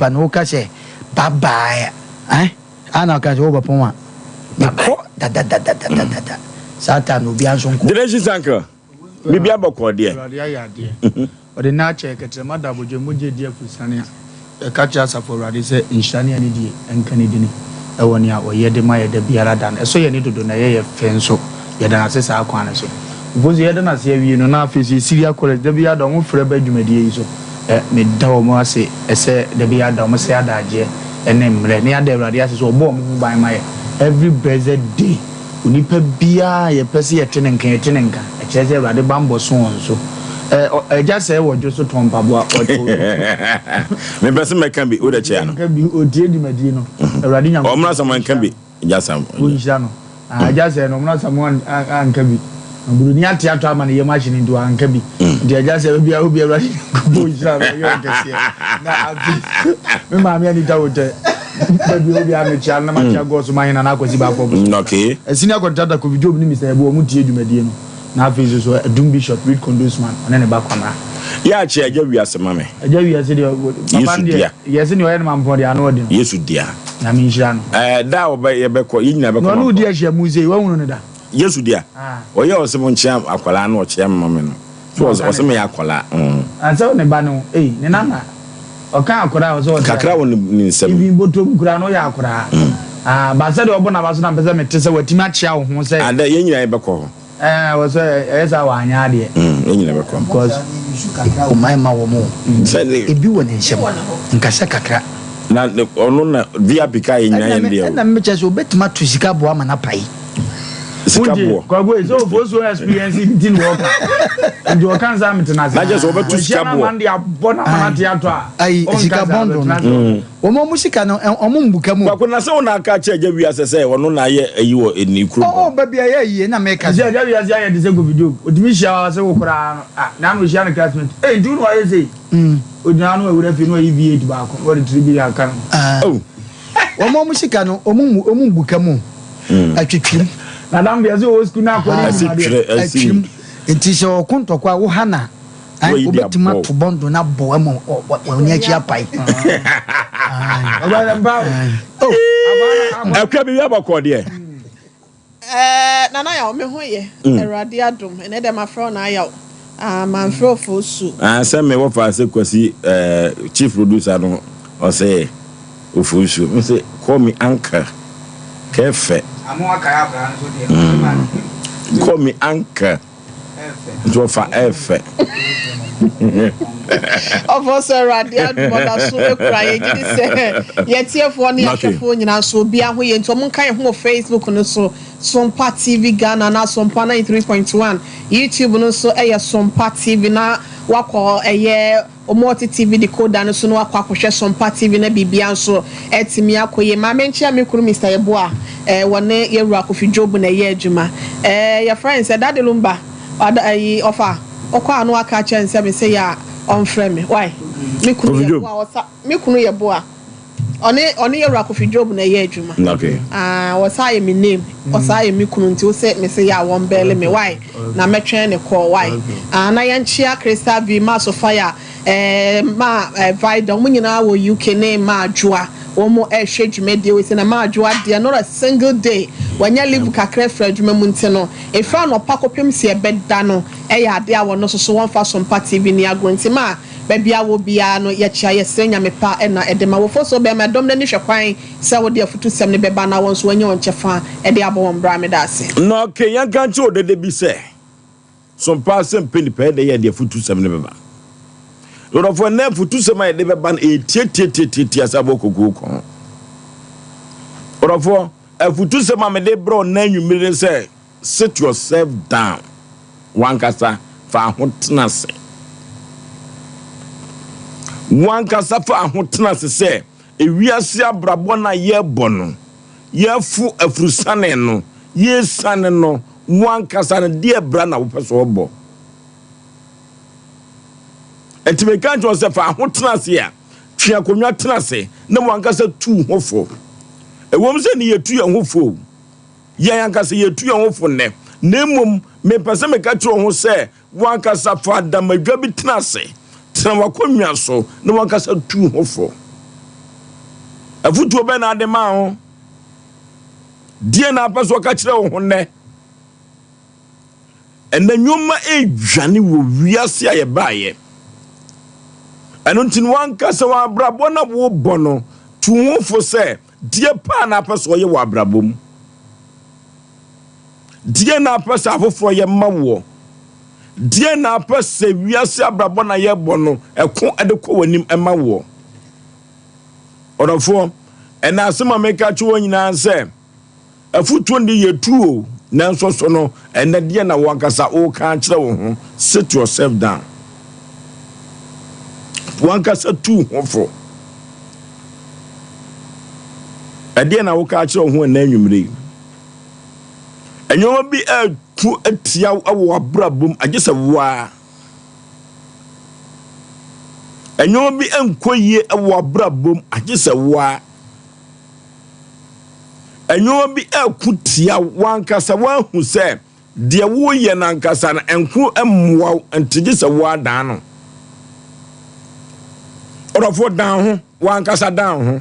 nipa no woka sɛ bye bye a, eh, ana ɔka sɛ wobɛpɔn a, mekɔ dadadadadadada. Saa time no obiara nso nkɔ. Generations uncle, biribi abɔkɔɔ deɛ. Awurade ayɛ adeɛ. Ɔde nna akyɛ yɛ kɛtrɛma da abodwo mogya adi afurusiane a yɛka kyerɛ asafo Awurade sɛ nhyira ne anidie nka ne dini wɔ nea ɔyɛ de ma yɛ da biara da no. Ɛsɔ yɛn ani dodo na ɛyɛ yɛ fɛ nso. Yɛda no ase saa kwan no so. Mpo nso yɛda no ase awie no na afei nso yɛ Syria College da biara da wɔn frɛ ba dwumadie yi so. Me da wɔn ase sɛ da biara da wɔn sɛ adagyeɛ ne mmerɛ na yɛada Awurade ase sɛ ɔbɔ wɔn ho ban ma yɛ every blessed day. Onipa biara a yɛpɛ sɛ yɛte ne nka, yɛte ne nka. Ɛkyerɛ sɛ Awurade bammɔ so wɔn so. Ɛ, ɔ, agya sɛɛ wɔ dwo so tɔn mpaboa. Ɔ, ɔ, Mepɛ sɛ mɛka bi, wode kyea no. Nka bi, ɔtie dwumadie no. Awurade Nyankopɔn Ɔmmra sɛ manka bi, agya Sam. Ɔnhyira no. Ah, agya sɛɛ no, ɔmmra sɛ mo an, an, anka bi. Na buroni ate atɔ ama ne yam ahye no nti wanka bi. Nti agya sɛ baabi a obi Awurade Nyankopɔn nhyira no, ɔyɛ ɔkɛseɛ. Na afei, me maame Anita Wotɛ. Baabi a obi a mekyia no na makyia God so mahene Nana Akwasi Baako Ɔbosom. Okay. Senior contractor Kofi Job ne Mister Abu wɔn tie dwumadie no. Na afei nso so Adum Bishop Reed Kondosman ɔne ne ba Kwamra. Yɛ akyɛ Agya wiase ma me. Agya wiase deɛ papa no deɛ yɛse deɛ ɔyɛ no mampɔn deɛ ano ɔden o. Yesu dea. Nyame nhyira no. Ɛɛ da a wɔbɛ yɛbɛkɔ yɛn nyinaa bɛkɔ Na ɔne wo di ahyiamu sei wahunu no da? Yesu dea. Ɔyɛ ɔse mo nkyea akwadaa na ɔkyea me ma me no. So ɔse ɔse meyɛ akwadaa. Ansɛ ne ba no ei ne nana. Ɔka akwadaa a ɔsɛ ɔte Kakra wɔ ne nsam. Even bɔtɔm koraa no ɔyɛ akwadaa. Ah but sɛdeɛ ɔbɔ n'aba so na mpɛ sɛ mete sɛ watumi akyea wo ho sɛ. Adɛ yɛn nyinaa yɛbɛkɔ hɔ. Ɛɛ wɔ sɛ ɛyɛ saa wanyɛ adeɛ. Mm yɛn nyinaa bɛkɔ. Because. Nsu kakra wɔ man ma wɔn o. Sɛ. Ebi wɔ ne nsam. Nkasa kakra. Na ɔno na VIP kaa yɛn nyinaa yɛn deɛ o. Ɛna mekyɛ sɛ obetumi ato sika boɔ ama no apae. Sika boɔ. Kwaku yi sɛ ofo so experience nti na ɔka nti ɔka nsa mete na ase. Na kyerɛ sɛ ɔbɛto sika boɔ. Wɔhyia na man de abɔ na man ate atɔ a. Ayi sika bɔndɔ no. Wɔn wɔn sika no wɔn mbuka mu. Kwaku na sɛ wɔn aka kyerɛ agya wiase sɛ ɔno na ayɛ ayi wɔ ne kurom. Ɔwɔ baabi a ɛyɛ yie na meka sɛ. Agya wiase ayɛ te sɛ Kofi Job otumi hyia wa sɛ wo koraa no ah na ano ohyia no classmate ee nti wo na wayɛ sei. Ogyina ano awura fie na wayi V8 baako na wɔde 3 billion aka no. Oh. Wɔn wɔn sika no wɔn mu wɔn mbuka mu atwitwirim. Madam deɛ sɛ ɔwɔ sukuu na akɔ ne nnwuma deɛ. Atwirim nti sɛ ɔko ntɔkwa a wo ha na wobɛtumi ato bɔndo na bɔ ama wɔn akyi apae. Akua bi abɔkɔ deɛ. Ɛɛ Nana Yaw, me ho yɛ. Awurade adom. Ɛnɛ dɛ mafrɛ wo na ayaw. Ah, mamfrɛ Ofosu. Ah, sɛ me wɔfa sɛ Kwasi eh, chief producer no, ɔsɛ Ofosu. Me sɛ, call me uncle. Kɛfɛ. Amo akae akwadaa no so deɛ. Mm. Call me uncle. Nti ɔfa ɛfɛ. Ɔfɔ sɛ Awurade adom ɔda so kura yɛn gye di sɛ yɛtiefoɔ ne ahwɛfoɔ nyinaa nso obiara ho yɛ nti ɔmo nka yɛn ho wɔ Facebook no so Sompa TV Ghana anaa Sompa 93.1 YouTube no nso ɛyɛ Sompa TV na wakɔ ɛyɛ Wɔte TV decoder no so na wakɔ akɔhwɛ Sompa TV na biribiara nso atumi akɔ yie. Maame nkyea me kunu Mister Yeboah eh, wɔne yɛwura Kofi Job na ɛyɛ adwuma. Eh, yɛfrɛ no sɛ Daddy Lumba, ɔda ayi ɔfa, ɔkɔ a na waka akyerɛ no sɛ me sɛ yɛ a ɔmfrɛ me. Why? Me kunu Kofi Job. Yeboah, ɔsa, me kunu Yeboah. Ɔne ɔne yɛwura Kofi Job na ɛyɛ adwuma. Okay. Ah, ɔsaa yɛ me name, ɔsaa yɛ me kunu nti wose me se yɛ a wɔn bɛɛle me why? Na mɛtwɛn ne call why? Ah, na yɛnkyea Crystal V, Ma Sophia, eh, Ma eh, Vida, wɔn nyinaa wɔ UK ne Ma Adwoa. Wɔn ɛrehwɛ dwumadie wei sɛ na Ma Adwoa deɛ not a single day wanya leave kakra afiri adwuma mu nti no ɛfiri anɔpa kɔpem sɛ ɛbɛda no ɛyɛ adeɛ a wɔn nso so wɔmfa so mpa TV ni agorɔ nti ma Baabi a wɔ biara no, yɛkyea, yɛsrɛ Nyame pa na ɛde ma. Wofo so bɛma ɛdɔm no ani hwɛ kwan sɛ wode afutusɛm no bɛba na wɔn nso wɔanya wɔn kyɛfa de abɔ wɔn bra. Meda ase. Na ɔke yɛnka nkyerɛ odede bi sɛ, So mpaa sɛ mpɛ nipa yɛ dɛ yɛde afutusɛm no bɛba? Nkurɔfoɔ, nnɛ afutusɛm a yɛde bɛba no ɛyɛ tiatiatiatiatia sɛ aboɔ kokuo kɔn. Nkurɔfoɔ, afutusɛm a mede brɛ wo nnɛ anwummere ne sɛ, Sit yourself down, w'ankasa fa ho tena ase. W'ankasa fa ho tena ase sɛ ewiase abrabɔ no a yɛrebɔ no, yɛrefo afurusane no, yɛresiane no, w'ankasa no, deɛ bra na wopɛ sɛ ɔbɔ. Nti meka nkyerɛ wo sɛ fa ho tena ase a, twe akonnwa tena ase na w'ankasa tu ho fo. Ɛwom sɛ ne yɛtu yɛn ho fo o. Yɛn ankasa yɛtu yɛn ho fo nnɛ, na mmom mepɛ sɛ meka kyerɛ wo ho sɛ w'ankasa fa adamadwa bi tena ase, tena w'akonnwa so na w'ankasa tu wo ho fo. Afotuo bɛn na ade maa ho? Deɛ na apɛ so ɔka kyerɛ wo ho nnɛ? Ɛnɛ nneɛma redwane wɔ wiase a yɛbaeɛ. Ɛno nti no wankasa w'abrabɔ na wobɔ no, tu ho fo sɛ deɛ paa na apɛ sɛ ɔyɛ wɔ abrabɔ mu. Deɛ na apɛ sɛ afoforɔ yɛ ma woɔ. Deɛ na apɛ sɛ wiase abrabɔ na yɛbɔ no ɛko de kɔ w'anim ma woɔ. Ɔdɔfoɔ, ɛna asɛm a meka kyerɛ wɔn nyinaa sɛ, Afotuo no deɛ yɛtu o, nanso so no, ɛnnɛ deɛ na wo ankasa woka akyerɛ wo ho? Sit yourself down. W'ankasa tu ho fo. Ɛdeɛ na woka akyerɛ wo ho ɛnnɛ anwummere yi? Nneɛma bi ɛretu atia wo wɔ w'abrabɔ mu, agye sɛ wo ara. Nneɛma bi nkɔ yie wɔ w'abrabɔ mu, agye sɛ wo ara. Nneɛma bi reko tia wo ankasa, woahu sɛ deɛ woreyɛ no ankasa no ɛnko mmoa wo, nti gye sɛ woadan no. Ɔdɔfoɔ dan ho, w'ankasa dan ho.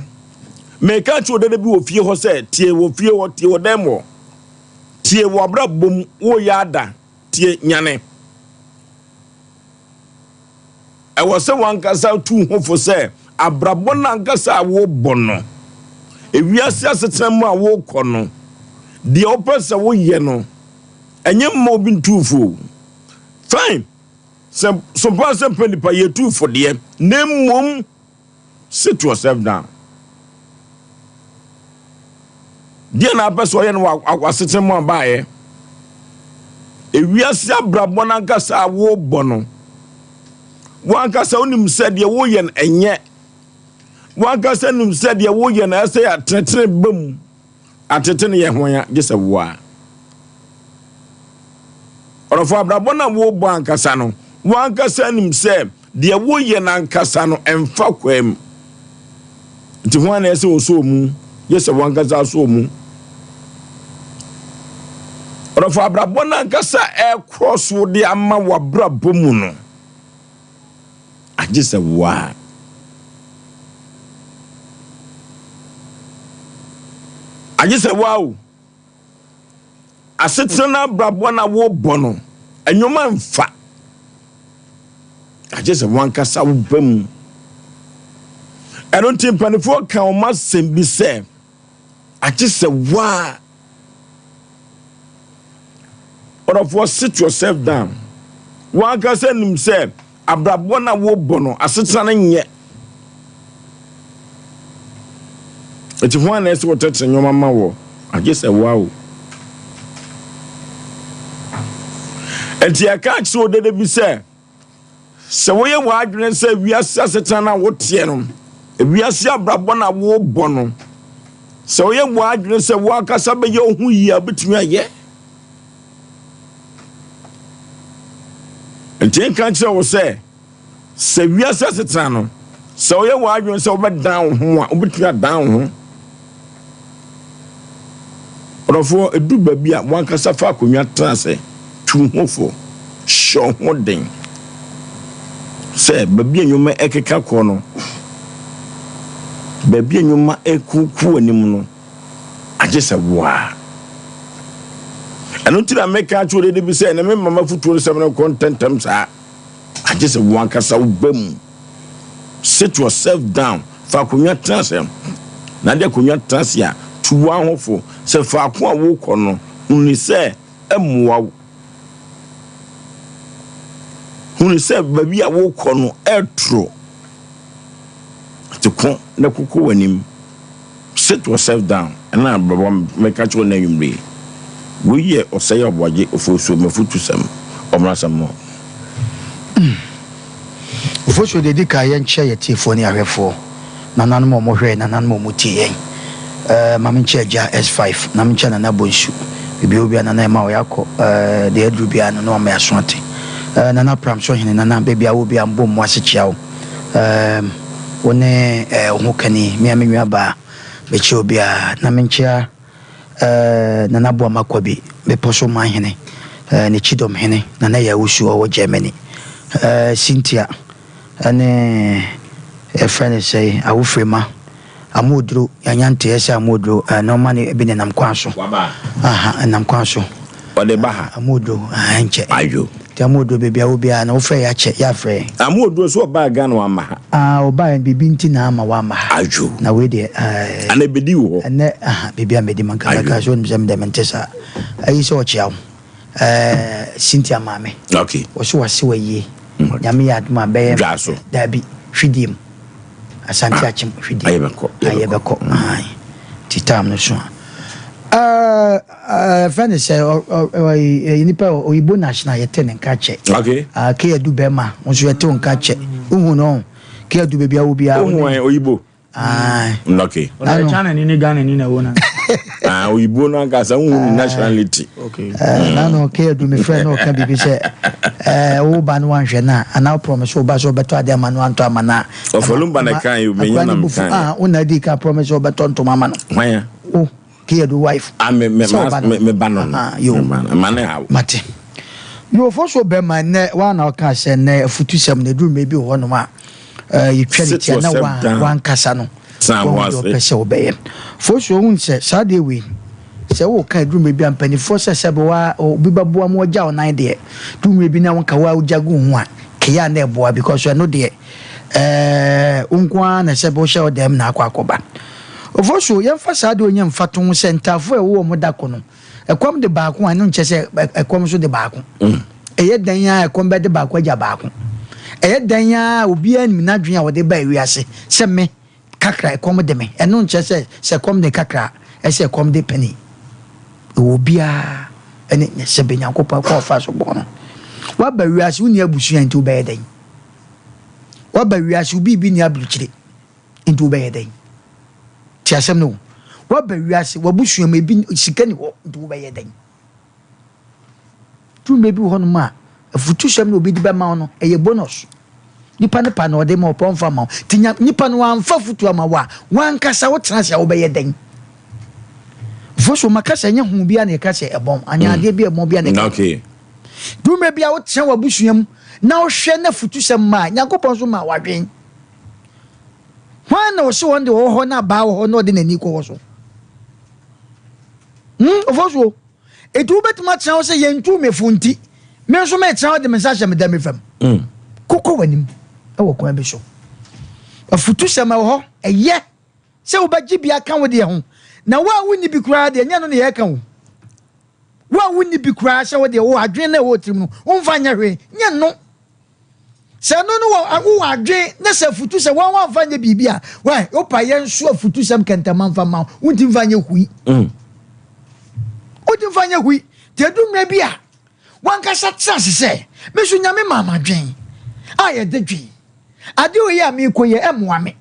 Meka kyerɛ dada bi wɔ fie hɔ sɛ tie wɔ fie hɔ, tie wɔ dan mu hɔ, tie wɔ abrabɔ mu, woreyɛ ada, tie nyane. Ɛwɔ sɛ w'ankasa tu wo ho fo sɛ abrabɔ no ankasa a worebɔ no, ewiase asetena mu a worekɔ no, deɛ wopɛ sɛ woyɛ no, ɛnyɛ mma obi ntu wo fo o. Fine, sɛ sompa sɛ mpɛ nipa yɛtu fo deɛ, na mmom Sit yourself down. Deɛ na apɛ sɛ ɔyɛ no wɔ w'asetena mu abaeɛ. Ewiase abrabɔ no ankasa a worebɔ no, w'ankasa wonim sɛ deɛ woyɛ no ɛnyɛ. W'ankasa nim sɛ deɛ woyɛ no ɛsɛ yɛ atenetene ba mu. Atete no yɛ hwan a, gye sɛ wo ara. Ɔdɔfo, abrabɔ no a worebɔ ankasa no, w'ankasa nim sɛ deɛ woyɛ no ankasa no ɛmfa kwan mu. Nti hwan na ɛsɛ ɔsɔ mu? Gye sɛ w'ankasa asɔ mu. Ɔdɔfo, abrabɔ no ankasa ɛrekorɔ so de ama w'abrabɔ mu no, agye sɛ wo ara. Agye sɛ wo ara o. Asetena no abrabɔ no a wobɔ no, nneɛma mfa. Agye sɛ wankasa woba mu. Ɛno nti mpanimfoɔ ka wɔn asɛm bi sɛ, agye sɛ wo ara. Ɔdɔfoɔ, sit yourself down. W'ankasa nim sɛ abrabɔ no a wobɔ no, asetena no nyɛ. Eti hwan na ɛsɛ wɔtɛtɛ nneɛma ma wɔ? Agye sɛ woa o. Enti ɛka akyerɛ wo dede bi sɛ, Sɛ woyɛ w'adwene sɛ wiase asetena no a woteɛ no, wiase abrabɔ no a wobɔ no, sɛ woyɛ w'adwene sɛ w'ankasa bɛyɛ wo ho yie a, wobɛtumi ayɛ. Nti nka kyerɛ wo sɛ, sɛ wiase asetena no, sɛ woyɛ w'adwene sɛ wobɛdan wo ho a, wobɛtumi adan wo ho. Ɔdɔfoɔ, ɛduru baabi a, w'ankasa fa akonnwa tena ase, tu wo ho fo, hyɛ wo ho den sɛ baabi a nneɛma ɛkeka kɔ no, baabi a nneɛma ɛkuku anim no, agye sɛ wo ara. Ɛno nti na meka akyerɛ wo dede bi sɛ, na me mama fotuo nsɛm no nkɔ ntɛmntɛm saa. Agye sɛ wo ankasa woba mu. Sit yourself down. Fa akonnwa tena ase. Na ade akonnwa tena ase a, tu w'ahofo sɛ faako a wokɔ no, hunu sɛ ɛmmoa wo. Hunu sɛ baabi a wokɔ no ɛtoro. Te ko na koko w'anim. Sit yourself down. Ɛna bɛbɔ mɛka kyerɛ wo na anwummere yi. Wei yɛ ɔsɛe ɔboagye ofosuo mafutusɛm ɔmrasɛm no. Ofosuo, deɛ ɛdi kan yɛnkyia yɛn atiefoɔ ne ahwɛfoɔ, nananom a wɔhwɛ yɛn, nananom a wɔtie yɛn. Eh, ma menkyia Agya S5, na menkyia Nana Bonsu. Baabi a ɔwɔ biara, Nana ɛma ɔyɛ akɔ, eh, deɛ aduru biara no, na wama yɛaso ate. Eh, Nana Pramsohene, Nana, baabi a wɔ biara, mbɔ mmu ase kyia wo. Eh, wo ne eh, wo ho kani, me a me nua baa, mekyia obiara, na menkyia eh, Nana Boama Kwabi, Bepɔ so Manhene, eh, ne Kyidɔm Hene, Nana Yawusu ɔwɔ Germany, eh, Cynthia, ɛne yɛfrɛ no sɛe, Awofirema, Amooduro, yɛanya nteɛ sɛ Amooduro, eh, nneɛma no ebi nenam kwan so. Waba. Aha, ɛnam kwan so. Ɔde ba ha. Amooduro, aha, ɛnkyɛ. Ayo. Nti Amooduro, baabi a wɔ biara no, wofrɛ yɛ akyɛ, yɛafrɛ yɛn. Amooduro so ɔbaa Ghana wamma ha. Ah, ɔbaa yɛn biribi nti na ama wamma ha. Ayo. Na wei deɛ, eh. Ana ebedi wɔ hɔ. Ɛnɛ, aha, biribi a medi ma nka Ayo. mɛka sɛ wonim sɛ me deɛ mente saa. Ayi sɛ ɔkyea wo. Eh, Cynthia maame. Okay. Wɔso wase wayie. Nyame yɛ adom a bɛyɛ. Dwa so. Daabi, hwidiem. Asante Akyem hwidiem. Ayɛ bɛkɔ. Ayɛ bɛkɔ. Ayi. Ti time no so a. Eh, eh, fɛn ne sɛ ɔyi nipa oyibo national yɛte ne nka kyɛ. Okay. Ah, ke adu bɛrima nso yɛte wo nka kyɛ. Wohu no, ke adu baabi a wo biara. Wohu oyibo. Aye. Okay. Ɔno China ni ne Ghana ni na ɛwɔ na. Ah, oyibo no ankasa wohu ne nationality. Okay. Nano ke adu me frɛ na ɔka biribi sɛ eh wo ba no wanhwɛ na ana wo promise wo ba sɛ ɔbɛtɔ ade ama no antɔ ama na. Ɔfɔlumba na kan yi menye na me kan. Ah, wo na di ka promise ɔbɛtɔ ntoma ama no. Hwan ya? Wo ke adu wife. Ah, me me me me ba no. Ah, yo. Ma ne hawo. Mate. Yo fo so bɛma nnɛ wa na ɔka sɛ nnɛ afutusɛm na ɛduru mmerɛ bi wɔ hɔnom a yɛtwa ne tia na wankasa no wɔn deɛ ɔpɛ sɛ ɔbɛyɛ fosu ohun sɛ saa deɛ wei sɛ woka aduru mmerɛ bi a mpanimfoɔ sɛ sɛ wa obi bɛboa mu ɔgya ɔnan deɛ duru mmerɛ bi na wonka wa wogya gu ho a kɛyɛ a na ɛboa because ɛno deɛ ɛɛ wo nko ara na sɛ wohyɛ wo dɛm na akɔ akɔba ofosu yɛmfa saa deɛ ɔnyɛ mfa to ho sɛ ntaafoɔ a ɛwɔ wɔn da ko no Ɛkɔm de baako a, ɛno nkyɛ sɛ ɛkɔm nso de baako. Ɛyɛ dɛn ara a ɛkɔm bɛde baako agya baako. Ɛyɛ dɛn ara a obiara nim n'adwene a ɔde baa wiase sɛ me kakra ɛkɔm de me. Ɛno nkyɛ sɛ sɛ ɛkɔm de kakra a, ɛsɛ ɛkɔm de panin. Ɛwɔ obiara ne ne sɛbe Nyankopɔn kwan a ɔfa so bɔɔ no. Woaba wiase wonni abusua nti wobɛyɛ dɛn? Woaba wiase wo biribi nni aburukyire. Nti wobɛyɛ dɛn? Te asɛm no o. Woaba wiase, w'abusua mu ebi sika ni hɔ, nti wobɛyɛ dɛn? Dwuma bi wɔ hɔnom a, afutusɛm na obi de bɛma wo no, ɛyɛ bonus. Nipa no pa na ɔde ma wo, ɔpɛ ɔmfa ma wo. Nti nya nipa no wamfa afutu ama wo a, w'ankasa wotena ase a wobɛyɛ dɛn? Mfoso maka sɛ ɛnyɛ ho biara na yɛka sɛ ɛbɔn, anaa adeɛ bi a ɛbɔn biara na yɛka. Okay. Dwuma bi a wotena w'abusua mu na wohwɛ na afutusɛm ma a, Nyankopɔn nso ma w'adwen. Hwan na ɔse wɔn de ɔwɔ hɔ na abaa wɔ hɔ na ɔde n'ani kɔ hɔ so? Hmm, ɔfɔ so. Eti wobɛtumi atena hɔ sɛ yɛntu me fo nti, me nso metena hɔ de me nsa ahyɛ me dɛm fam. Mm. Kokɔ w'anim wɔ kwan bi so. Afutusɛm ɛwɔ hɔ, ɛyɛ sɛ wobɛgye bi aka wo deɛ ho. Na wo a wonni bi koraa deɛ, ɛnyɛ no na yɛreka o. Wo a wonni bi koraa sɛ wo deɛ wo adwene na ɛwɔ tirim no, womfa nyɛ hwee, nyɛ no. Sɛ ɛno no wɔ wowɔ adwen na sɛ afutusɛm wɔn wɔamfa nyɛ biribi a wai wopa yɛn nso afutusɛm kɛntɛma mfa ma wo wontumi mfa nyɛ hui mm. wontumi mfa nyɛ hui nti ɛdu mmerɛ bi a wankasa tena ase sɛ me so nyame maa m'adwen a yɛde dwen adeɛ wei a meekɔ yɛ ɛmmoa me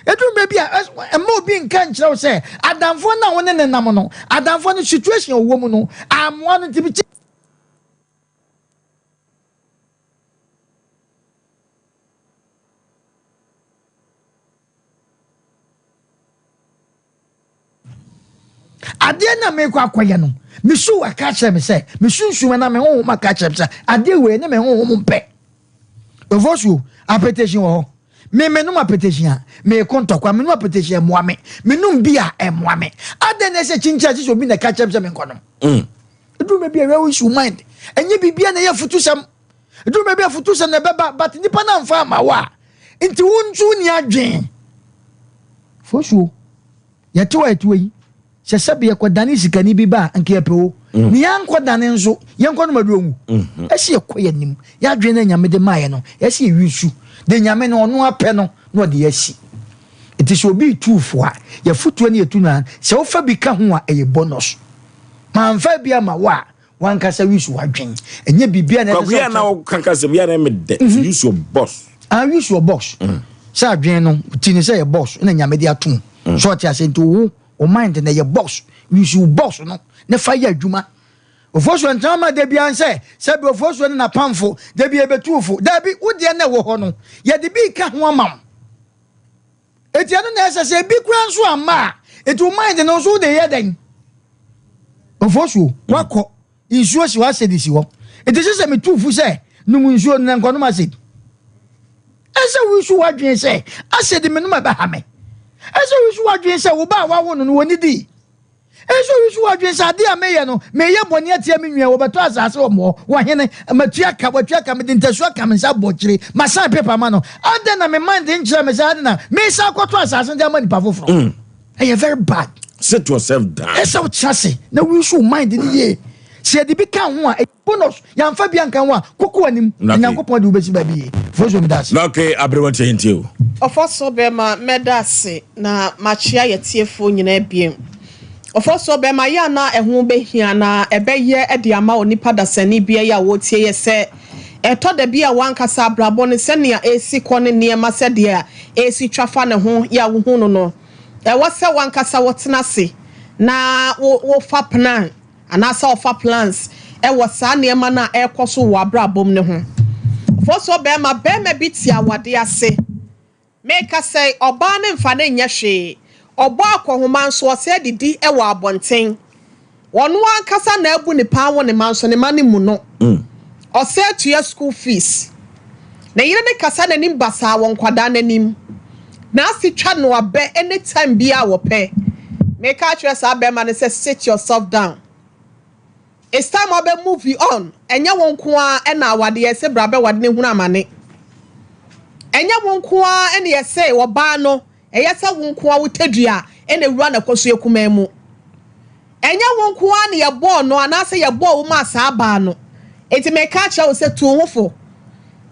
ɛduru mmerɛ bi a ɛma obi nka nkyerɛ wo sɛ adamfoɔ no a wo ne ne nam no adamfoɔ no situation a ɔwɔ mu no ammoa no nti Adeɛ no a merekɔ akɔyɛ no, me su aka akyerɛ me sɛ, me sunsum anaa me honhom aka akyerɛ me sɛ, adeɛ wei ne me honhom mpɛ. Ofosuo, apetition wɔ hɔ. Me menom apetition a, meko ntɔkwa. Menom apetition ɛmmoa me. Menom bi a, ɛmmoa me. Adɛn na ɛsɛ kyinkyin a sɛ obi na ɛka kyerɛ me sɛ menkɔnom? Mm. Ɛduru baabi a where is your mind? Ɛnyɛ biribiara na ɛyɛ afutusɛm. Ɛduru baabi a afutusɛm na ɛbɛba but nipa no amfa ama wo a nti wo nso wonni adwen. Fosuo, yɛte hɔ a yɛte hɔ yi, sɛ sɛbe yɛkɔdane sikani bi ba a nka yɛpɛ o. Mm. Ne yɛankɔdane nso, yɛnkɔ nom aduro ngu. Mm-hmm. Ɛsɛ yɛkɔ yɛn anim. Yɛadwene no Nyame de maayɛ no, ɛsɛ yɛwi su. De Nyame no ɔno apɛ no na ɔde yɛasi. Nti sɛ obi retu fo a, yɛfotuo ne yɛtu no a, sɛ wofa bi ka ho a ɛyɛ bonus. Mamfa bi ama wo a, w'ankasa use w'adwen. Ɛnyɛ biribiara na ɛsɛ Kwaku sɛ yɛ na wokyerɛ. woka kasa bi a na ɛmɛ dɛ. To use your boss. Ah, use your box. Sɛ adwen no, ti no sɛ yɛ box na Nyame de atom. So ɔte ase nti wo wo mind na yɛ box. Use wo box no na fa yɛ adwuma. Ofosuo ntena ma da biara sɛ sɛbi ofosuo ne n'apamfo da bi ebetu wo fo. Dabi, wo deɛ na ɛwɔ hɔ no, yɛde bi ka ho ama wo. Eti ɛno na ɛsɛ sɛ ebi koraa nso amma a, eti wo mind no nso wode yɛ dɛn? Ofosuo, wakɔ, nsuo si hɔ, acid si hɔ. Eti sɛ sɛ metu fo sɛ nom nsuo no na nkɔnom acid. Ɛsɛ wo nso w'adwene sɛ acid menom ɛbɛha me. Ɛsɛ oyi so w'adwene sɛ wo ba a wawo no no wɔnni di. Ɛsɛ oyi so w'adwene sɛ adeɛ a meyɛ no meyɛ bɔne atia me nua, wɔbɛtɔ asase wɔ mɔ, wɔhene, matua ka, watua ka, mede ntasuo aka me nsa abɔ akyire, masan paper ma no. Adɛn na me mind nkyerɛ me sɛ adɛn na mesan akɔtɔ asase no de ama nipa foforɔ? Ɛyɛ very bad. Sit yourself down. Ɛsɛ wotena ase na woyi so wo mind no yie. Sɛ yɛde bi ka ho a, ɛyɛ bonus. Yɛamfa bi anka ho a, koko anim. Na Nyankopɔn de wobɛsi baabi yie. Fosuo meda ase. Na okay, aberewa ntie ntie o. Ɔfɔsɔ bɛma mɛda ase na makyea yɛtiefoɔ nyinaa biem. Ɔfɔsɔ bɛma yɛ a na ɛho bɛhia na ɛbɛyɛ de ama onipa dasani bia yi a wɔretie yɛ sɛ ɛtɔ da bi a wankasa abrabɔ no sɛnea ɛresi kɔ ne nneɛma sɛdeɛ ɛresi twa fa ne ho yɛ a wohu no no, ɛwɔ sɛ wankasa wotena ase na wofa plan anaasɛ ɔfa plans wɔ saa nneɛma no a ɛrekɔ so wɔ w'abrabɔ mu no ho. Ɔfɔsɔ bɛrima, bɛrima bi te awadeɛ ase. Meka sɛ ɔbaa no mfa no nyɛ hwee. Ɔbɔ akɔnhoma nso ɔsɛ didi wɔ abɔnten. Ɔno ankasa na abu ne paa wɔ ne ma nso ne ma no mu no. Ɔsɛ tua school fees. Ne yere ne kasa n'anim basaa wɔ nkwadaa n'anim. N'ase twa no abɛ anytime biara wɔpɛ. Meka akyerɛ saa bɛrima no sɛ sit yourself down. It's time ɔbɛ move you on. Ɛnyɛ wo nko ara ɛna awadeɛ sɛ bra bɛwade ne hunu amane. Ɛnyɛ wo nko ara ɛna yɛsɛ ɔbaa no ɛyɛ sɛ wo nko ara wo tadua ɛna ewura na kɔ so ekumaa mu. Ɛnyɛ wo nko ara na yɛbɔɔ no anaasɛ yɛbɔɔ wo maa saa baa no. Eti meka akyerɛ wo sɛ tu wo ho fo.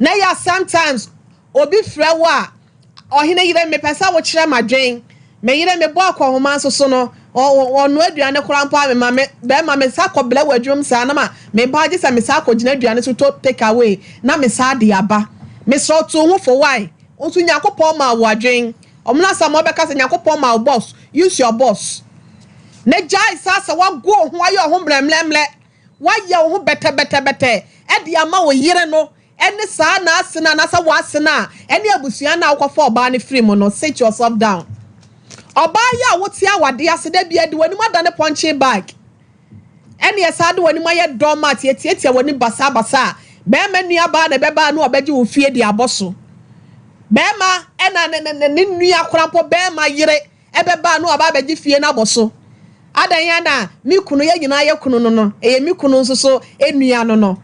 Na yɛ sometimes obi frɛ wo a ɔhene yere mepɛ sɛ wokyerɛ m'adwen. Me yere mebɔ akɔnhoma nso so no ɔno aduane koraa mpo a mema me bɛrima me sa kɔbrɛ wɔ adwuma mu saa na ma meba gye sɛ me sa akɔgyina aduane so to take away na me sa de aba. Mesrɛ tu wo ho fo why? Nso Nyankopɔn ma wo adwen. Ɔmo na asɛm ɔbɛka sɛ Nyankopɔn ma wo boss. Use your boss. Na gyae saa sɛ wago wo ho ayɛ wo ho mmerɛmmerɛmmerɛ. Wayɛ wo ho bɛtɛbɛtɛbɛtɛ ɛde ama wo yere no ɛne saa n'ase no anaasɛ w'ase no a ɛne abusua no a wokɔfa ɔbaa no firi mu no. Sit yourself down. Ɔbaa yi a wote awadeɛ ase da bi adi w'anim adane punching bag. Ɛne ɛsaa de w'anim ayɛ doormat yɛtiatia w'anim basabasa a bɛrima nua baa na ɛbɛbaa no ɔbɛgye wo fie de abɔ so. Bɛrima ɛna ne nua koraa mpo bɛrima yere ɛbɛbaa no ɔba abɛgye fie no abɔ so. Adan ya na me kunu yɛ nyinaa yɛ kunu no, ɛyɛ me kunu nso so enua no.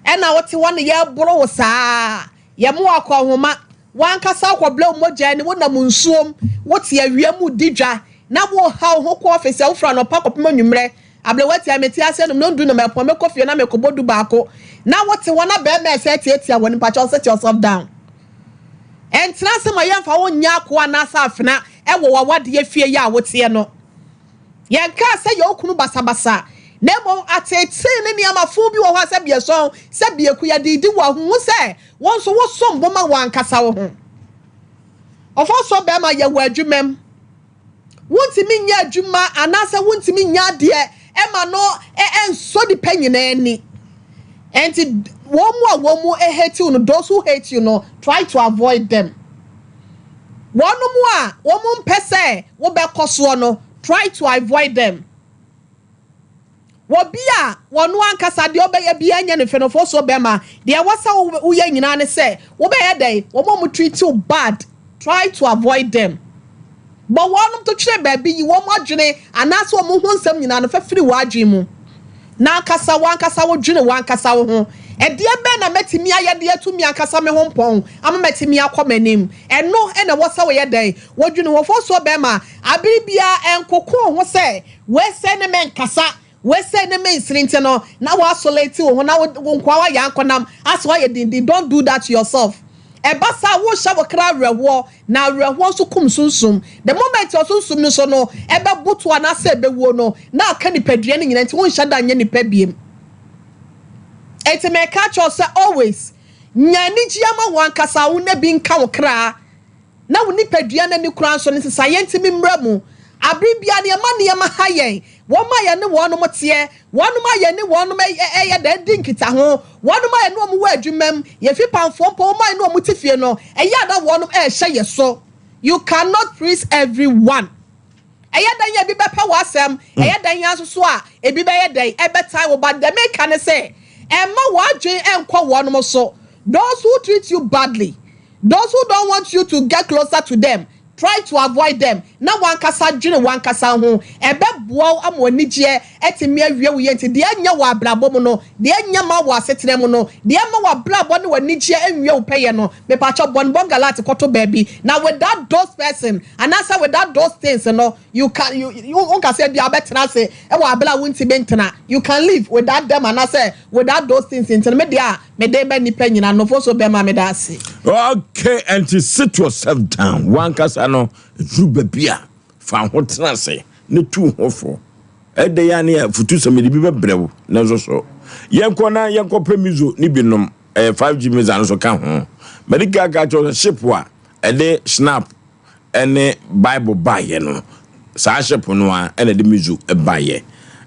Ɛna wote hɔ ne yɛboro wo saa. Yɛ mo akɔnhoma. Wankasa akɔbrɛ wo mogya ni wonam nsuom wote awia mu di dwa na wo ha wo ho kɔ office a wofura anɔpa kɔpem anwummerɛ. Abrɛwa tia mete ase nom no ndu no mɛpɔn mɛkɔ fie na mɛkɔbɔ du baako. Na wote hɔ na bɛrima ɛsɛ tiatia wɔ nipa kyɛw sit yourself down. Ɛntena ase ma yɛmfa wo nyɛ akoa anaasɛ afena ɛwɔ w'awadeɛ fie yi a woteɛ no. Yɛnkaa sɛ yɛ wo kunu basabasa. Na mmom atetee ne nneɛma fo bi wɔ hɔ a sɛ biɛsɔn sɛ bieku yɛde di wɔ ahohu sɛ wɔn nso wosom bo ma wɔn ankasa wo ho. Ɔfɔ so bɛrima yɛ wɔ adwuma mu. Wontumi nyɛ adwuma anaasɛ wontumi nyɛ adeɛ ɛma no ɛnsɔ nipa nyinaa ani. Nti wɔn mu a wɔn mu hate you no, those who hate you no, try to avoid them. Wɔn mu a wɔn mu mpɛ sɛ wɔbɛkɔ soɔ no, try to avoid them. Wɔbi a wɔn ankasa deɛ ɔbɛyɛ bi anya ne fɛnɛfo so bɛrima deɛ ɛwɔ sɛ woyɛ nyinaa ne sɛ wɔbɛyɛ dɛ wɔn a wɔn treat you bad, try to avoid them. Bɔ wɔn to twere baabi yi wɔn adwene anaasɛ wɔn ho nsɛm nyinaa no fɛfiri wɔn adwene mu. Na ankasa wɔn ankasa wɔdwene wɔn ankasa wo ho. Ɛdeɛ bɛn na mɛtumi ayɛ de atumi ankasa me ho mpɔn ama mɛtumi akɔ m'anim. Ɛno ɛna ɛwɔ sɛ wɔyɛ dɛn wɔdwene wɔn fɔ so bɛrima abiri biara nkoko ho sɛ wɔsɛ ne mɛ nkasa wɔsɛ ne mɛ nsiri nti no na wɔ isolate wo ho na wo nkoa wayɛ ankɔnam asɛ wɔayɛ dindin. Don't do that to yourself. Ɛba saa wohyɛ wo kra awerɛhoɔ na awerɛhoɔ nso kum sunsum. The moment ɔsunsum no so no ɛbɛboto anaasɛ ɛbɛwuo no na aka nipadua no nyinaa nti wonhyɛ da nyɛ nipa biem. Enti mɛka kyerɛ sɛ always nya anigye ama wɔn ankasa wo na bi nka wo kra na wo nipadua no ani kora nso no nsesaeɛ ntumi mmra mu. Abere bia nneɛma nneɛma ha yɛn wɔn a yɛne wɔn teɛ, wɔn a yɛne wɔn ɛyɛ dɛ di nkita ho, wɔn a yɛne wɔn wɔ adwuma mu, yɛfi pamfoɔ mpo wɔn a yɛne wɔn te fie no, ɛyɛ ada wɔn ɛrehyɛ yɛ so. You cannot please everyone. Ɛyɛ dan yɛ ebi bɛpɛ wɔ asɛm, ɛyɛ dan yɛ nso so a ebi bɛyɛ dɛn ɛbɛtan wo ba. Dɛm eka ne sɛ ɛma w'adwene ɛnkɔ wɔn so. Those who treat you badly, those who don't want you to get closer to them, Try to avoid them na wankasa dwene wankasa ho. Ɛbɛboa wo ama w'anigyeɛ atumi awie wo yie. Nti deɛ ɛnyɛ wɔ abrabɔ mu no, deɛ ɛnyɛ ma wɔ asetena mu no, deɛ ɛma w'abrabɔ ne w'anigyeɛ nwie wo pɛyɛ no, mepakyɛw bɔ ne bɔngalat kɔto baabi. Na without those person anaasɛ without those things no, you can you you wonka sɛ bia wobɛtena ase wɔ abere a wontumi ntena. You can live without them anaasɛ without those things. Nti no me deɛ a mede ba nnipa nyinaa no fo so bɛma meda ase. Okay, ɛnti sit yourself down. Wankasa no, duru baabi a, fa ho tena ase ne tu ho fo. Ɛdɛ yɛ ne afutu sɛ mede bi bɛbrɛ wo, nanso so. Yɛnkɔ na yɛnkɔpɛ mizo ne binom, ɛyɛ 5G miza no so ka ho. Mede ka ka kyerɛ sɛ ship a ɛde snap ne Bible baeɛ no, saa ship no ara na ɛde Mizu baeɛ.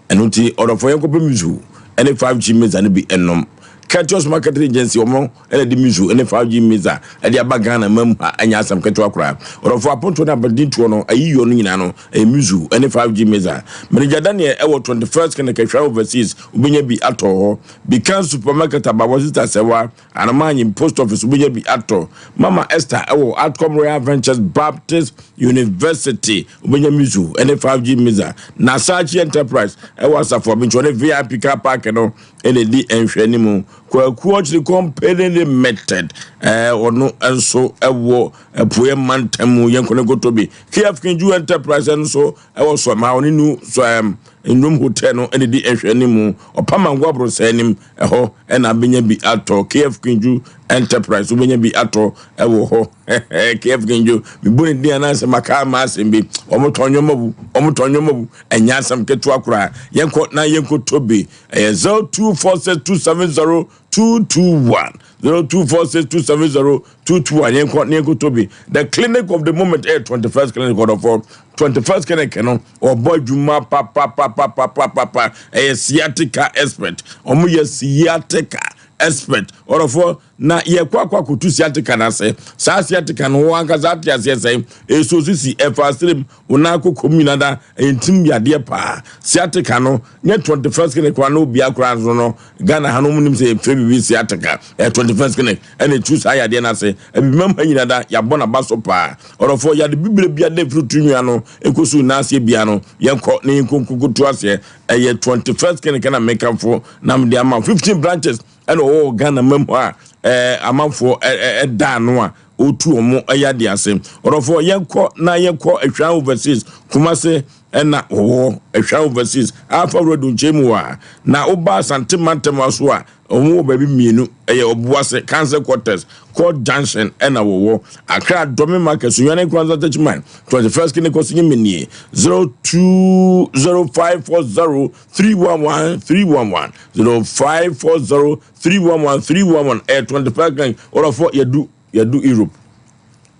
Ɛno nti, ɔdɔfoɔ yɛnkɔpɛ Mizu ne 5G Meza no bi nnom. Courteous Marketing Agency, wɔn na ɛde Mizu ne 5G Meza de aba Ghana man mu ha, ɛnyɛ asɛm ketewa koraa. Ɔdɔfoɔ apontoɔ ne abadintoɔ no, ayiyɔ no nyinaa no, ɛyɛ Mizu ne 5G Meza. Manager Daniel ɛwɔ 21st Kɛnɛkɛhwɛ Overseas, wobɛnya bi atɔ hɔ. Bikan Supermarket, Abawa Sister Sɛwa, Anomanyin Post Office wobɛnya bi atɔ. Mama Esther wɔ Outcome Royal Ventures Baptist University wobɛnya Mizu ne 5G Miza. Nasachi Enterprise wɔ Asafo Abinkyɛ ɔne VIP car park no na ɛdi nhwɛanimu. Kwaku Ɔkyere Company Limited ɔno nso wɔ Apueɛ Mantam mu yɛnkɔ ne nkɔtɔ bi. KF Kinju Enterprise nso wɔ Sɔma ɔne New Sɔm Nnwom Hotel no na ɛdi nhwɛanimu. Ɔpamango Abrosɛ anim Ɛhɔ na abɛnya bi atɔ. KF Kinju Enterprise wobɛnya bi atɔ ɛwɔ hɔ. KF Kinju, mebɔ ne din anaasɛ maka ama asɛm bi. Wɔtɔn nneɛma bu, wɔtɔn nneɛma bu. Ɛnyɛ asɛm ketewa koraa. Yɛnkɔ na yɛnkɔtɔ bi. Ɛyɛ 0246270221. 0246270221. Yɛnkɔ na yɛnkɔtɔ bi. The clinic of the moment ɛyɛ 21st clinic ɔdɔfoɔ. 21st clinic no Wɔbɔ adwuma papapapapapapa. Ɛyɛ sciatica expert. Wɔn yɛ sciatica expert. Ɔdɔfoɔ, na yɛkɔ akɔ akɔtu sciatica no ase. Saa sciatica no, wɔn ankasa ate aseɛ sɛn? Ɛso sisi, ɛfa aserem, wo nan kɔkɔm nyinaa da, ɛyɛ ntim yadeɛ paa. Sciatica no, nyɛ 21st clinic koraa na obiara koraa nso no, Ghana ha no wɔn nim sɛ yɛfrɛ biribi sciatica. Ɛyɛ 21st clinic ɛna ɛtu saa yadeɛ no ase. Abibimam ha nyinaa da, yɛabɔ n'aba so paa. Ɔdɔfoɔ, yade bibire biara da ɛfiri to nwia no ɛkɔ so nyinaa aseɛ biara no, yɛnkɔ na yɛnkɔ nkokoto aseɛ. Ɛyɛ 21st clinic na mekamfo na mede ama 15 branches ɛna ɔwɔ wɔ Ghana mam hɔ a ɛɛ amanfoɔ ɛda ano a ɔtu wɔn yadeɛ ase. Ɔdɔfoɔ, yɛnkɔ na yɛnkɔ Ahwea Overseas, Kumase ɛna wɔwɔ Ahwea Overseas, Alpha Road nkyɛn mu hɔ a. Na woba Asante mantam aso a, Wɔn wɔ baabi mmienu, ɛyɛ Obuase, Council Quarters, Court Junction ɛna wɔwɔ Accra Dome Market, Sunyani Nkoranza Techiman, 21st Kene Kɔsi Nyimenie, 020540311311, 0540311311, ɛyɛ 21st Clinic, wɔdɔfo yɛdu yɛdu Europe,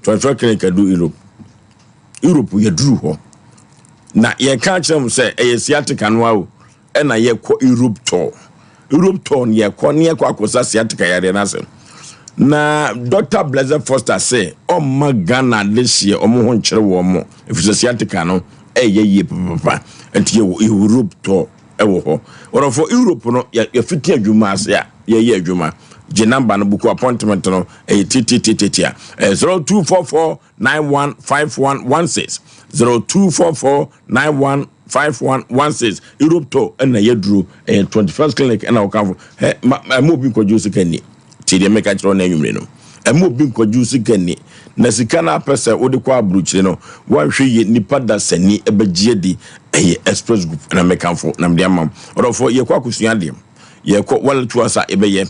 21st Clinic yɛdu Europe, Europe yɛduru hɔ, na yɛka akyerɛ mo sɛ ɛyɛ sciatica no ara o. Ɛna yɛkɔ Europe tour. Europe tour no yɛkɔ ne yɛkɔ akɔsa sciatica yareɛ no ase. Na Dr. Blessed Foster sɛ ɔmma Ghana adehyeɛ ɔmo ho nkyere wɔn mo ɛfiri sɛ sciatica no ɛyɛ yie papapapa. Nti yɛwɔ Europe tour ɛwɔ hɔ. Wɔdɔfoɔ Europe no yɛfiti adwuma ase a yɛyɛ adwuma. Gye number no book appointment no ɛyɛ tititititia. Ɛyɛ 0244 915116 0244 915116 Europe tour ɛna yɛduro ɛyɛ 21st clinic ɛna wɔkamfo ɛ ma ɛma obi nkɔgye sika ni tie deɛ meka kyerɛ wo na anwummere no ɛma obi nkɔgye sika ni na sika no apɛ sɛ wode kɔ aburokyire no woanhwɛ yie nipa da sani ɛbɛgye adi ɛyɛ express group ɛna mekamfo na mede ama wo ɔdɔfoɔ yɛkɔ akosua adeɛ yɛkɔ wallet tours a yɛbɛyɛ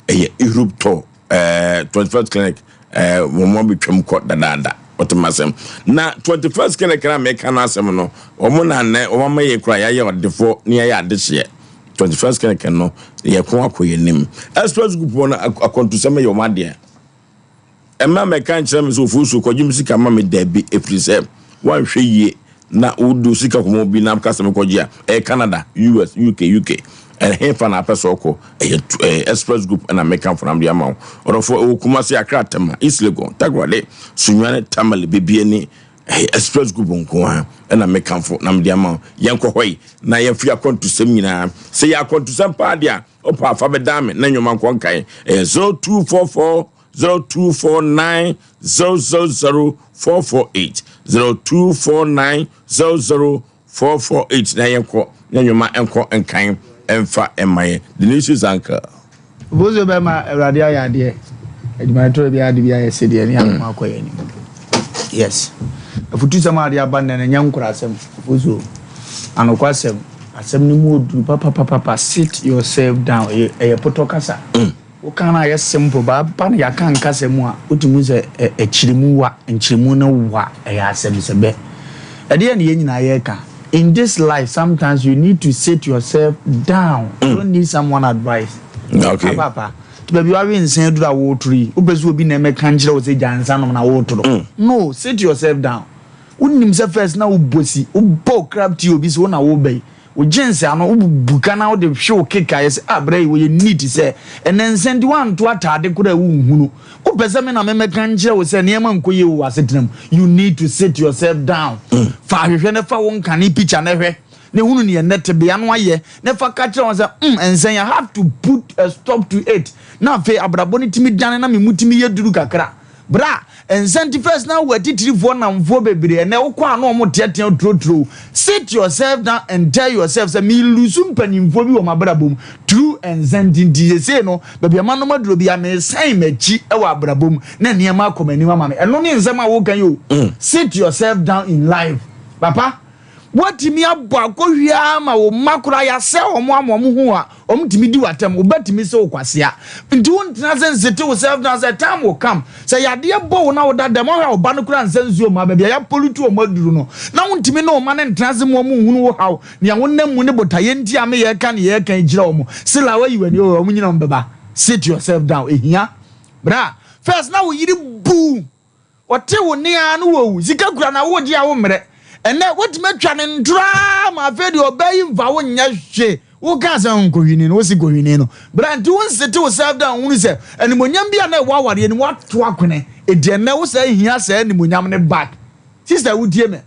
ɛyɛ Europe tour ɛɛ 21st clinic ɛɛ wɔn abɛtwam kɔ dadaada ɔte ma asɛm na 21st clinic na mɛka no asɛm no wɔn na nnɛ wɔn ama yɛ kura yɛayɛ ɔdefoɔ ne yɛayɛ adehyeɛ 21st clinic no yɛko akɔ yɛn anim express group wɔn akɔntusɛm yɛ wɔn adeɛ Mma mmɛka nkyerɛ me sɛ Ofosu kɔgye me sika ma me dabi ɛfiri sɛ woanhwɛ yie na wode wo sika kɔma obi na ka sɛ mekɔgye a ɛyɛ Canada, US, UK, UK ɛhefa na apɛ sɛ ɔkɔ ɛyɛ ɛyɛ Express Group ɛna meka fo na mede ama wo ɔdɔfoɔ ɛwɔ Kumasi, Accra, Tema, East Legon, Takoradi, Sunyani, Tamale, Bibiani ɛyɛ Express Group nko ara ɛna meka fo na mede ama wo yɛnkɔ hɔ yi na yɛmfi akwantusɛm nyinaa sɛ yɛ akwantusɛm paa deɛ a ɔpɛ afa bɛdan me na nnwoma nkɔ nkan ɛyɛ 0244. 0249 000 448, 0249 00 448 na yɛnkɔ na nnwuma nkɔ nkan mfa mma yɛn. The Nations Anchor. Bozo bɛma Awurade ayɛ adeɛ. Adwumayɛtɔ bi ade bi ayɛ sedeɛ ne akoma akɔ yɛn anim. Yes. Afutusɛm a ade aba nnɛ no nyɛ nkorasɛm. Bozo anokwasɛm. Asɛm no mu oduru papapapapa. Sit yourself down. Ɛyɛ ɛyɛ potɔ kasa. Woka no ayɛ simple ba ba no yɛaka nkasa mu a wotumi sɛ ɛkyerɛmu wa nkyerɛmu no wa ɛyɛ asɛm sɛ bɛ. Ɛdeɛ ne yɛn nyinaa yɛreka. In this life, sometimes you need to sit yourself down. You don't need someone advice. Papa, nti baabi wawe nsa aduru a wɔretoro yi, wopɛ sɛ obi na ɛmɛka nkyerɛ wo sɛ gya nsa nom na wɔretoro. No, sit yourself down. Wonim sɛ first na wobɔ si, wobɔ crab tea, obi sɛ wo na wobɛ yi. Wo jeans ano wobubu ka na wode hwe wo keka yɛ sɛ abrɛ yi wɔyɛ neat sɛ ɛnɛ nsa nti woanto ataade koraa a wonhunu. Wopɛ sɛ me na memɛka nkyerɛ wo sɛ nneɛma nkɔ yie wɔ w'asetena mu. You need to sit yourself down. Fa ahwehwɛ ne fa wo nkane picture ne hwɛ ne hunu neɛ nnɛ tebea no ayɛ ne fa ka kyerɛ wɔn sɛ nsɛn I have to put a stop to it. Na afei abrabɔ no tumi dane na me mu tumi yɛ duru kakra. Bra nsa nti first na wɔ atitirifoɔ namfoɔ bebree, ɛnɛ wokɔ a na wɔn teatea turoturo. Sit yourself down and tell yourself sɛ me lose mpanimfoɔ bi wɔ m'abrabɔ mu through nsa nti. Nti sesei no baabi a manom aduro bi a mesan m'akyi wɔ abrabɔ mu na nneɛma akɔ m'anim ama me. Ɛno ne nsɛm a woka yi o. Sit yourself down in life, papa. Woatumi abɔ akɔhwia ama wo mma koraa yɛasɛ wɔn ama wɔn ho a wɔn tumi di w'atam, wobɛtumi sɛ wo kwasea nti wontena sɛ nsete wo self down sɛ time will come. Sɛ yadeɛ bɔ wo na woda dɛm ɔhwɛ a wo ba no koraa nsa nsuo ma baabi a yɛapollute wɔn aduru no na wontumi ne wo ma no ntena ase mu wɔn nhunu wo haw nea wonam mu ne botaeɛ nti a me yɛka ne yɛka yi kyerɛ wɔn sila wayi w'ani o wɔn nyina wɔn bɛba. Sit yourself down, ehia bra. First na wo yere bu ɔte wo nne ara no wɔwu sika kura na wogye a wo mmerɛ. Ɛnɛ wotumi atwa ne ntoraa ma afei deɛ ɔbaa yi mfa wo nyɛ hwe. Woka sɛ nkɔhwini no, wosi kɔhwini no bra. Nti wo nsete wo self down hunu sɛ animonyam bi a na ɛwɔ awareɛ no woato akone ɛdi. Ɛnɛ wo sɛ hia sɛ animonyam ne back. Sister, wotie me,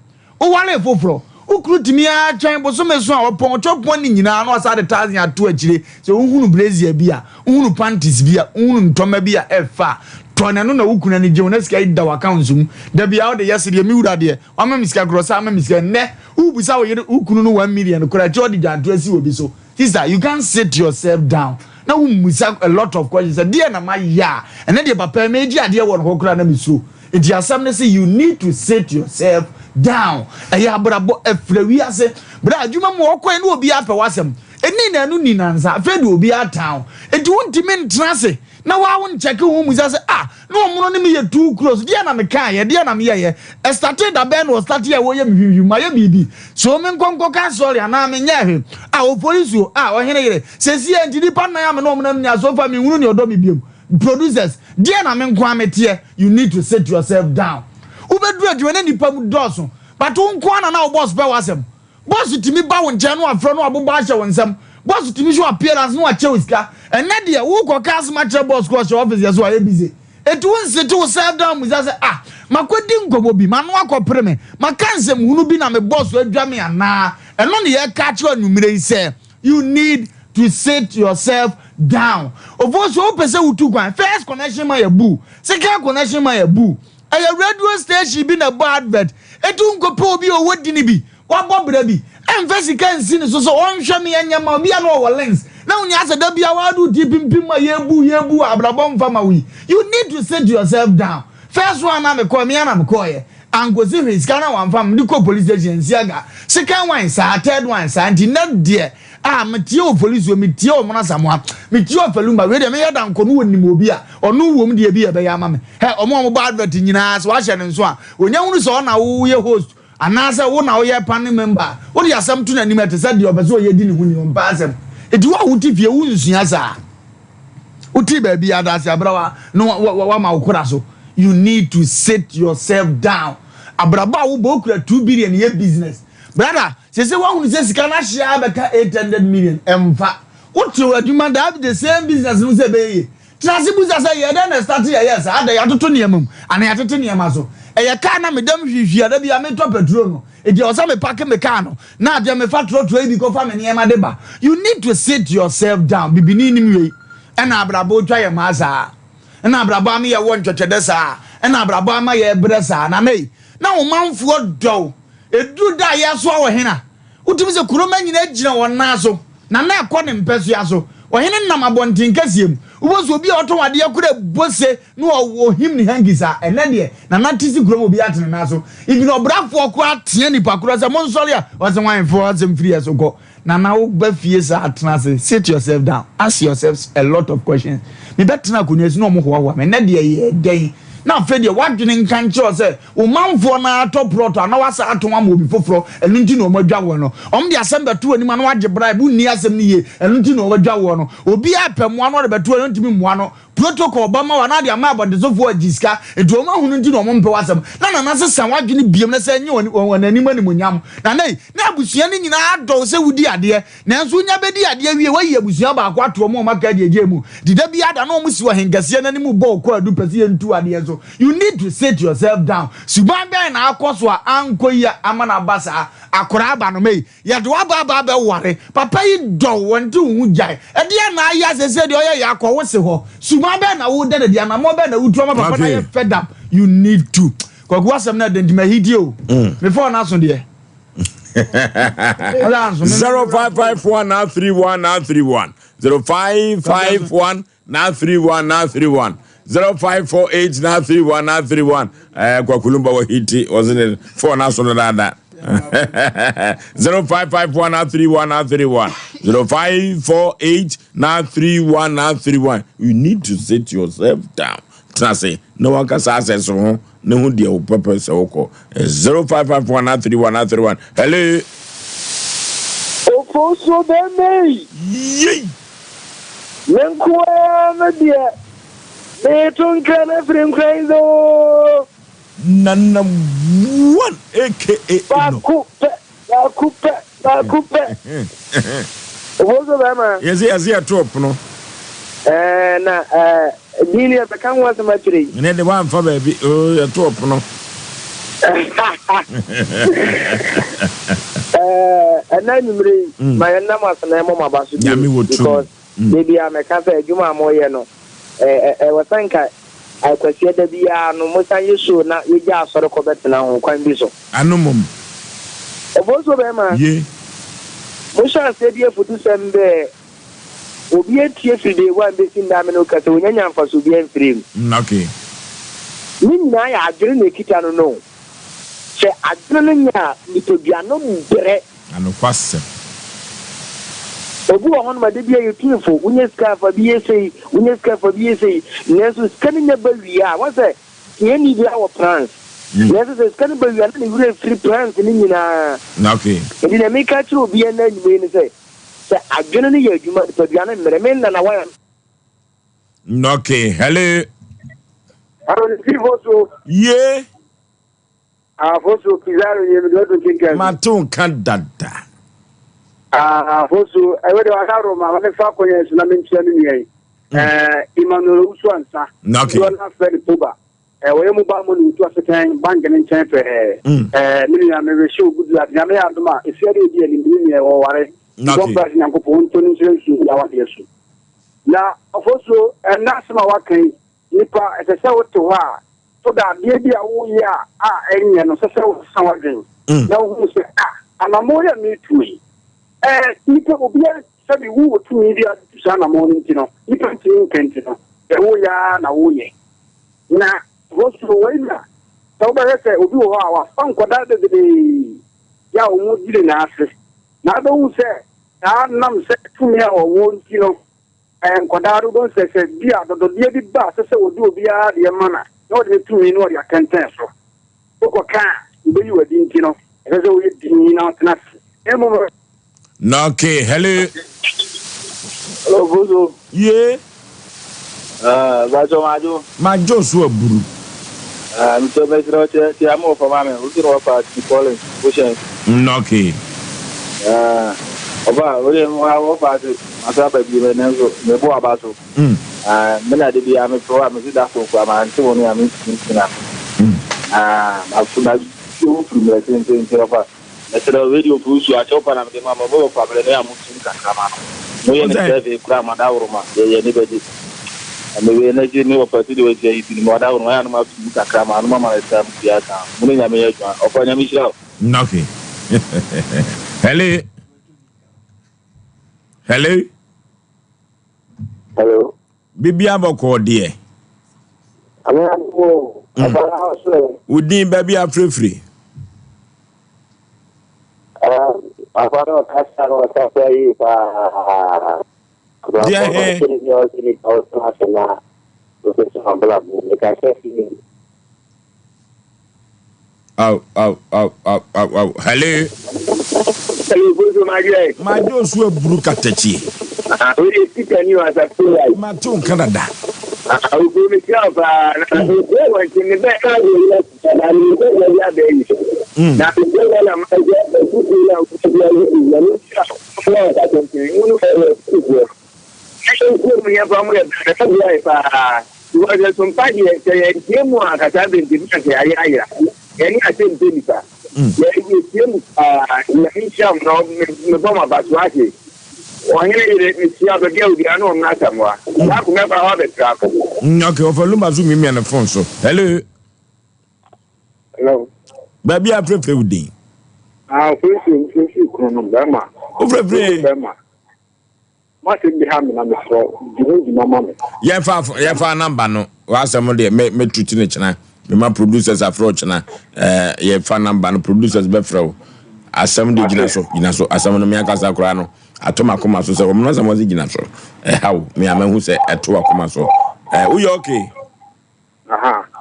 woware foforɔ, wokuru tumi atwɛn bosome so a ɔpɔn ɔtwɔpɔn ne nyinaa na ɔsa de thousand ato akyire sɛ wohunu brassiere bi a, wohunu panties bi a, wohunu ntɔma bi a ɛfa a tɔ n'ano na wokunu ani gye wo na sika yi da w'account mu. Da bia wode yɛ sedeɛ me wura deɛ wama me sika korɔ sɛ ama me sika. Nnɛ wobisa wo yere wo kunu no 1 million korɔ akyi ɔde dwanto asi wɔ bi so. Sister, you can sit yourself down na wommisa a lot of questions sɛ deɛ na mayɛ a ɛnɛ deɛ papa yi megye adeɛ wɔ no hɔ koraa na mesuro. Nti asɛm no sɛ you need to sit yourself down. Ɛyɛ abrabɔ ɛfrɛ wiase berɛ a adwuma mu ɔkɔɛ ne obi apɛ w'asɛm ɛni na ɛno ni nansa afei de obi atan nti wontumi ntena ase na waa wo nkyɛke wo mu sɛ ah na ɔmono ne meyɛ too close. Deɛ na mekaayɛ, deɛ na meyɛyɛ ɛstart da bɛn na ɔstart a wɔyɛ me hwihwim mayɛ biribi so me nkɔnkɔ ka sɔre anaa menyɛ hwee a ɔfori suo a ɔhene yere sɛsie nti nipa nnan a me ne ɔmo nam nya so fa menhunu ne ɔdɔ me biom. Producers deɛ na me nko a meteɛ. You need to sit yourself down. Wobɛduru adwuma ne nipa mu dɔɔso but wo nko ana na wo boss pɛ w'asɛm. Boss tumi ba wo nkyɛn no afrɛ no abobɔ ahyɛ wo nsɛm. Boss tumi show appearance no akyɛ wo sika. Ɛnɛ deɛ wokɔ ka asɛm akyerɛ boss kɔ ɔhyɛ office yɛ so ayɛ busy. Eti wo nsete wo self down musa sɛ ah, makɔdi nkɔmmɔ bi, mano akɔpere me, maka nsɛm hunu bi na me boss adwa me anaa. Ɛno ne yɛka akyerɛ anwummerɛ yi sɛ you need to sit yourself down. Ofo so wopɛ sɛ wotu kwan, first connection ma yɛ bu, second connection ma yɛ bu. Ɛyɛ radio station bi na ɛbɔ advert. Eti nkɔpɛ obi a ɔwɔ dini bi wabɔ bra bi ɛmfa sika nsi ne so sɛ ɔnhwɛ me ɛnyɛ ma obi a na ɔwɔ links na wonya asɛ da bia wade wo ti pimpim ma yɛbu yɛbu a abrabɔ mfa ma wo yi. You need to sit yourself down. First one na mekɔɔ me ana mekɔɔyɛ ankosi hwee sika na wamfa mede kɔ police station nsi aga. Second one saa, third one saa. Nti nɛ deɛ a metie wɔ police o, metie wɔ Mona Samoa, metie wɔ Falumba. Wei deɛ meyɛ da nkɔ no wɔnim obi a ɔno wom deɛ bi yɛ bɛyɛ ama me hɛ. Ɔmo a ɔmo advert nyinaa sɛ wahyɛ ne nso a onya hunu sɛ ɔna woyɛ host anaasɛ wo na woyɛ panel member, wode asɛm to n'anim ɛte sɛ deɛ ɔpɛ sɛ ɔyɛ di ne ho ni. Ɔmpa asɛm. Enti wo a wote fie wonsua saa wote baabi adase abrawa na wama wo kora so. You need to sit yourself down. Abrabɔ a wobɔ okura 2 billion yɛ business, brother, sɛ woahunu sɛ sika no ahyia bɛka 800 million ɛmfa wote adwuma daa the same business no sɛ ɛbɛyɛ yie. Tena ase busa sɛ yɛ dɛn na start yɛyɛ saa ada yɛatoto nneɛma mu ana yɛatete nneɛma so. Ɛyɛ kaa na medam hwihwi ada bi a metɔ petrol no eti ɛwɔ sɛ mepark me kaa no na adeɛ mefa trɔtrɔ yi bi kɔfa me nneɛma de ba. You need to sit yourself down. Bibini nim wei ɛna abrabɔ otwa yɛ maa saa. Ɛna abrabɔ ama yɛwɔ ntwɛtwɛdɛ saa? Ɛna abrabɔ ama yɛbrɛ saa? Nana ei, na wo manfoɔ dɔ wo. Ɛduru da a yɛsoa ɔhene a, wotumi sɛ kuromma nyinaa gyina wɔn nan so, na na ɛkɔ ne mpasua so. Ɔhene nam abɔnten kɛseɛ mu. Wobɛhu sɛ obi a ɔtɔn adeɛ koraa bɔ se na ɔhim ne hanky saa. Ɛnnɛ deɛ, Nana te se kurom obiara te ne nan so. Even ɔbrafoɔ koraa tea nipa korɔ sɛ monsɔre a, ɔse hwan foɔ asɛm firi yɛ so kɔ. Nana wo ba fie saa tena ase sit yourself down ask yourself a lot of questions. Me bɛ tena akonnwa si na ɔmo hoahoa me ɛnɛ deɛ yɛ dɛn na afei deɛ wadwene nka nkyerɛ wo sɛ wo manfoɔ no ara tɔ prɔto a na wasa atɔn ama obi foforɔ ɛno nti na ɔmo adwa woɔ no ɔmo de asɛm bɛto w'anim a na wagye bribe wonni asɛm no yie ɛno nti na ɔmo adwa woɔ no obiara pɛ mmoa no ɔde bɛto w'anim ɔntumi mmoa no Protocol ba ma wo anaa de ama abɔntensofoɔ agye sika nti wɔn ahunu nti na wɔn mpɛ w'asɛm na nana sesa w'adwene biom na sɛ nye wɔn anim animuonyam nana yi na abusua no nyinaa adɔ wo sɛ wodi adeɛ nanso wonya bɛdi adeɛ wie woayi abusua baako ato wɔn a wɔn aka adi agya mu nti da biara da na wɔn si ɔhenkɛseɛ no anim bɔ wo kwaadu pɛ sɛ yɛntu adeɛ so you need to sit yourself down suban bɛn na akɔ so a ankɔ yie ama no aba saa akoraa ba no mei Yɛde wo aba aba abɛware. Papa yi dɔ wo, ɔnte wo ho gyae. Ɛdeɛn na ayɛ a seesei deɛ ɔyɛ yɛ akɔ wo se hɔ? Suban bɛn na woda no adi? Anammɔn bɛn na wotu ama papa no ayɛ fed up? You need to. Kwaku w'asɛm no ɛdɛ nti mahiti o. Mefa wo no aso deɛ. 0551 931 931 0551 931 931 0548 931 931 ɛɛ kwakulumba wɔ hiti ɔse ne fɔɔ n'aso no dada 0551 931 931 0548 931 931 you need to sit yourself down tena ase na wankasa asɛ so ho ne ho deɛ wo pɛpɛ sɛ wokɔ 0551 931 931 hello Ofosuo bɛmɛ yi. Yei. Me nko ara me deɛ, mereto nkra no afiri nkran yi oo. Nana one aka Eno. Baako pɛ, baako pɛ, baako pɛ. Oboso bɛrima. Yɛse yɛse yɛto ɔpono. Ɛɛ na ɛɛ din no yɛbɛka ho asɛm akyire yi. Ɛnɛ de woamfa baabi oo yɛto ɔpono. Ɛɛ ɛnɛ anwummere yi ma yɛnna mo ase na yɛmmɔ mo aba so bio Nyame wɔ tumi. because da biara mɛka sɛ adwuma a moyɛ no ɛɛ ɛwɔ sɛ nka Kwasiada da biara no mosan yɛ show na yɛgya asɔre kɔ bɛtena ho kwan bi so. Ano mmom. Ofosuo bɛrima. Ye. Mohyɛ aseɛ de afutusɛm bɛɛ Obi atie firi day one bɛsi nnɛ a me ne wo kasa yi, ɔnya nya mfasoɔ biara mfirii mu. Mm okay. Ne nyinaa yɛ adwene na ɛkita no no. Sɛ adwene no nyɛ a, nipadua no brɛ. Na nokwasɛm. Obi wɔ hɔnom a da biara yɛtu no fo, wonya sika a fa bi yɛ sei, wonya sika a fa bi yɛ sei. Nanso sika no nya ba wie a, woahu sɛ hiani biara wɔ plans. Nanso sɛ sika no ba wie a, na ne werɛ afiri plans no nyinaa. Okay. Nti nea meka akyerɛ obiara nnɛ anwummerɛ yi ne sɛ, Sɛ adwene no yɛ adwuma nipadua no mmere me nna na wayɛ. Okay, hello. Hello, ne fi foso. Ye. Ah, foso Pizarro ye mi do do kinkan. Mate nka dada. Ah, foso, ewe de wasa Roma, ma me fa konya so na me ntia me nua yi. Eh, Emmanuel Usu ansa. Okay. Do na fɛ ne poba. Eh, wɔyɛ mobile money wotu asekan bank ne nkyɛn pɛɛ. Mm. Eh, me nua me wish you good luck. Nyame yɛ adom a, efia de edi anim me nua wɔware. Okay. Bɔ mpae sɛ Nyankopɔn ɔntɔ ne nhyira nsu ngu awadeɛ so. Na ɔfosuo ɛnna asɛm a waka yi, nipa ɛsɛ sɛ wote hɔ a, so da adeɛ bi a woyɛ a a ɛnyɛ no, sɛ sɛ wosesa w'adwen Mm. na wohu sɛ a anammɔn yi a meretuo yi, ɛɛ nipa obiara sɛbi wowɔ tumi bi a wode tu saa anammɔn no nti no, nipa ntumi nka nti no, deɛ woyɛ ara na woyɛ. Na wɔsuro wei na sɛ wobɛhwɛ sɛ obi wɔ hɔ a wafa nkwadaa bebree yɛ a wɔn gyina n'ase na abɛhu sɛ saa nam sɛ tumi a wɔwɔ nti no ɛɛ nkwadaa no wobɛhu sɛ sɛ bi a dɔdɔdeɛ bi ba a sɛ sɛ wɔde obiara deɛ ma na na wɔde ne tumi no wɔde akɛntɛn so wokɔka a wobɛyi w'adi nti no ɛsɛ sɛ woyɛ dinn na wotena ase na mmom Okay, hello. Hello, Bozo. Ye. Ah, Bajo Majo. Majo so aburu. Ah, Mr. Mesro, che che amu ofa mame. Usi no ofa ti calling. Bushen. Okay. Ah, ofa, ore mo ha ofa ti. Masa ba bi me nenso, me bo abaso. Ah, me na de bi ame pro a me si da so kwa ma nti woni ame nti na. Ah, ma fu na fi firi mmerɛ tenten ofa. Mesrɛ wo radio fo nsuo akyɛw pa na mede ma mo, mowɔ kwabrɛ no yɛ a montum kakra ma no. Moyɛ no survey koraa mo adaworoma yɛ yɛn ani bɛgye. Mewei na gye ne wɔfa si de wahyia yi ti no ma ɔda hɔ no wayɛ anom ato mu kakra ma anom ama no sika no tua aka ho. Mo ne Nyame yɛ adwuma. Ɔfa Nyame nhyira wo. Okay. Hello. Hello. Hello. Bibia bɔkɔɔ deɛ. Wo din baabi afirafiri. Papa no ɔkasa no ɔkasa yie paa. Deɛ he. Aw aw aw aw aw aw hello. Hello, Bozo Magye. Magye osu aburu katakyie. Ah, wo de sika ni wa sa so ya. Ma to nka dada. Ah, wo ko mi tia pa na ko wa nti ne be ka go ya na ni ko ya ya be yi. Na ko ya na ma je ko ko ya ko ya yi ya ni. Ko ya ta ko ni no e ko. Nkuo mu yɛmfa mo yɛ bɛn ɛsɛ boae paa because ɛso mpa deɛ sɛ yɛntie mu a kasaa bɛnti na sɛ ayɛ ayera yɛne asɛm mpɛ nipa yɛ yɛtie mu paa Nyame nhyira mo na mebɔ mo aba so ase ɔhene yere mehyia baabi a obiara na ɔmmra Asamoah saa ko mɛba hɔ abɛtra ko. Okay, ɔfa lumba so miamia ne phone so. Hello. Hello. Baabi a frɛfrɛ wo din. Ah, frɛfrɛ frɛfrɛ kunu no bɛrima. Wo frɛfrɛ. Bɛrima. M'asɛm bi ha me na mesrɛ wo, di ho dwuma ma me. Yɛfa yɛfa number no w'asɛm deɛ mɛ mɛ tuti ne kyena mema producers afrɛ wo kyena ɛɛ yɛfa number no producers bɛfrɛ wo asɛm deɛ gyina so gyina so asɛm no me ankasa koraa no ato m'akoma so sɛ wɔn asɛm wɔn gyina so ɛha wo me ama hu sɛ ɛto akoma so ɛɛ woyɛ okay.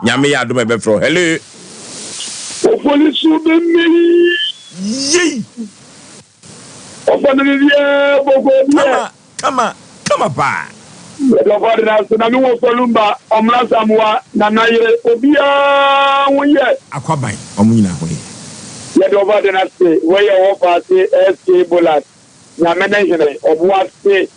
Nyame yɛ adom a yɛbɛfrɛ wo. Hello. Opolisu bi mmiri. Yei. Ɔfɔ no bibiaa bɔkɔ biɛ. Kama kama kama paa. Yɛdɔfɔ de na so na me wɔ Fɔlumba, Ɔmra Samoa, Nana yere, obiaa ho yɛ. Akwaban, ɔmo nyinaa ho yɛ. Yɛdɔfɔ de na se, wei yɛ wɔfa ase SK Bolat. Nyame ne hene, ɔboa se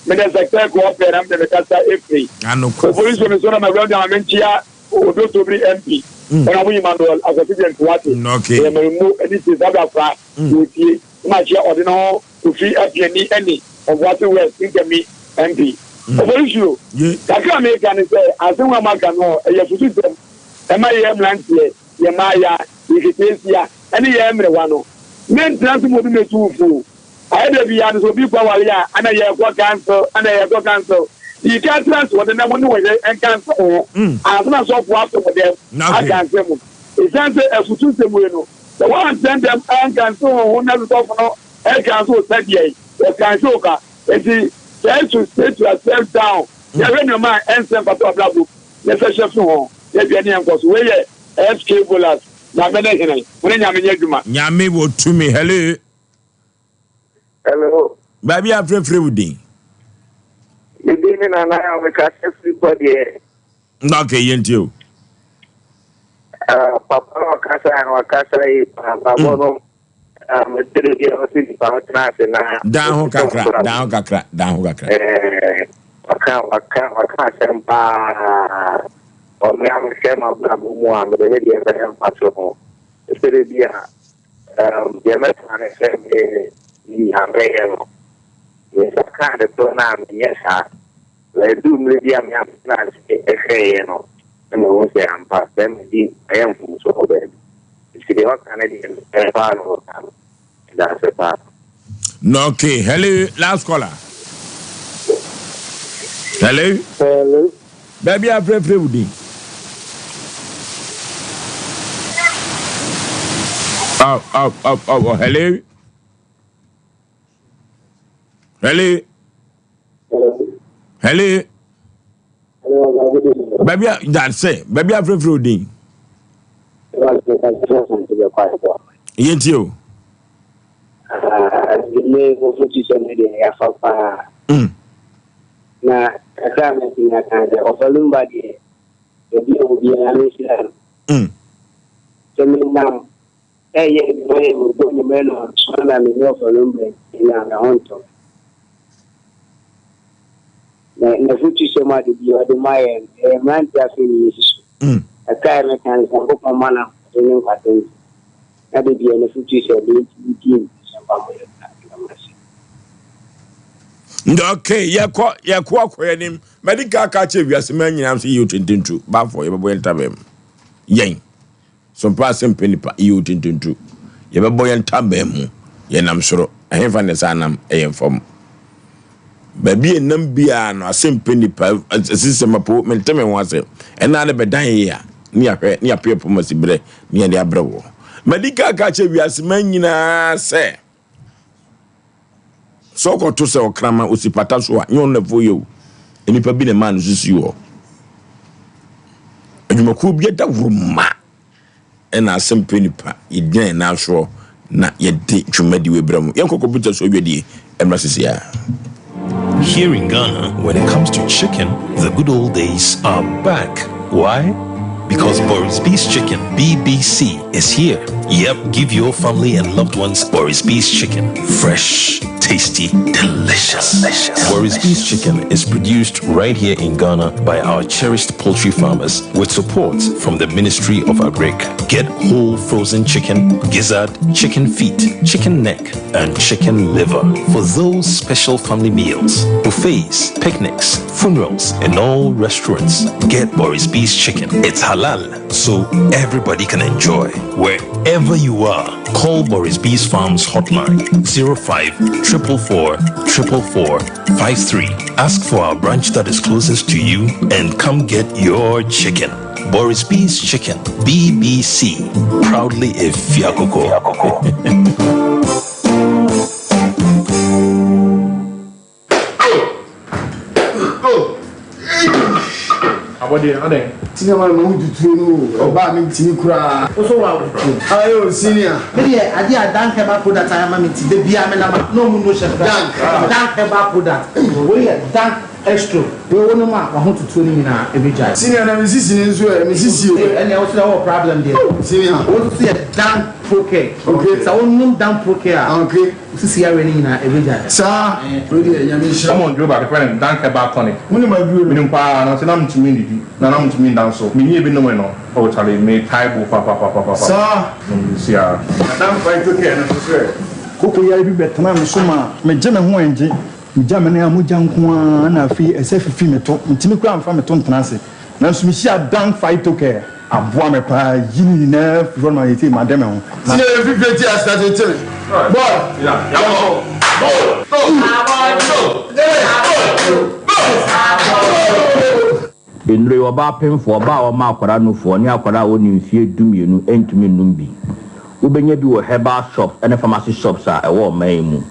me dɛ sɛ kɛk ɔpɛ na mede me kasa efiri Opoliso me so na mawura ma menkyea Odotobiri MP Honourable Emmanuel Akwasi Gyentuate ɛyɛ mɛremmo ɛne tie saa bra fra wɔtie na makyea ɔde ne ho Kofi Apiani ɛne Ɔboase West Nkami MP Opoliso kakra a meka ne sɛ asem a moaka no ɛyɛ afutusɛm ɛma yɛ mmeranteɛ yɛ mmaaya yɛ nketeesia ɛne yɛn mmerewa no. Mentena ase ma obi mmetu wo fo. Ayɛ da biara no sɛ obi kɔ aware a, ɛna yɛkɔ council, ɛna yɛkɔ council. Dii kan tena ase wɔ dɛm wo ne wo yere nka nsɛm ho ansa na sɔfo ato mo dɛm aka nsɛm mu. Esiane sɛ afutu nsɛm wei no, sɛ woantena dɛm anka nsɛm wo ho na sɔfo no ɛkanso wo sɛdeɛ wɔkanso wo ka. Enti try to sit yourself down na hwɛ nneɛma a ɛnsɛ mfata w'abrabɔ mu na sɛ hyɛ fi ho na dwane nkɔ so. Wei yɛ SK Bolas. Nyame ne hene. Mo ne Nyame nyɛ adwuma. Nyame wɔ tumi. Hello. Hello. Baabi a frɛfrɛ wo din. Me din ne Nana a mekasa firi kɔ deɛ. Na okay yɛn tie o. Ah, papa no ɔkasa no ɔkasa yi paa papa no ah, metere bi a ɔsɛ nipa ɔtena ase na. Dan ho kakra, dan ho kakra, dan ho kakra. Eh, waka waka waka asɛm paa. Ɔme a mehwɛ m'abrabɔ mu a mede me deɛ bɛyɛ mfatoho. Ɛsɛ bi a um, deɛ mɛka ne sɛ me nea mɛyɛ no, me nsa kaa de korɔ no a menyɛ saa. Na ɛduu mmerɛ bi a me atena ase hwɛeɛ no, na mahu sɛ ampa sɛ madi mayɛ mfomso wɔ baabi. Nti deɛ ɔka no deɛ nokorɛ paa na ɔka no. Meda ase paa. Okay, hello, last caller. Hello. Hello. Baabi a frɛfrɛ wo din. Oh, oh, oh, oh, oh, hello. Hello. Hello. Baabi a that's it. Baabi a frɛfrɛ wo din. Yɛntie o. Me nkurɔfo me deɛ yɛafa paa. Na kakra a mɛtumi aka sɛ ɔfa lumba deɛ baabi a obiara menhyira no. Sɛ menam ɛyɛ adwuma yɛ mebɔ nnwuma no nso na menni ɔfa lumba na me ho ntɔ me. Na n'afotusɛm ade bi ɔde ma yɛn ɛyɛ mmerante afei ne yɛsi so. Kakra a mɛka ne sɛ Nyankopɔn ma no ahoɔden ne nkwa tenten. Na da biara n'afotusɛm de yɛtumi die mu sɛ mpa mo yɛ bra. Meda mo ase. Okay, yɛkɔ yɛkɔ akɔ yɛn anim. Madi kan aka akyerɛ wiase man nyinaa sɛ yɛyɛ otintintu, baafo, yɛbɛbɔ yɛn ntaban mu. Yɛn, so mpa ase mpɛ nipa, yɛyɛ otintintu. Yɛbɛbɔ yɛn ntaban mu. Yɛnam soro. Ɛhefa na ɛsɛ anam? Ɛyɛ fam. Baabi a ɛnam biara no, ase mpɛ nipa, asisɛ mapo, mente me ho ase. Ɛna ne bɛdan yɛ a, ne yɛahwɛ, ne yɛapɛ yɛpɔ masi berɛ, ne yɛde abrɛ wɔ. Madi kan aka akyerɛ wiase man nyinaa sɛ, Sɛ ɔkɔto sɛ ɔkraman osi pata so a, nyɛ ɔno na ɛfo yɛ o. Nnipa bi na ɛmaa no sisi hɔ. Adwumakuo bi adaworo ma ɛna asɛm pɛ nipa yɛgyina yɛn nan soɔ na yɛde dwumadi wei brɛ mu. Yɛnkɔ kɔmputa so adwadie mmra sisi a. Here in Ghana, when it comes to chicken, the good old days are back. Why? Because Boris B's Chicken, BBC, is here. Yep, give your family and loved ones Boris B's Chicken. Fresh, tasty, delicious. delicious. Boris B's Chicken is produced right here in Ghana by our cherished poultry farmers with support from the Ministry of Agric. Get whole frozen chicken, gizzard, chicken feet, chicken neck, and chicken liver for those special family meals, buffets, picnics, funerals, and all restaurants. Get Boris B's chicken. It's halal, so everybody can enjoy. Wherever you are, call Boris B's Farms hotline 05 444 444 53. Ask for our branch that is closest to you and come get your chicken. Boris B's Chicken, BBC, proudly a Fiakoko. Abɔdeɛ adɛn? Senior man ma wo tutuo no o, ɔbaa me ntimi koraa. Wo so wa wo tutuo. Aye o senior. Me deɛ adeɛ a Dank herbal product ayɛ ama me nti da biara me nam a na ɔmo no hyɛ me Dank. Dank herbal product wei yɛ Dank Estro wei wo nom a wahotutuo no nyinaa ɛbɛgyae. Senior na me sisi no nso ɛ, me sisi o. Ɛnneɛ wo so deɛ wowɔ problem deɛ. Senior. Wo nso so yɛ Dank Procare. Okay. Sɛ wo nom Dank Procare a. Okay. Wo sisi yareɛ no nyinaa ɛbɛgyae. Saa, wei deɛ Nyame nhyira wo. Wɔn aduro baako yɛfrɛ no Dank Herbal Tonic. Wonim aduro no? Menim paa, nanso na mentumi nnidi, na na mentumi nda nso. Menyɛɛ bi nomee no, oh charlie, metae bo papapapapa. Saa. Nom nsuo ara. Na Dank Phyto-Care no nso so ɛ? Koko yare bi bɛtenaa me so maa megye me ho angye. Megya me nan a mogya nko ara na afei ɛsɛ fifi me to. Mentumi koraa mfa me to ntena ase. Nanso mehyiaa Dank Phytocare. Aboa me paa yi ne nyinaa firi hɔ no ma seesei made me ho. Na. Senior yɛ fifire ti ase tete me boy yɛnkɔ. Nnuro yi, ɔbaa pemfoɔ, ɔbaa a wɔma akwadaa nufoɔ, ne akwadaa a ɔnni mfeɛ dumienu ntumi nnom bi. Wobɛnya bi wɔ herbal shops ne pharmacy shops a ɛwɔ ɔman yi mu.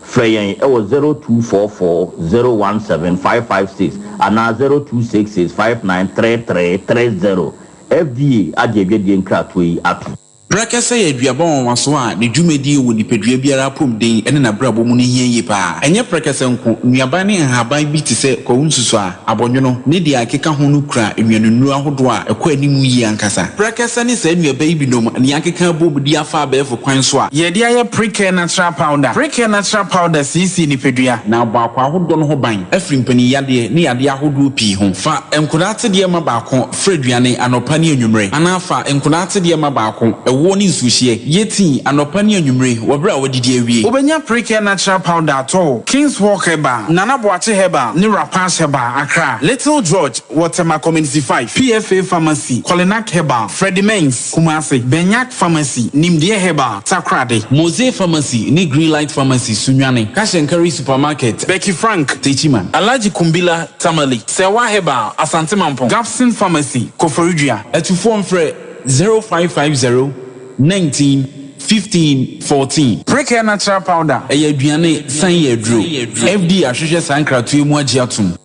Frɛ yɛn wɔ 0244 017 556 anaa 0266 5933 30. FDA agye adwadie nkratoɔ yi atom. Prɛkɛsɛ yɛ aduaba nwanwaso a ne dwumadie wɔ nipadua biara apɔmuden ne n'abrabɔ mu no hia yie pa ara. Ɛnyɛ prɛkɛsɛ nko, nnuaban ne nhaban bi te sɛ kwawu nsusuaa, abɔnwono, ne deɛ ɛkeka ho no kura nnuanennuro ahodoɔ a ɛkɔ anim yie ankasa. Prɛkɛsɛ ne saa nnuaba yi binom na yɛakeka abom de afa abɛɛfo kwan so a. Yɛde ayɛ Precare Natural Powder. Precare Natural Powder siesie nipadua. Na abɔ akwaa ahodoɔ no ho ban afiri mpaninyadeɛ ne yadeɛ ahodoɔ pii ho. Fa nkwadaa atedeɛ ma baako. Fra aduane anɔpa ne anwummere, anaa fa nkwadaa atedeɛ ma baako, ɛwoɔ ne nsuohyeɛ. Yɛ tii anɔpa ne anwummere wɔ berɛ a woadidi awie. Wobɛnya Precare Natural Powder atɔ wɔ King's Walk Herbal, Nana Boakye Herbal ne Rapash Herbal, Accra, Little George wɔ Tema Community 5, PFA Pharmacy, Kolinak Herbal, Freddie Mens, Kumasi, Benyak Pharmacy, Nimdeɛ Herbal, Takoradi. Mose Pharmacy ne Greenlight Pharmacy, Sunyani, Cash and Carry Supermarket, Becky Frank, Techiman. Alhaji Kumbila, Tamale, Serwaa Herbal, Asante Mampong, Gabson Pharmacy, Koforidua. Atufoɔ mfrɛ 0550 19 15 14. Precare Natural Powder. Ɛyɛ aduane san yɛ aduro. FDA ahwehwɛ saa nkratoɔ yi mu agye atom.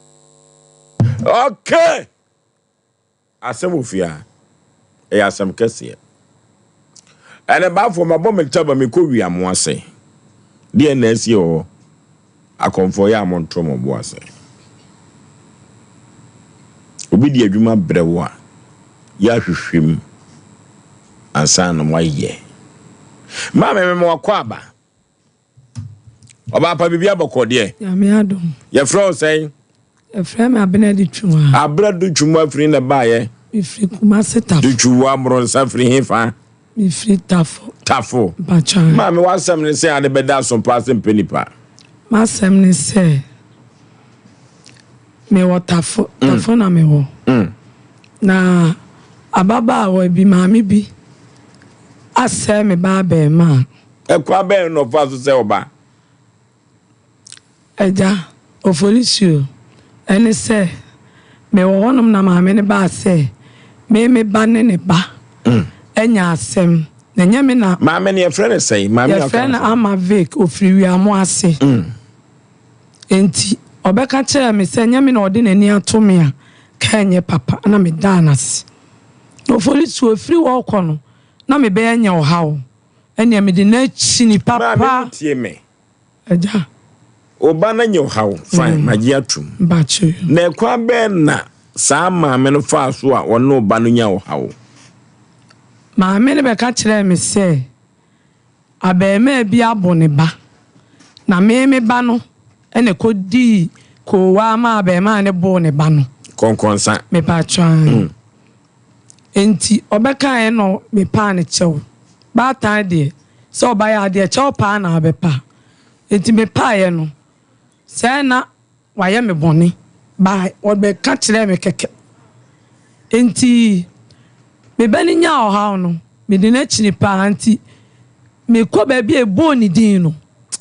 Okay! Asɛm wɔ fie ha. Ɛyɛ asɛm kɛseɛ. Ɛnɛ baafoɔ mabɔ me taba mekɔ wia mo ase. Deɛ na asie wɔ hɔ. Akɔmfoɔ yɛ a monto mo bo ase. Obi de adwuma brɛ wo a, yɛ ahwehwɛ mu ansa na moayɛ. Maame mema wakɔ aba. Ɔbaa pa biribi abɔkɔ deɛ. Nyame adom. Yɛfrɛ wo sɛn? Yɛfrɛ me Abena de Twumwa. Abena de Twumwa firi na baayɛ? Mefiri Kumase Tafo. De Twumwa Mmorɔnsa firi he fa? Mefiri Tafo. Tafo. Mpakyɛw. Maame w'asɛm ne sɛ ade bɛda aso paa sɛ mpɛ nipa. M'asɛm ne sɛ. Mewɔ Tafo, Tafo na mewɔ. Na ababaawa bi, maame bi asɛe me ba abarimaa. Ɛkwan bɛn na ɔfaa so sɛe ɔba? Agya, Oforisuo, ɛne sɛ mewɔ hɔnom na maame no baa sɛ me me ba ne ne ba anya asɛm na ɛnyɛ me na. Maame no yɛfrɛ no sɛn? Maame a ɔka Yɛfrɛ no no sɛn? Ama Vic, ɔfiri Wiamo ase. Enti ɔbɛka kyerɛɛ me sɛ ɛnyɛ me na ɔde n'ani ato me a, ka ɛnyɛ papa na medaa no ase. Na Oforisuo, ɛfiri hɔ rekɔ no, na me bɛyɛ anya ɔhaw. Ɛnneɛ mede no akyini papa. Maame wo tie me. Agya. Wo ba no anya ɔhaw, fine, magye atum. Mpakyɛ. Na ɛkwan bɛn na saa maame no faa so a ɔne wo ba no nyaa ɔhaw? Maame no bɛka kyerɛɛ me sɛ abarimaa bi abo ne ba, na me me ba no na ɛkɔdii koowaa maa abarimaa no boo ne ba no. Kɔnkɔnsa. Mepakyɛ ae. Enti ɔbɛkaeɛ na mepaa no kyɛw. Baatan deɛ, sɛ ɔba yɛ adeɛ, kyɛw paa na abɛpa. Enti mepaeɛ no, sɛɛ na wayɛ me bɔne, but ɔbɛka kyerɛɛ me kɛkɛ. Enti me ba no nyaa ɔhaw no, mede no akyini paa. Nti mekɔ baabi a ɛbɔɔ ne din no,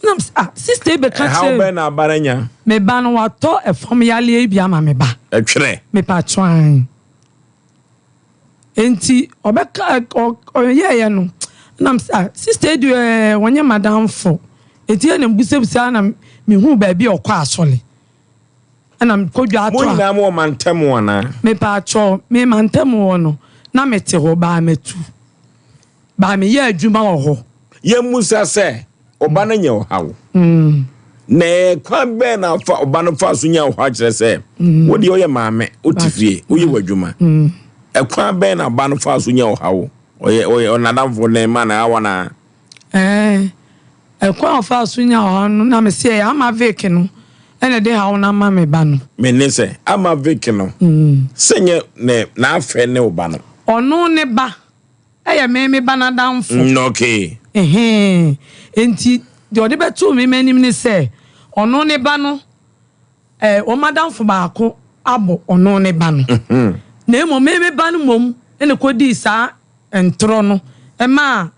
na mesɛ, ah, sister yi bɛka Ɛhaw kyerɛɛ bɛn na aba no anya? me ba no, watɔ ɛfam yareɛ yi bi ama me ba. Ɛtwerɛ. Mepatwo ae. Enti ɔbɛka ɔyɛeɛ no na mesɛ ah sister yi deɛ ɔnyɛ m'adamfo. Enti ɛna mebusabusa na mehuu baabi a ɔkɔ asɔre. Ɛna mekɔdwa Mo ato a. nyinaa mowɔ mantam anaa? Mepatwɔ me mantam hɔ no na mete hɔ baa matu. Baa meyɛ adwuma wɔ hɔ. Yɛmmisa sɛ, Ɔba no anya ɔhaw? Na kwan bɛn na ɔfa ɔba no fa so nya ɔhaw kyerɛ sɛ wo deɛ ɔyɛ maame, wote fie, woyɛ w'adwuma. Ɛkwan bɛn na ɔba no fa so nya ɔhaw? Ɔyɛ ɔyɛ ɔnadamfo ne ma na awa na. Ɛɛ, ɛkwan a ɔfaa so nyaa ɔhaw no, na mese ɛyɛ ama Vic no ɛna ɛde haw no ama me ba no. Me ne sɛ, ama Vic no, sɛ nyɛ ne n'afɛ ne wo ba no. Ɔno ne ba Ɛyɛ me me ba no adamfo. Mm, okay. Ɛhɛn. Enti, deɛ ɔde bɛtoo me m'anim ne sɛ, ɔno ne ba no, eh, wɔn adamfo baako abɔ ɔno ne ba no. Mm-hmm. Na mmom me me ba no mmom na ɛkɔdii saa ntorɔ no maa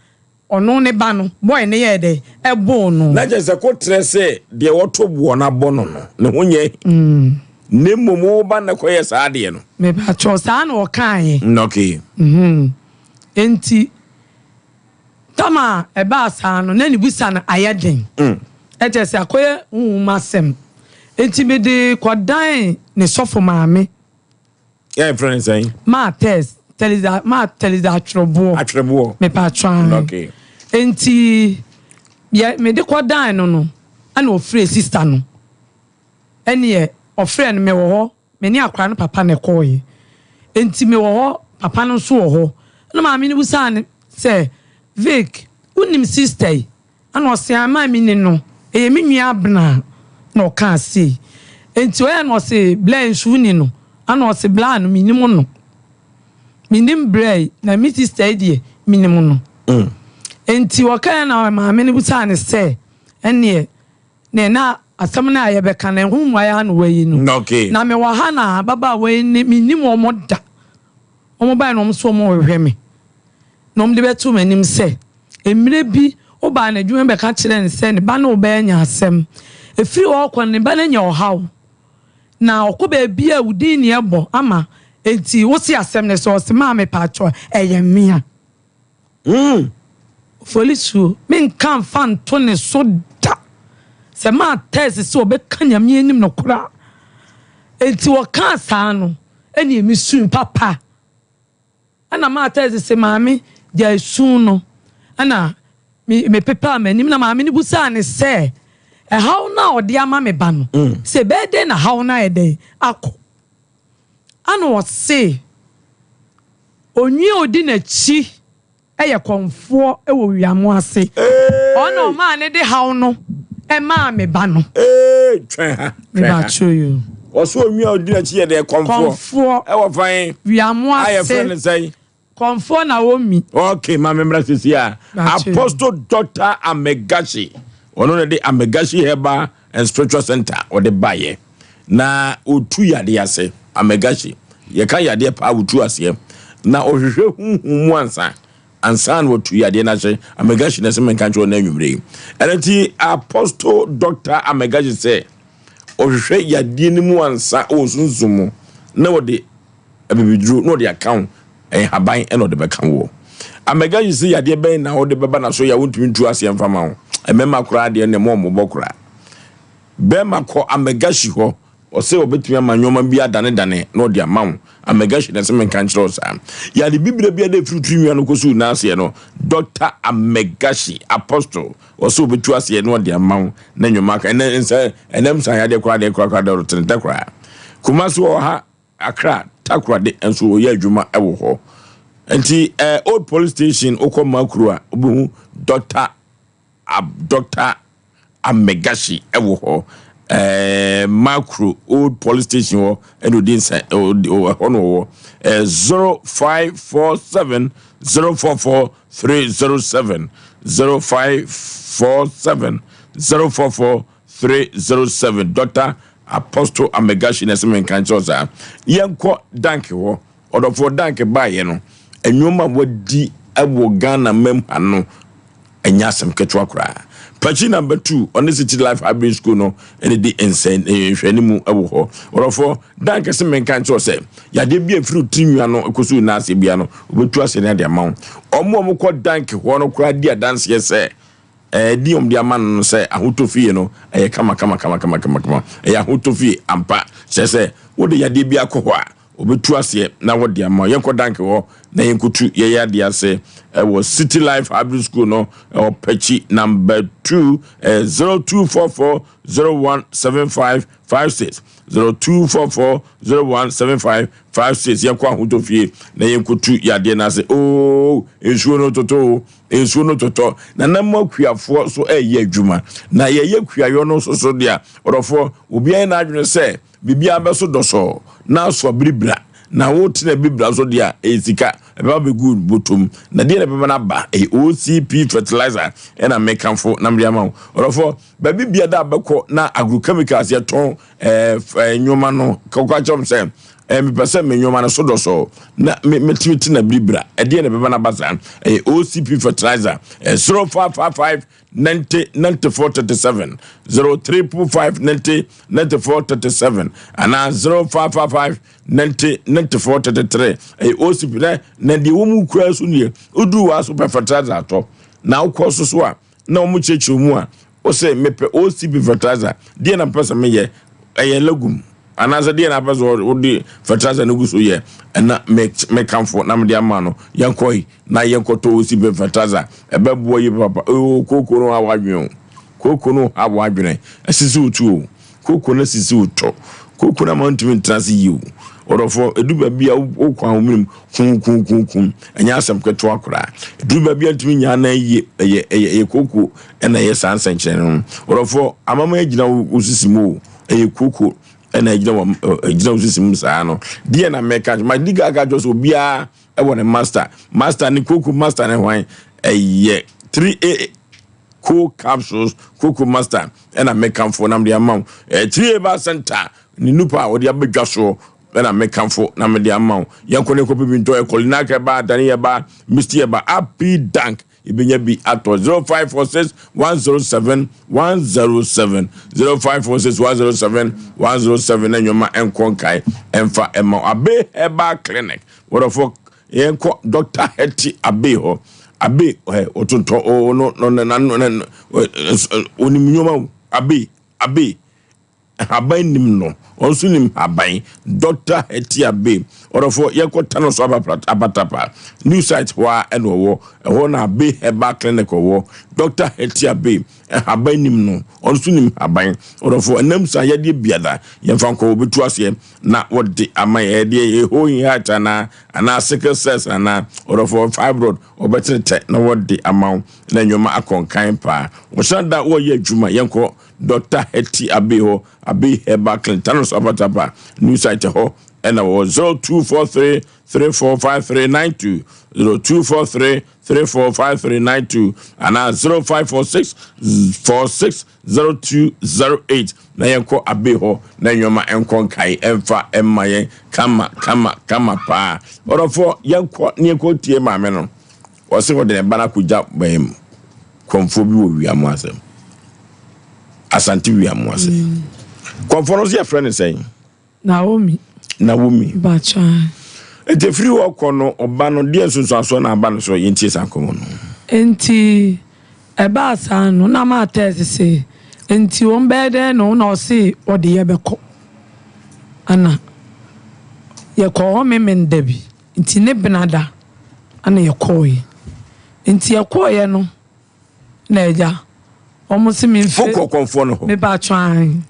ɔno ne ba no, boy no yɛɛ dɛ, ɛboo no. Na kyerɛ sɛ koterɛ sɛ deɛ wɔto boɔ no abɔ no no, ne ho nyɛ ahi. Na mmom wo ba na kɔyɛ saa adeɛ no. Mepakyɛw, saa na ɔkaeɛ. Mm, okay. Mm-hmm. Enti, tam a ɛbaa saa no, na ne bisa no ayɛ den. Mm. Ɛkyerɛ sɛ akɔyɛ honhom asɛm. Enti mede kɔdan ne sɔfo maame. Yɛ frɛ no sɛn? Maa Tess, Teliza, Maa Teliza Atwerɛboɔ. Atwerɛboɔ. Mepakyɛw. Okay. Enti, yɛ, mede kɔdan no no, ɛna ɔfrɛɛ sista no. Ɛneɛ ɔfrɛɛ no mewɔ hɔ, me ne akwadaa no papa na ɛkɔeɛ. Enti mewɔ hɔ, papa no nso wɔ hɔ. Ɛna maame no bisaa no sɛ, Vic, wonim sista yi? Ɛna ɔse, ae maa menni no, ɛyɛ me nua Abena. Ɛna ɔkaa sei. Enti ɔyɛ na ɔse, Blair nso wonni no? Ɛna ɔse, Bla no mennim no. Mennim Blair yi, na me sista yi deɛ menim no. Enti ɔkaeɛ na maame no bisaa no sɛ, ɛneɛ Ne na asɛm no a yɛbɛka no, ɛho mmuae ara na wɔayi no. Okay. Na mewɔ ha na ababaawa yi ne mennim wɔn da. Wɔn bae na wɔn nso wɔrehwehwɛ me. Na wɔde bɛtoo m'anim sɛ, mmerɛ bi wobaa n'adwuma mu bɛka kyerɛɛ no sɛ ne ba ne wo bɛanya asɛm. Ɛfiri hɔ rekɔ no, ne ba no anya ɔhaw. Na ɔkɔ baabi a wo din ne ɛbɔ ama enti wose asɛm no sɛ ɔse maame paatwɔ ɛyɛ mea. Mm. Ofolisuo, menka mfa nto ne so da sɛ maa tɛs sɛ ɔbɛka Nyame anim nokorɛ a. Enti ɔkaa saa no, ɛneɛ me sui papa. Ɛna maa tɛs se maame gyae su no. Ɛna me me pepaa m'anim na maame no busaa ne sɛ, ɛhaw no a ɔde ama me ba no, sɛ ɛbɛyɛ dɛn na haw no ayɛ dɛn akɔ. Ɛna ɔse, Onwi a odi n'akyi yɛ kɔmfoɔ wɔ wiamo ase. Ɔno na ɔmaa ne de haw no maa me ba no. Ee, twɛn ha, Me twɛn ba ha. kyerɛ you. Ɔso onwi a odi n'akyi yɛ deɛ kɔmfoɔ. Kɔmfoɔ. Ɛwɔ fan. Wiamo A ase. yɛfrɛ no sɛn? Kɔmfoɔ Naomi. Okay, ma me mmra sisi a. Bakyɛ. Apostle Doctor Amegashi. Ɔno na de Amegashi Herbal and Spiritual Center ɔde baeɛ. Na ɔtu yadeɛ ase. Amegahye, yɛka yadeɛ paa ɔtu aseɛ. Na ɔhwehwɛ honhom mu ansa ansa na watu yadeɛ no ase. Amegahye na ɛsɛ menka nkyerɛ wo nnɛ anwummerɛ yi. Ɛno nti Apostle Doctor Amegahye sɛ ɔhwehwɛ yadeɛ no mu ansa wɔ sunsum mu na ɔde abibiduro na ɔde aka wo, nhaban na ɔde bɛka woɔ. Amegahye sɛ yadeɛ bɛn na wode bɛba n'aso yɛ a wontumi ntu aseɛ mfa ma wo. Mmarima koraa deɛ na ɛma wɔn bɔ koraa. Bɛrima kɔ Amegahye hɔ, ɔsɛ ɔbɛtumi ama nneɛma bi adanedane na ɔde ama wo. Amegahye na ɛsɛ menka nkyerɛ wo saa. Yade bibire bi a ɛfiri tiri nwia no kɔsi wo nan aseɛ no, Dɔkta Amegahye, Apostle, ɔsɛ ɔbɛtu aseɛ na ɔde ama wo na nneɛma aka. Ɛnɛ nsɛ ɛnɛ nsa yadeɛ koraa deɛ koraa koraa deɛ ɔtene tɛ koraa. Kumasi wɔ ha, Accra, Takoradi nso wɔyɛ adwuma wɔ hɔ. Nti eh, old police station wokɔ Makuro a wobɛhu Dɔkta Dɔkta Amegashi wɔ hɔ. Ɛɛ Makro Old Police Station hɔ ɛna odi nsa ɛhɔ na ɔwɔ. Ɛɛ 0547 044 307 0547 044 307 Dɔkta Apostle Amegashi na ɛsɛ menka nkyerɛ wo saa. Yɛnkɔ Dank hɔ. Ɔdɔfoɔ Dank baeɛ no, nneɛma a wadi wɔ Ghana mam ha no, ɛnyɛ asɛm ketewa koraa. Pakyi number 2, ɔne City Life Hybrid School no na ɛdi nsɛn nhwɛanimu wɔ hɔ. Ɔdɔfoɔ Dank se menka nkyerɛ wo sɛ, yadeɛ bi a ɛfiri wo tiri nwi ano kɔsi wo nan ase biara no, wɔbɛtu aseɛ no ade ama wo. Wɔn a wɔkɔ Dank hɔ no koraa di adanseɛ sɛ, ɛɛ din a wɔde ama no no sɛ ahotɔ fie no, ɛyɛ kama kama kama kama kama kama. Ɛyɛ ahotɔ fie ampa. Kyerɛ sɛ, wode yadeɛ bi akɔ hɔ a, Wɔbɛtu aseɛ na wɔde ama wo. Yɛnkɔ Danke hɔ na yɛnkɔtu yɛyɛ adeɛ ase ɛwɔ City Life Hybrid School no ɛwɔ Pɛkyi number 2 ɛyɛ 0244 017556 0244 017556. Yɛnkɔ ahotɔ fie na yɛnkɔtu yadeɛ no ase. Oo nsuo no totɔ o, nsuo no totɔ. Nana mu akuafoɔ so ɛyɛ adwuma na yɛyɛ kuayɔ no nso so deɛ ɔdɔfoɔ obiara yɛ n'adwene sɛ Biribiara bɛso dɔsɔɔ na aso abiribira, na wote no abiribira nso deɛ a, ɛyɛ sika, ɛbɛba abɛgu wo bɔtɔ mu. Na deɛ na ɛbɛma no aba? Ɛyɛ OCP fertilizer ɛna mekamfo na mede ama wo. Ɔdɔfoɔ, baabi bia da bɛkɔ na agrochemicals yɛtɔn ɛɛ nneɛma no, kɔka kyerɛ wɔn sɛ ɛɛ mepɛ sɛ me nneɛma no so dɔsɔɔ na me metumi te no abiribira. Ɛdeɛ na ɛbɛma no aba saa? Ɛyɛ OCP fertilizer. Ɛyɛ 0555 90 94 37 0345 90 94 37 anaa 0555 90 94 33. Ɛyɛ OCP na na deɛ wɔn mu kura so nie. Woduru wɔ aso pɛ fertilizer atɔ na wokɔ so so a na wɔn kyerɛkyerɛ mu a wosɛ mepɛ OCP fertilizer, deɛ na mpɛ sɛ meyɛ ɛyɛ legume anaasɛ deɛ na apɛ sɛ wode fertilizer no gu so yɛ, ɛna mekamfo na mede ama no. Yɛnkɔ yi na yɛnkɔtɔ OCP fertilizer, ɛbɛboa yi papa. Oo, kooko no ha w'adwene o, kooko no ha w'adwene, asisi wo tu o, kooko no asisi wo tɔ, kooko no ama ntumi ntena ase yie o. Ɔdɔfoɔ, ɛdu baabi a wokɔ a womenem kunkunkunkum, ɛnyɛ asɛm ketewa koraa. Ɛduru baabi a ntumi nyaa nan yie, ɛyɛ ɛyɛ ɛyɛ kooko ɛna ɛyɛ saa nsɛnkyerɛnne no. Ɔdɔfoɔ, amama agyina wo sisi mu o, ɛyɛ kooko ɛna ɛgyina wɔ ɛgyina wo sisi mu saa no. Deɛ na mɛka, ma di ka ka kyerɛ sɛ obiara ɛwɔ ne master. Master ne kooko master ne hwan? Ɛyɛ 3A co capsules kooko master ɛna mekamfo na mede ama wo. Ɛyɛ 3A ba center ne nupa a wɔde abɛdwa soɔ ɛna mekamfo na mede ama wo. Yɛnkɔ ne kɔpɛ bi ntɔ. Ɛkɔlinak ɛba, Dani ɛba, Misty ɛba, Api Dank yɛbɛnya bi atɔ. 0546 107 107 0546 107 107 na nneɛma ɛnkɔ nkae ɛmfa ɛma wo. Abe Herbal Clinic wɔdɔfo, yɛnkɔ Dr. Hetty Abe hɔ. Abe ɛ ɔtontɔn o no no no no no onim nneɛma o. Abe Abe Nhaban nim no, ɔno nso nim nhaban. Dɔkta Hetty Abe, ɔdɔfo, yɛnkɔ Tano so Abatapa, New Site hɔ ara na ɔwɔ. Ɛhɔ na Abe Herbal Clinic ɔwɔ. Dɔkta Hetty Abe, nhaban nim no, ɔno nso nim nhaban. Ɔdɔfo, ɛnam saa yadeɛ biara, yɛmfa nkɔ, wɔbɛtu aseɛ na wɔde ama yɛn. Ɛdeɛ ɛyɛ hole heart anaa, anaa sickle cells anaa, ɔdɔfo, fibroid, wɔbɛtene tɛ na wɔde ama wo na nneɛma akɔ nkan paa. Ɔhyɛ da wɔyɛ adwuma, yɛnkɔ Dɔkta Hetty Abbey hɔ, Abbey Herbal Clinic, Tano so Abatapa, New Site hɔ. Ɛna wɔ 0243 345392, 0243 345392 anaa 0546 460208 na yɛnkɔ abe hɔ na nneɛma nkɔ nkae ɛmfa ɛmma yɛn kama kama kama paa. Ɔdɔfoɔ yɛnkɔ ne yɛnkɔ tie maame no. Ɔse ɔde ne ba no akɔgya bɛn mu kɔmfoɔ bi wɔ wia mu asɛm. Asante wia mu ase. Kɔmfoɔ no nso yɛfrɛ no sɛn? Naomi. Naomi. Bacha. Nti efiri hɔ kɔ no ɔba no deɛ nsunsuansoɔ na aba no so yɛntie saa nkɔmmɔ no. Nti ɛbaa saa no na maa tɛs se nti wɔn bɛyɛ dɛn no na ɔse ɔde yɛ bɛkɔ ana yɛkɔɔ hɔ memenda bi nti ne benada ana yɛkɔɔɛ nti yɛkɔɔyɛ no na agya wɔn se me nfiri. Wokɔ kɔnfoɔ no hɔ. Me ba twan.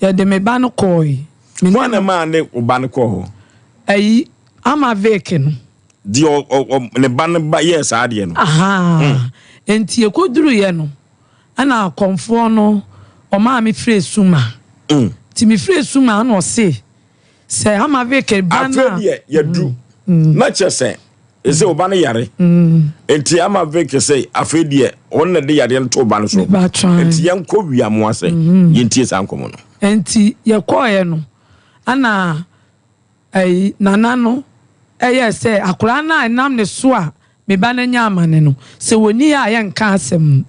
Yɛde me ba no kɔɔe. Wɔn na maa ne ba no kɔɔ hɔ. Ayi ama Vic no. Deɛ ɔ ɔ ne ba no ba yɛɛ saa adeɛ no. Ahaa. Mm. Nti yɛkɔduruiɛ no ɛna kɔnfoɔ no ɔmaa me firi Suma. Mm. Nti me firi Suma ɛna ɔse sɛ ama Vic ba no a. Afei deɛ yɛduru. Mm. Na kyerɛ sɛ. Ɛsɛ ɔba no yare. Nti ama Vic sɛ afei deɛ ɔno na de yadeɛ no to ɔba no so. Nti yɛnkɔ wiamo ase mhm. yɛntie saa nkɔmmɔ no. Nti yɛkɔɔeɛ no ɛna ɛyi nana no ɛyɛ sɛ akwadaa no a ɛnam ne so a me ba no anya amane no sɛ wɔni a yɛnka asɛm no.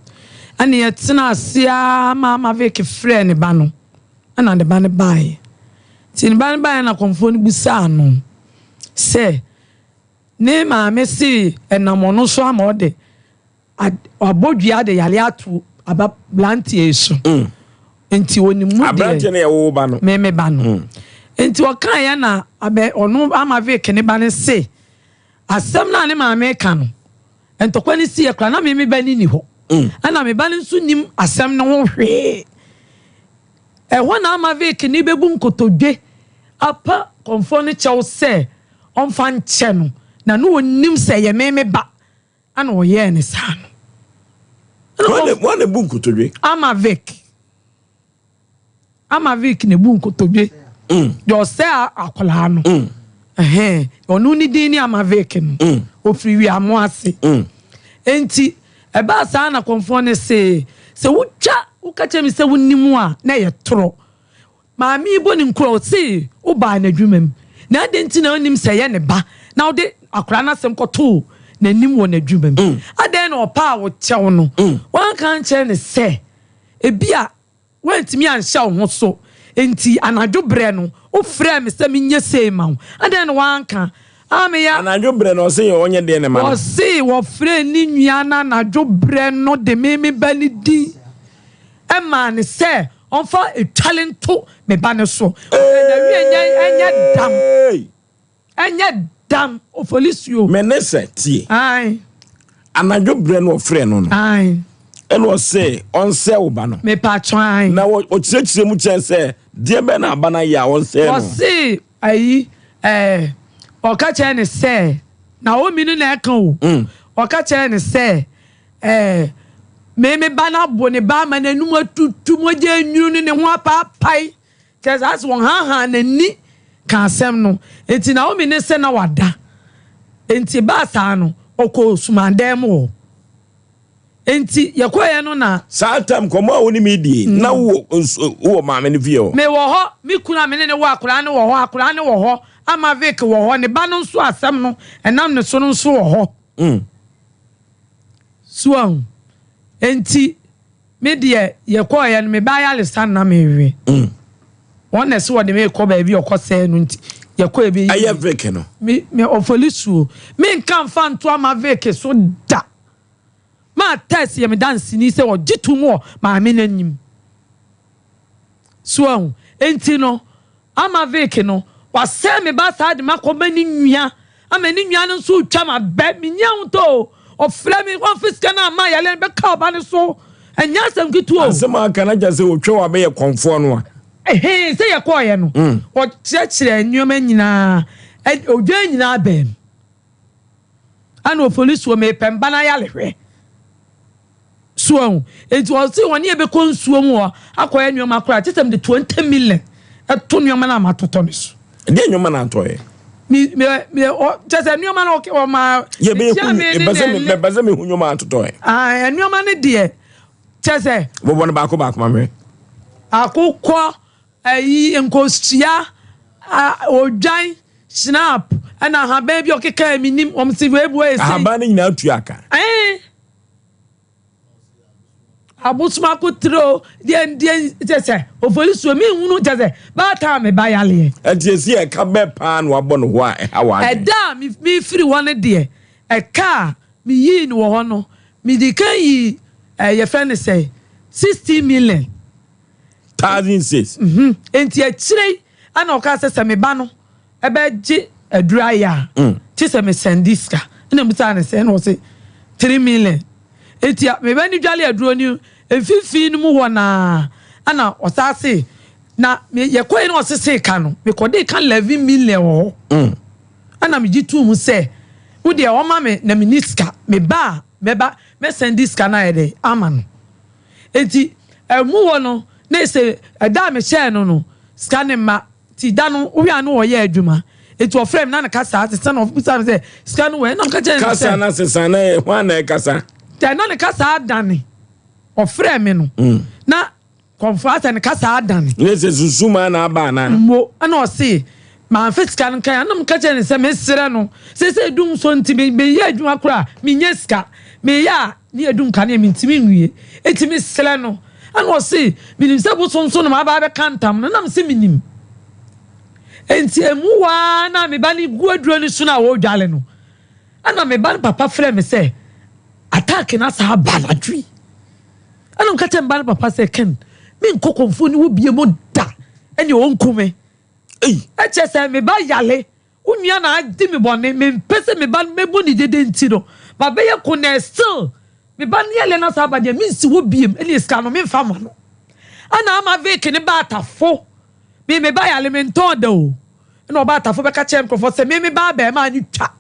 Ɛna yɛtena ase ara ma ama Vic frɛɛ ne ba no ɛna ne ba no baeɛ. Nti ne ba no baeɛ na kɔmfoɔ no bisaa no sɛ Ne maame se ɛnam ɔno so ama ɔde abɔ dua de yare ato abranteɛ yi so. Mm. Nti onim mu deɛ. Abranteɛ no yɛ wo ba no. Me me ba no. Mm. Nti ɔkaeɛ na abɛ ɔno ama Vic ne ba no se asɛm no a ne maame ka no ntɔkwa no siiɛ koraa na me me ba no ni hɔ. Mm. Ɛna me ba no nso nim asɛm no ho hwee. Ɛhɔ na ama Vic ne bɛbu nkotodwe apa kɔmfoɔ no kyɛw sɛ ɔmfa nkyɛ no, na na ɔnnim sɛ ɛyɛ me me ba na ɔyɛɛ no saa no. Hwan na ebu nkotodwe? Ama Vic. Ama Vic na ebu nkotodwe. Mm. Deɛ ɔsɛ akwadaa no. Mm. Ɛhɛn, ɔno ne din ne Ama Vic no. Mm. Ofiri Wiamo ase. Mm. Enti ɛbaa saa na kɔmfoɔ no se sɛ wotwa woka kyerɛ me sɛ wonim a na ɛyɛ torɔ. Maame yi bɔ ne nkura, ɔse wobaa n'adwuma mu, na adɛn nti na wonnim sɛ ɛyɛ ne ba na wode akwadaa no asɛm kɔtoo n'anim wɔ n'adwuma mu? Adɛn na ɔpaa wo kyɛw no, woanka ankyerɛ no sɛ ebia woantumi anhyɛ wo ho so nti anadwo berɛ no wofrɛɛ me sɛ menyɛ sei ma wo? Adɛn na woanka? Ah, meya. Anadwo berɛ no ɔse ɔnyɛ deɛn ne ma no? Ɔse wɔfrɛɛ ne nua no anadwo berɛ no de me me ba no din maa no sɛ Ɔmfa etwale nto me ba no so. Ɔpɛ na wie nyɛ ɛnyɛ dam. Ɛnyɛ dam ofolisuo. Me ne sɛ tie. Ae. Anadwo berɛ no ɔfrɛ no no. Ae. Ɛna ɔse ɔnsɛ wo ba no. Mepatwɔ ae. Na ɔkyerɛkyerɛ mu kyerɛ sɛ deɛ bɛn na aba no ayɛ a ɔnsɛ no. Ɔse ayi ɛɛ ɔka kyerɛ ne sɛ Naomi no na ɛka o. Ɔka kyerɛ ne sɛ Ɛɛ, me me ba no abo ne ba ama n'anum atutu, mogya enwunu ne ne ho apaapae. Kyerɛ sɛ asɛ ɔhaahaa n'ani ka asɛm no. Enti Naomi ne sɛ na wada. Enti ɛbaa saa no, ɔkɔɔ sumandan mu hɔ. Enti yɛkɔeɛ no na. Saa tam nkɔmmɔ a wo ne me die, na wowɔ nsu wowɔ maame no fie hɔ? Mewɔ hɔ, me kunu a me ne no wɔ akwadaa no wɔ hɔ, akwadaa no wɔ hɔ, ama Vic wɔ hɔ, ne ba no nso asɛm no ɛnam ne so no nso wɔ hɔ. Mm. So wahu? Enti, me deɛ, yɛkɔeɛ no, me ba ayaresa no na merewe. Mm. Wɔn na ɛsɛ wɔde me rekɔ baabi a ɔkɔsɛe no nti, yɛkɔɛ bɛyi. Ɛyɛ Vic no. Me, me, ɔfɔlisuo. Menka mfa nto ama Vic so da. Maa Tess yɛ me danseni sɛ ɔgye tom wɔ maame no anim. So wahu? Enti no, Ama Vic no, wasɛe me ba saa de makɔma ne nua ama ne nua no nso retwa m'abɛ. Menni ahotɔ o. Ɔfrɛ me, wamfa sika no amma yare no bɛka ɔba no so. Ɛnyɛ asɛm ketewa o. Asɛm a aka no agya sɛ ɔtwa w'abɛ yɛ kɔmfoɔ no a. Ehee, sɛ yɛkɔeɛ no, ɔkyerɛkyerɛɛ nneɛma nyinaa, odwan nyinaa baa mu. Ɛna ofolisuo mepɛ mba no ayarehwɛ. So wahu? Enti ɔse ɔne yɛ bɛkɔ nsuo mu hɔ akɔyɛ nneɛma koraa kyɛ sɛ mede 20 million ɛto nneɛma no a matotɔ no so. Ɛdeɛ nneɛma na atɔɛ? Mi mi mi ɔ kyɛ sɛ nneɛma no ɔma. Yɛ bɛ hu mepɛ sɛ mepɛ sɛ mehu nneɛma atotɔɛ. Ah nneɛma no deɛ kyɛ sɛ. Bɔbɔ no baako baako ma mehwɛ. Akokɔ ayi nkosua odwan snap ɛna ahaban bi ɔkeka mi nim wɔn si wei bu esi. Ahaban no nyinaa tu aka. Ɛɛ. Abosom akoterɛ o, deɛ deɛ kyɛ sɛ oforisuo mi nhunu kyɛ sɛ baatan a me ba yaleɛ. Ɛnti esi ɛka bɛ paa na wabɔ ne ho a ɛha w'adwene? Ɛda a me me firi hɔ no deɛ ɛka a me yii no wɔ hɔ no me di kan yii ɛɛ yɛfrɛ no sɛn 16 million. 1006. Mhm enti akyire yi ɛna ɔkaa sɛ sɛ me ba no ɛbɛgye aduru ayɛ a, kye sɛ me sɛnde sika. Ɛna mebisaa no sɛ, ɛna ɔse 3 million. Enti me ba no dwale aduro no mfimfini no mu hɔ naa, ɛna ɔsaa se, na me yɛkɔe na ɔsesee ka no, mekɔdee ka 11 million wɔ hɔ. Ɛna megye too mu sɛ, wo deɛ ɔma me na menni sika, me ba a mɛba mɛsɛnde sika no ayɛ dɛ ama no. Enti ɛmu hɔ no, na ɛsɛ ɛda a mehyɛɛ no no, sika no mma. Nti da no wohwɛ a na ɔyɛ adwuma nti ɔfrɛɛ me na ne kasa asesa na ɔbisa me sɛ sika no wɔ he na meka kyerɛɛ no sɛ. Kasa no asesa na ɛyɛ hwan na ɛkasa? Tɛ na ne kasa adane ɔfrɛɛ me no na kɔmfo asɛ ne kasa adane. Ne sɛ sunsum a na aba anaa? Mmo ɛna ɔse mamfa sika no nkae a na meka kyerɛɛ no sɛ mesrɛ no seesei dum so nti meyɛ adwuma koraa mennya sika meyɛ a ne yɛdum kanea mentumi nwie nti mesrɛ no. Ɛna ɔse, menim sɛ bosom so na maba abɛka ntam no, na mese menim. Enti emu hɔ ara na me ba no gu aduro no so no a ɔredwale no, ɛna me ba no papa frɛ me sɛ attack no asa aba anadwo yi. Ɛna meka kyerɛ me ba no papa sɛ, Ken, menkɔ kɔmfoɔ no hɔ bio mu da, ɛne ɔnku me. Ɛkyɛ sɛ me ba yale, wo nua na adi me bɔne, mempɛ sɛ me ba no mɛbɔ ne dede nti no, mabɛyɛ konɛɛ still me ba no yale na saa ba deɛ mensi hɔ biem ɛne sika no memfa ma no. Ɛna ama Vic ne ba atafo, me me ba yale mentɔn da o, ɛna ɔba atafo bɛka kyerɛ nkurɔfoɔ sɛ me me ba abɛɛmaa no twa,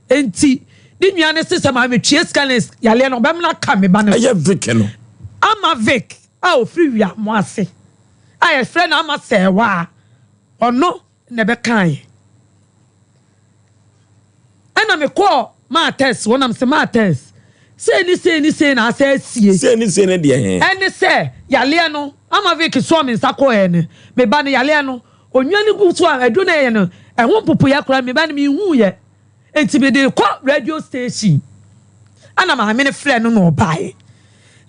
enti ne nua no se sɛ maa metwea sika ne yaleɛ no ɔbɛmena ka me ba no so. Ɛyɛ Vic no. Ama Vic a ɔfiri Wiamoase a yɛfrɛ no Ama Sɛɛwaa, ɔno na ɛbɛkaeɛ. Ɛna mekɔɔ Matters hɔ na mese Matters, sei ne sei ne sei na asɛ asie. Sei ne sei ne deɛ he? Ɛne sɛ yareɛ no, ama Vic soɔ me nsa kɔɛ no, me ba no yareɛ no, onwa no gu so a aduro no ɛyɛ no, ɛho mpopoeɛ koraa me ba no menhuuiɛ. Enti mede rekɔ radio station ɛna maame no frɛɛ no na ɔbaeɛ.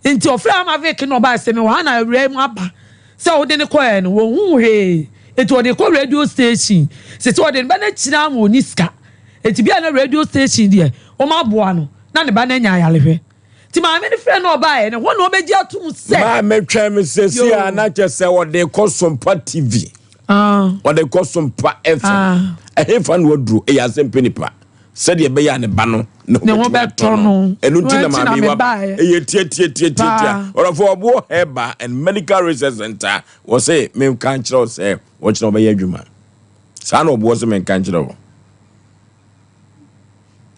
Nti ɔfrɛɛ ama Vic na ɔbaeɛ sɛ mewɔ ha na awuraa mu aba sɛ wode no kɔɛ no wɔnhuu hwee nti ɔde rekɔ radio station sese ɔde ne ba no akyina ama ɔni sika nti bia na radio station deɛ wɔn aboa no na ne ba no anya ayarehwɛ nti maame no frɛɛ no ɔbaeɛ no hɔ na ɔbɛgye atom sɛ Maame twɛn me sese a na kyɛ sɛ ɔde kɔ Sompa TV. Ɔde kɔ Sompa FM. Ɛhefa na waduro? Ɛyɛ asɛm pɛ nipa. Sɛdeɛ ɛbɛyɛ a ne ba no ne ho bɛtɔ no. Ɛno nti na maame yi waba. Ɛyɛ tiatiatiatiatia. Ɔdɔfo ɔboɔ Herbal and Medical Research Center wɔ se menka nkyerɛ wo sɛ wɔkyerɛ wɔbɛyɛ adwuma. Saa na ɔboɔ se menka nkyerɛ wo.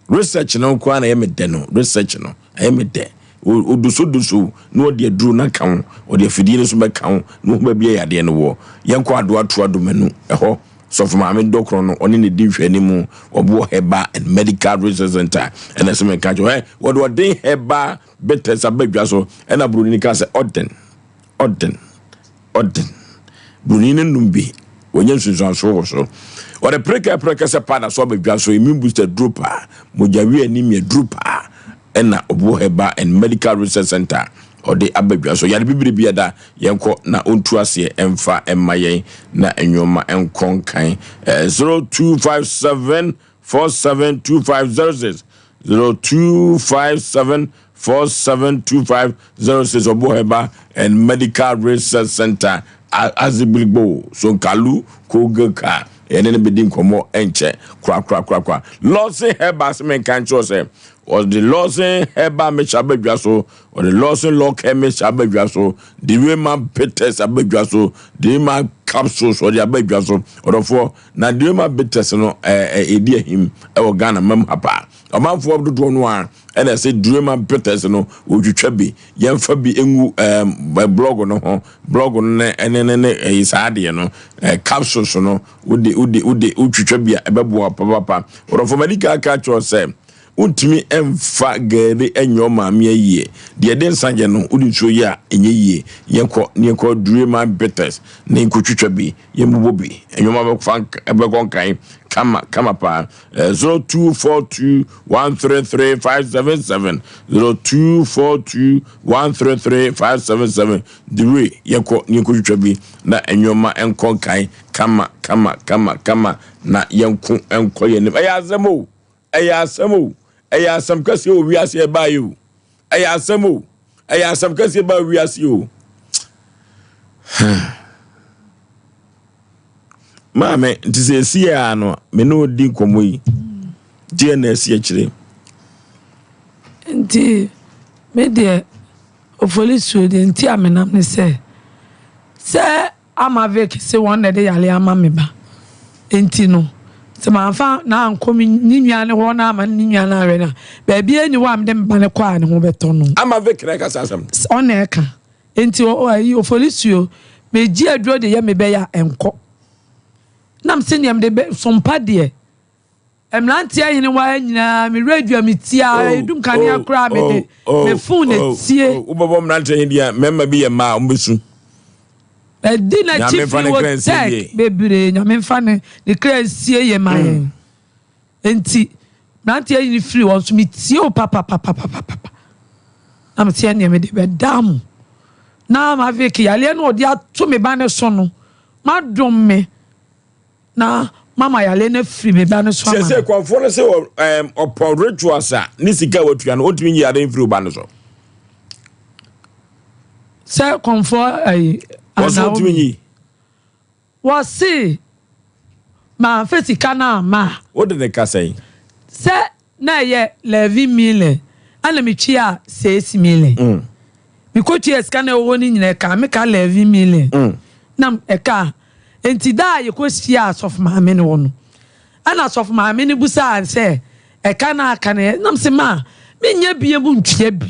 Research no nko ara na ɛyɛ me dɛ no. Research no ɛyɛ me dɛ. Odosodoso na ɔde aduro no aka ho, ɔde afidie no nso bɛka ho na wahu baabi a yadeɛ no wɔ. Yɛnkɔ Adoa Toa Domanu ɛhɔ, Sɔfo Maame Dɔkorɔ no ɔne ne di nhwɛanimu, wɔwɔ Herbal and Medical Research Center ɛna ɛsɛ menka kyerɛ wo. Hɛ, wɔde ɔden herbal bitters aba dwa so ɛna buroni no kaa sɛ ɔden, ɔden. Ɔden. Buroni no nom bi, wanya nsunsuansoɔ wɔ so. Ɔde prɛkɛprɛkɛ sɛ powder so aba dwa so, immune booster duro paa, mogyaweɛ anemia duro paa, ɛna Obuo Herbal and Medical Research Center ɔde aba dwa so. Yare bibire bi ɛda, yɛnkɔ na ɔntu aseɛ ɛmfa ɛmma yɛn na nnoɔma nkɔ nkan. 0257 472506 0257 472506 Obo Herbal and Medical Research Center Azigbiligbo Sonkalu Kogeka yɛne no bɛdi nkɔmmɔ ɛnkyɛ korakorakorakora. Lawson Herbal se menka nkyerɛ sɛ ɔde Lawson Herbal mixture aba dwa so, ɔde Lawson Lock Hair mixture aba dwa so, Direma Bitters aba dwa so, Direma capsules ɔde aba adwa so. Ɔdɔfoɔ, na Durema Bitters no ɛdi ahim ɛwɔ Ghana mam ha paa. Ɔmanfoɔ dodoɔ no ara ɛna ɛsɛ Durema Bitters no wɔtwitwa bi, yɛmfa bi ngu ɛɛ blog no ho, blog no ne ne ne ne ɛyi saa adeɛ no ɛɛ capsules no wode wode wode wotwitwa bi a ɛbɛboa papapa. Ɔdɔfoɔ madi kan aka akyerɛ wo sɛ Wontumi mfa gari nyɛ wo maame ayie. Deɛ ɛde nsa yɛ no, wode nsuo yɛ a, ɛnyɛ yie. Yɛnkɔ na yɛnkɔ Durema Bitters na yɛnkɔtwitwa bi, yɛmmobɔ bi. Nneɛma bɛfa bɛkɔ nkan kama kama paa. 0242 133 577 0242 133 577 Dure, yɛnkɔ na yɛnkɔtwitwa bi na nneɛma nkɔ nkan kama kama kama kama na yɛnko nkɔ yɛn anim. Ɛyɛ asɛm o! Ɛyɛ asɛm o, ɛyɛ asɛm kɛseɛ wɔ wiase a ɛbaeɛ o. Ɛyɛ asɛm o, ɛyɛ asɛm kɛseɛ baa wiase o. Maame, nti sɛ ɛsi yɛ a no, me ne odi nkɔmmɔ yi, deɛ na ɛsi akyire. Nti, me deɛ, ofolisuo deɛ nti a menam ne sɛ, sɛ Ama Vic se wɔn na ɛde yareɛ ama me ba nti no, sɛ mamfa no ankɔ me ne nua no hɔ na ama ne nua no anwɛ no a, baabiara nni hɔ a mede me ba no kɔ a ne ho bɛtɔ no. Ama Vic na ɛka saa asɛm no? Ɔno na ɛka. Nti ayi Oforisuo, megye aduro de yɛ me bɛyɛ a, ɛnkɔ. Na mese nea mede bɛ, sompa deɛ. Mmeranteɛ nyenewa nyinaa me werɛ dwa me ti a oh, edum kanea oh, koraa me de oh, me phone na tie. Wobɛbɔ mmeranteɛ yi deɛ mmarima bi yɛ mmaa a wɔbɛsu. Ɛdi n'akyi firi wɔ tech bebree nyame nfa ne ne kra nsie yɛ ma yɛn. Mm. Nti mmeranteɛ yi firi wɔn so me tie o papapapapapa. Na me teɛ nea me de bɛda mo. Na ma afei yareɛ no ɔde ato me ba ne so no madom me. Na mama yareɛ no afiri me ba no so ama no. Sɛsɛ kɔnfoɔ no sɛ ɔpɔ rituals a ne sika a watua no ɔntumi nyi yareɛ mfiri wo ba no so. Sɛ kɔnfoɔ ayi. Wɔsɛ ɔntumi nyi. Wɔse manfa sika no amma a. Wode ne ka sɛn? Sɛ na ɛyɛ 11 million ɛna metuaa 6 million. Mm. Mekɔtuaa sika na ɛwɔ hɔ no nyinaa ɛkaa me ka 11 million. Mm. Na ɛkaa nti da a yɛkɔhyiaa asɔfo maame no hɔ no ɛna asɔfo maame no busaa sɛ ɛka no aka no nam sɛ ma menyɛ bie mu ntua bi.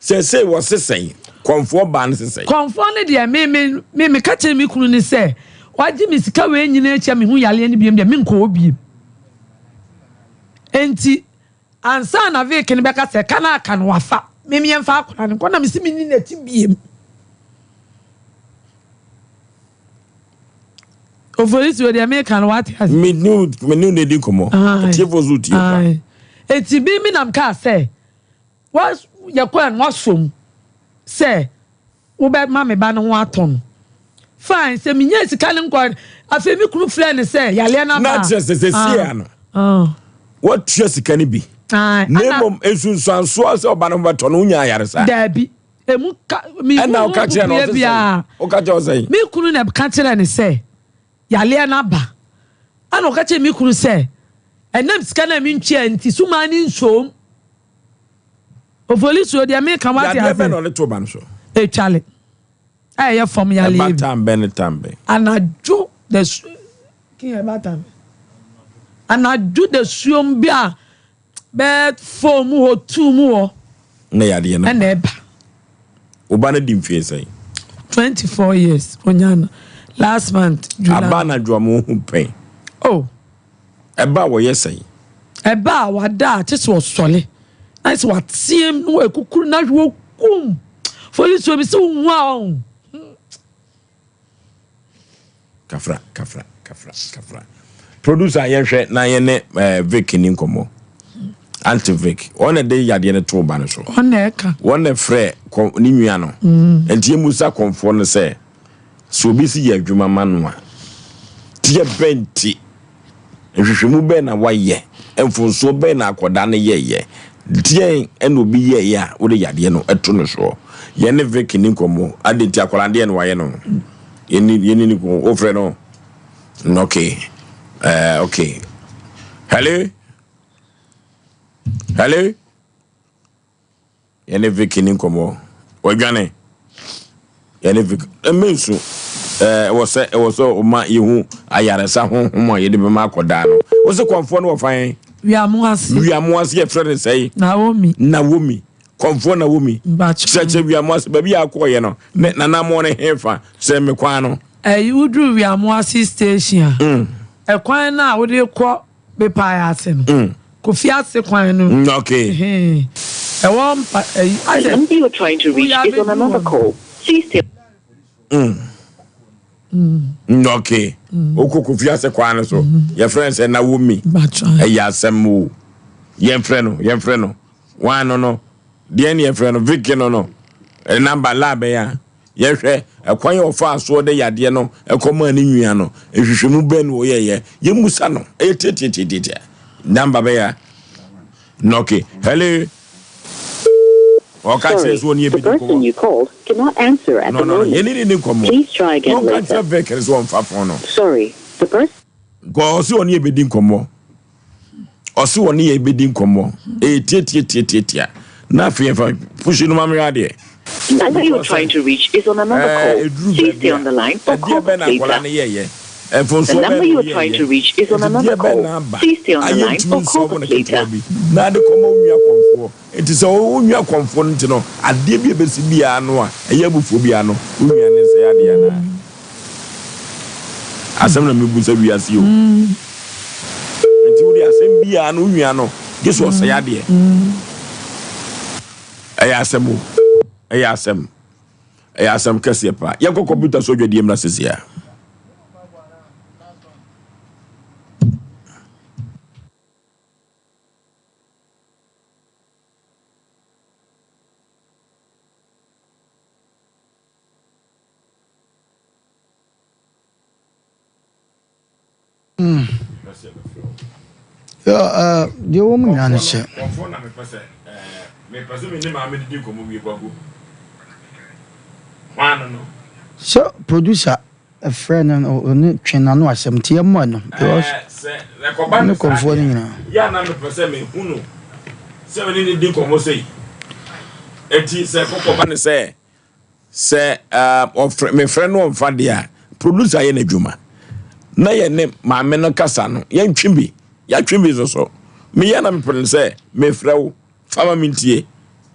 Sɛsei wɔse sɛn? Kɔmfoɔ baa no se sɛn? Kɔmfoɔ no deɛ me me me meka kyerɛ me kunu no sɛ wagye me sika wei nyinaa akyi a mehu yareɛ no biom deɛ menkɔ hɔ biom. Enti ansa na Vic no bɛka sɛ ka no aka no wafa me meɛmfa akwadaa no nkɔ na mese menni n'akyi biom. Ofolisi wɔ deɛ meka no wate ase. Me ne wo na edi nkɔmmɔ. Atiefoɔ nso tie pa. Eti bi me nam kaa sɛ Wa yɛkɔɛ no wasɔ mu sɛ wobɛma me ba no ho atɔ no. Fine, sɛ menyaa sika no nkɔ afei me kunu frɛɛ no sɛ yareɛ no aba. Na kyerɛ sɛ sɛsie a no watua sika no bi. Na mmom nsunsuansoɔ sɛ ɔba no ho bɛtɔ no wonya ayaresa. Daabi. Emu ka me hu ho pupuiɛ biara. Woka kyerɛ ɔsɛn? Me kunu na ka kyerɛ no sɛ yareɛ no aba. Ɛna ɔka kyerɛ me kunu sɛ ɛnam sika no a mentua nti sumaa no nsuom. Ofolisuo deɛ meka wate ase. Yadeɛ bɛn na ɔde to ba no so? Etwale a ɛyɛ fam yadeɛ bi. Ɛba tam bɛn ne tam bɛn? Anadwo da su kin ɛba tam anadwo da suom bi a bɛɛ four mu hɔ two mu hɔ. Na yadeɛ no. Ɛna ɛba. Wo ba no di mfie sɛn? 24 years onya no last month July. Aba anadwo a mo ho pɛn. Oh. Ɛba a wɔyɛ sɛn? Ɛba a wada a kyɛ sɛ ɔsɔre na sɛ wateam na wakukuru na hwɛ wakum folisuo bi sɛ wohu a ɔho. Kafra, kafra, kafra, kafra. Producer yɛnhwɛ na yɛne eh, Vic ni nkɔmmɔ. Auntie Vic, wɔn na de yadeɛ no too ba no so. Wɔn na ɛka. Wɔn na frɛ ne nua no. Mm. Nti yɛmusa kɔmfoɔ no sɛ Sɛ obi si yɛ adwuma ma no a, teɛ bɛn nti? Nhwehwɛmu bɛn na wayɛ? Mfomsoɔ bɛn na akwadaa no yɛeɛ? Deɛn na obi yɛeɛ a wode yadeɛ no to no soɔ? Yɛne Vic nni nkɔmmɔ. Adɛn nti akwadaa no deɛn na wayɛ no? Yɛne yɛne ne nkɔmmɔ. Wofrɛ no? Okay. Uh, okay. Hello? Hello? Yɛne Vicky ni nkɔmmɔ. Wadwane. Yɛne Vicky. Ɛmɛ nsu. Ɛwɔ sɛ ɛwɔ sɛ ɔma yɛhu ayaresa honhom a yɛde bɛma akɔdaa no. Wo se kɔmfoɔ no wɔfa yɛn? Wiamoase. Wiamoase yɛfrɛ no sɛe? Naomi. Naomi. Kɔmfoɔ Naomi. Kyerɛkyerɛ Wiamoase baabi a akɔɔyɛ no ne nanamoɔ no hefa kyerɛ me kwan no. Ɛyi woduru Wiamoase station a, mm. ɛkwan no a wode kɔ Bepae ase no. Mm. Kofi ase kwan no. Mm, okay. Ɛwɔ mpa ɛyi asɛ. The number you are trying to reach is on another call. Please stay. Mm. Mm. Okay. Mm. Wokɔ Kofi ase kwan no so. Mm. Yɛfrɛ no sɛ Naomi. Ɛyɛ asɛm o. Yɛmfrɛ no, yɛmfrɛ no. Wan no no. Deɛ ne yɛfrɛ no Vicky no no. Namba lab ya. Yɛhwɛ ɛkwan a ɔfaa soɔ de yadeɛ no kɔmaa ne nua no, nhwehwɛmu bɛn na ɔyɛeɛ? Yɛmmusa no. Ɛyɛ tiatiatiatia. Number bɛyɛ a. Na okay. Hello. Ɔka kyerɛ sɛ ɔne yɛbɛdi nkɔmmɔ. No, no, no. Yɛne ne ni nkɔmmɔ. Na ɔnka nkyerɛ Vic no sɛ ɔmfa fon no. Nkɔ ɔse ɔne yɛbɛdi nkɔmmɔ. Ɔse ɔne yɛn bɛdi nkɔmmɔ. Ɛyɛ tiatiatiatiatia. Na afei yɛmfa pushi no ma mehwɛ adeɛ. Number you are trying to reach is on another call. Ɛduru Please baabi stay a, on the line or ɛdeɛ call bɛn back na akwadaa later. no yɛɛyɛ? The Mfomsoɔ bɛn number na you are trying ɔyɛɛyɛ? to reach is on Nti another deɛ bɛn call. na aba Please stay on a the line yɛntumi or call nsɔlvo back no ketewa later. bi na ade kɔma wo nua kɔmfoɔ? Nti sɛ wo nua kɔmfoɔ no nti no, adeɛ bi a ɛbɛsi biara no a ɛyɛ abufuo biara no, wo nua no nsɛe adeɛ anaa? Asɛm na mebu sɛ wiase o. Nti wode asɛm biara no wo nua no gye sɛ ɔsɛe adeɛ. Ɛyɛ asɛm o. Ɛyɛ asɛm. Ɛyɛ asɛm kɛseɛ paa. Yɛnkɔ kɔmputa so adwadie mmra sisi a. Deɛ ɛwɔ mu nyinaa ne sɛ. Sɛ producer frɛ no no ɔne twe n'ano asɛm nti yɛmmɔ no because ne kɔmfoɔ no nyinaa. Yɛ a na mepɛ sɛ mehu no sɛ me ne no di nkɔmmɔ sei. Enti sɛ kɔkɔba ne sɛ Sɛ ɔfrɛ mefrɛ no ɔmfa deɛ a, producer yɛ n'adwuma. Na yɛne maame no kasa no, yɛntwe bi. Yɛatwe bi nso so. Meyɛ na mepere no sɛ mefrɛ wo, fa ma mentie.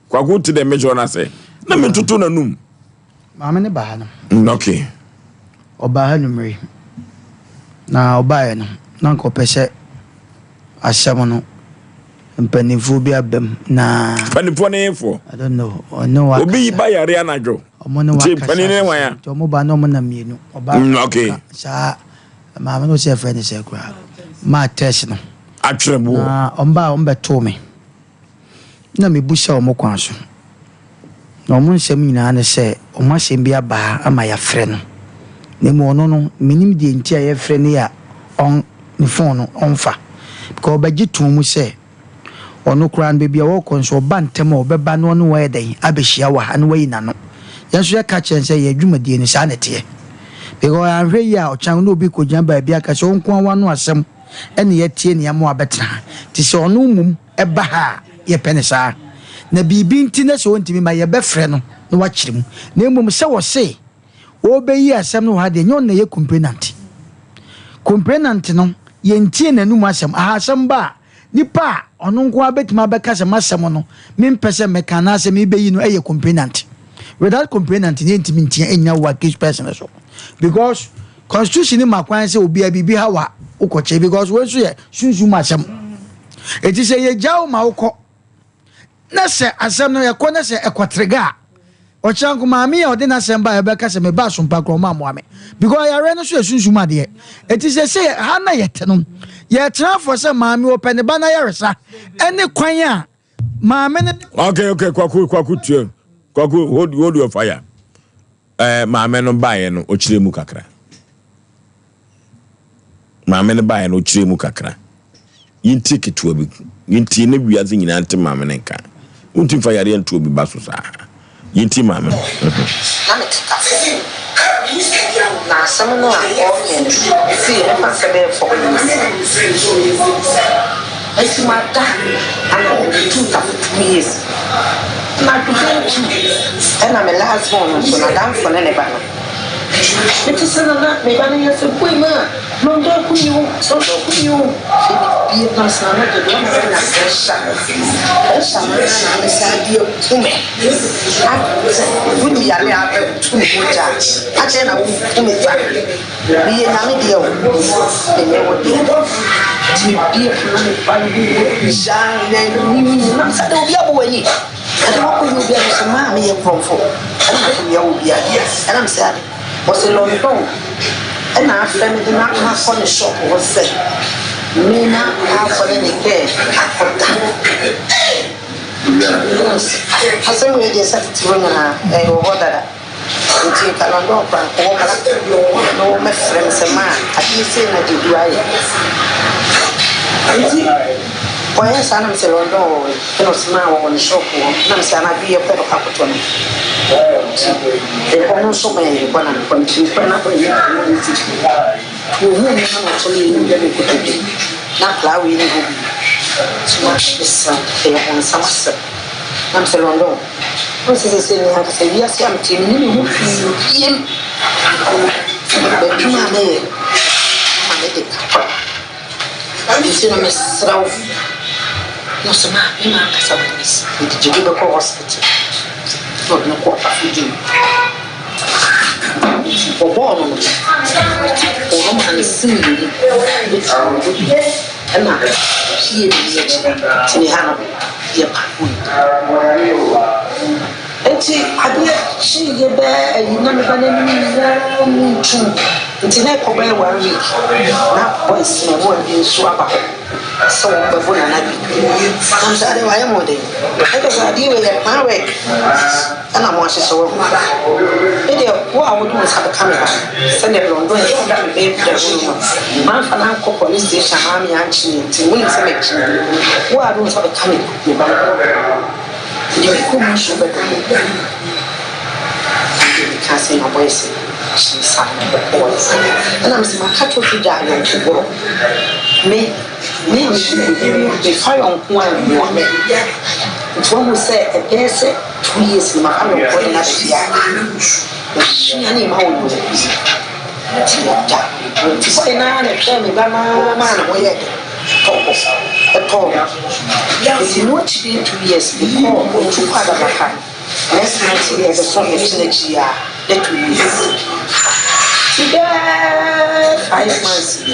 Kwaku te dɛ mekyerɛ no ase. Na mentoto n'anum. Maame no ba ha no. Mm, okay. Ɔbaa ha anwummere. Na ɔbaeɛ no, na anka ɔpɛ sɛ asɛm no Mpanimfoɔ bi aba mu na. Mpanimfoɔ ne hefoɔ? I don't know. Ɔne wa Obi yi ba yare anadwo. Ɔmo ne wa Nti kasa panin ne wan a? Nti ɔmo ba na ɔmo nam mmienu. Ɔbaa Mm, okay. ka saa maame no sɛ ɛfrɛ ne sɛ koraa. Maa test no. Atwerɛboɔ. Na ɔmo ba a ɔmo bɛtoo me. Na mebusa ɔmo kwan so. Na ɔmo nsɛm nyinaa ne sɛ ɔmo asɛm bi aba ha ama yɛafrɛ no. Na mmom ɔno no mennim deɛ nti a yɛfrɛ no yi a ɔn ne phone no ɔnfa. Because ɔbɛgye too mu sɛ ɔno koraa no baabi a ɔrekɔ nso ɔba ntɛm a ɔbɛba na ɔne wo ayɛ dɛn abɛhyia wɔ ha na wayi n'ano. Yɛn nso yɛka kyerɛ no sɛ yɛn dwumadie no saa na ɛteɛ. Because anhwɛ yie a ɔkyena na obi kɔgyina baabi aka sɛ ɔnko ara w'ano asɛm ɛna yɛatie nea ama wabɛtena ha. Nti sɛ ɔno mmom ba ha a, yɛpɛ no saa. Na biribi nti na sɛ ɔntumi mma a, yɛbɛfrɛ no na wakyerɛ mu. Na mmom sɛ ɔse ɔrebɛyi asɛm no wɔ ha deɛ, ɛnyɛ ɔno na ɛyɛ complainant. Complainant no, yɛntie n'anum asɛm. Aha asɛm ba a, nipa a ɔno nko ara bɛtumi abɛka sɛ m'asɛm no, mempɛ sɛ mɛka anaasɛ merebɛyi no yɛ complainant. Without complainant no, yɛntumi ntia nnyina wo accused person no so. Because Constitution no ma kwan sɛ obiara biribi haw a wokɔkyɛ because wei nso yɛ sunsum asɛm. Eti sɛ yɛgya wo ma wokɔ na sɛ asɛm no ɛkɔ na sɛ ɛkɔtrega a ɔkyerɛ nko maame a ɔde n'asɛm ba ɛbɛka sɛ meba asompa korɔ ɔma mmoa me because yareɛ no so yɛ sunsum adeɛ. Eti sɛ sɛ ha na yɛte no yɛtena afɔ sɛ maame ɔpɛ ne ba no ayaresa ɛne kwan a maame no. Okay okay kwaku kwaku tie kwaku hold hold your fire. Ɛɛ maame no baeɛ no ɔkyerɛ mu kakra. Maame no baeɛ no ɔkyerɛ mu kakra. Yɛntie ketewa bi. Yɛntie na wiase nyinaa nte maame no nka. Wontumi fa yareɛ nto obi ba so saa. Yɛntie maame no. Na mete tafo. Na asɛm no a ɔreka no, ɛsii mɛfa sɛ bɛyɛ 4 years. Mesi mada anadwo metuu tafo 2 years. Anadwo bɛyɛ 2 ɛna me last born no nso n'adamfo ne ne ba no. Mete sɛ Nana, me ba no yɛ sɛ bue mu a, London aku me o, London aku me o. Afei mebue mu na mesɛ Nana gye deɛ ɔma manya pressure. Pressure no ara na amesan de aku me. Asɛ wode yare a abɛto me mogya a, adɛn na woku me saa? Meyɛ Nyame deɛ o, menyɛ wo dea. Nti mebue mu na me ba no ho mogya n'anim nyinaa. Mesɛ adɛn obi abɔ w'ani? Ɛde wakɔ yɛ obi ade sɛ maa meyɛ korɔmfo ɛna makɔ wia obi adeɛ ɛna mesɛ ade ɔsɛ London ɛna afrɛ me de makɔ ne shop hɔ sɛ me na akɔ ne ne girl akɔ da asɛm wei deɛ sɛ tete hɔ nyinaa ɛwɔ hɔ dada. Nti nka na dɔɔ koraa nka wɔmmra na wɔmmɛfrɛ me sɛ maa adeɛ sei na Gyadu ayɛ. Nti ɔyɛɛ saa na mesɛ London wɔ he? Ɛna ɔse maa wɔwɔ ne shop hɔ. Na mesɛ anadwo yi yɛkɔ yɛbɛkɔ akɔtɔ no. Nti ɛhɔ no nso bɛn hɔ na mekɔ nti mekɔ na akɔyɛ nti wɔhuu me na wɔtɔ me anim dɛ me kotodwe na akwadaa wei ni hɔ bio. Nti ma mesrɛ wo ɛyɛ bonsam asɛm. Na mesɛ London. Wohu sɛ seesei me ankasa wiase a mete yi, minni me ho hwee bio. M'adwuma a meyɛ ma mede ka. Nti no mesrɛ wo. Na ɔsɛ ma me m'ankasa mede gyedi bɛkɔ hospital. Na ɔde me kɔɔ Afugye mu. Nti wɔbɔɔ no no, wɔn maa no se mmienu bɛtumi ɔbɔ bi. Ɛna pie ne ni akyi nti ne ha no yɛ pa Nti adeɛ kyeeɛ bɛɛ ayi na me ba no anim nyinaa mu ntum nti na ɛkɔ bɛyɛ one week na boys na ɛwɔ bi nso aba hɔ sɛ wɔn bɛbo nana bi na mesɛ adeɛ wayɛ mo den ɛkɛ sɛ adeɛ wei yɛ plan work Ɛna mo ahyehyɛ wahu. Me deɛ wo a wode wo nsa bɛka me ba sɛdeɛ London yɛ ɔda me bɛɛ da hunu no mamfa no ankɔ police station maa me ankye me nti wonim sɛ mɛkye me wo a wode wo nsa bɛka me me ba no mede me kɔ mu nsuo bɛdɔ no ɛnde meka sɛ na boys kyi saa na ɔkɔɔ ɛna mesɛ maka kyerɛ sɛ gya ayɔnko borɔ me me a mefa yɔnko a mmoa me nti wahu sɛ ɛbɛyɛ sɛ 2 years no mafa me nkɔ na baabi a masua ne ma wɔ yɛ nti agya nti sɛ na na hwɛ me ba na ma na wɔyɛ de ɛtɔ hɔ ɛtɔ no nti no akyi bɛyɛ 2 years mekɔɔ ɔtu kɔ adabraka next month yɛ ɛbɛsɔ ɛkyɛ n'akyi a ne 2 years nti bɛɛ 5 months bi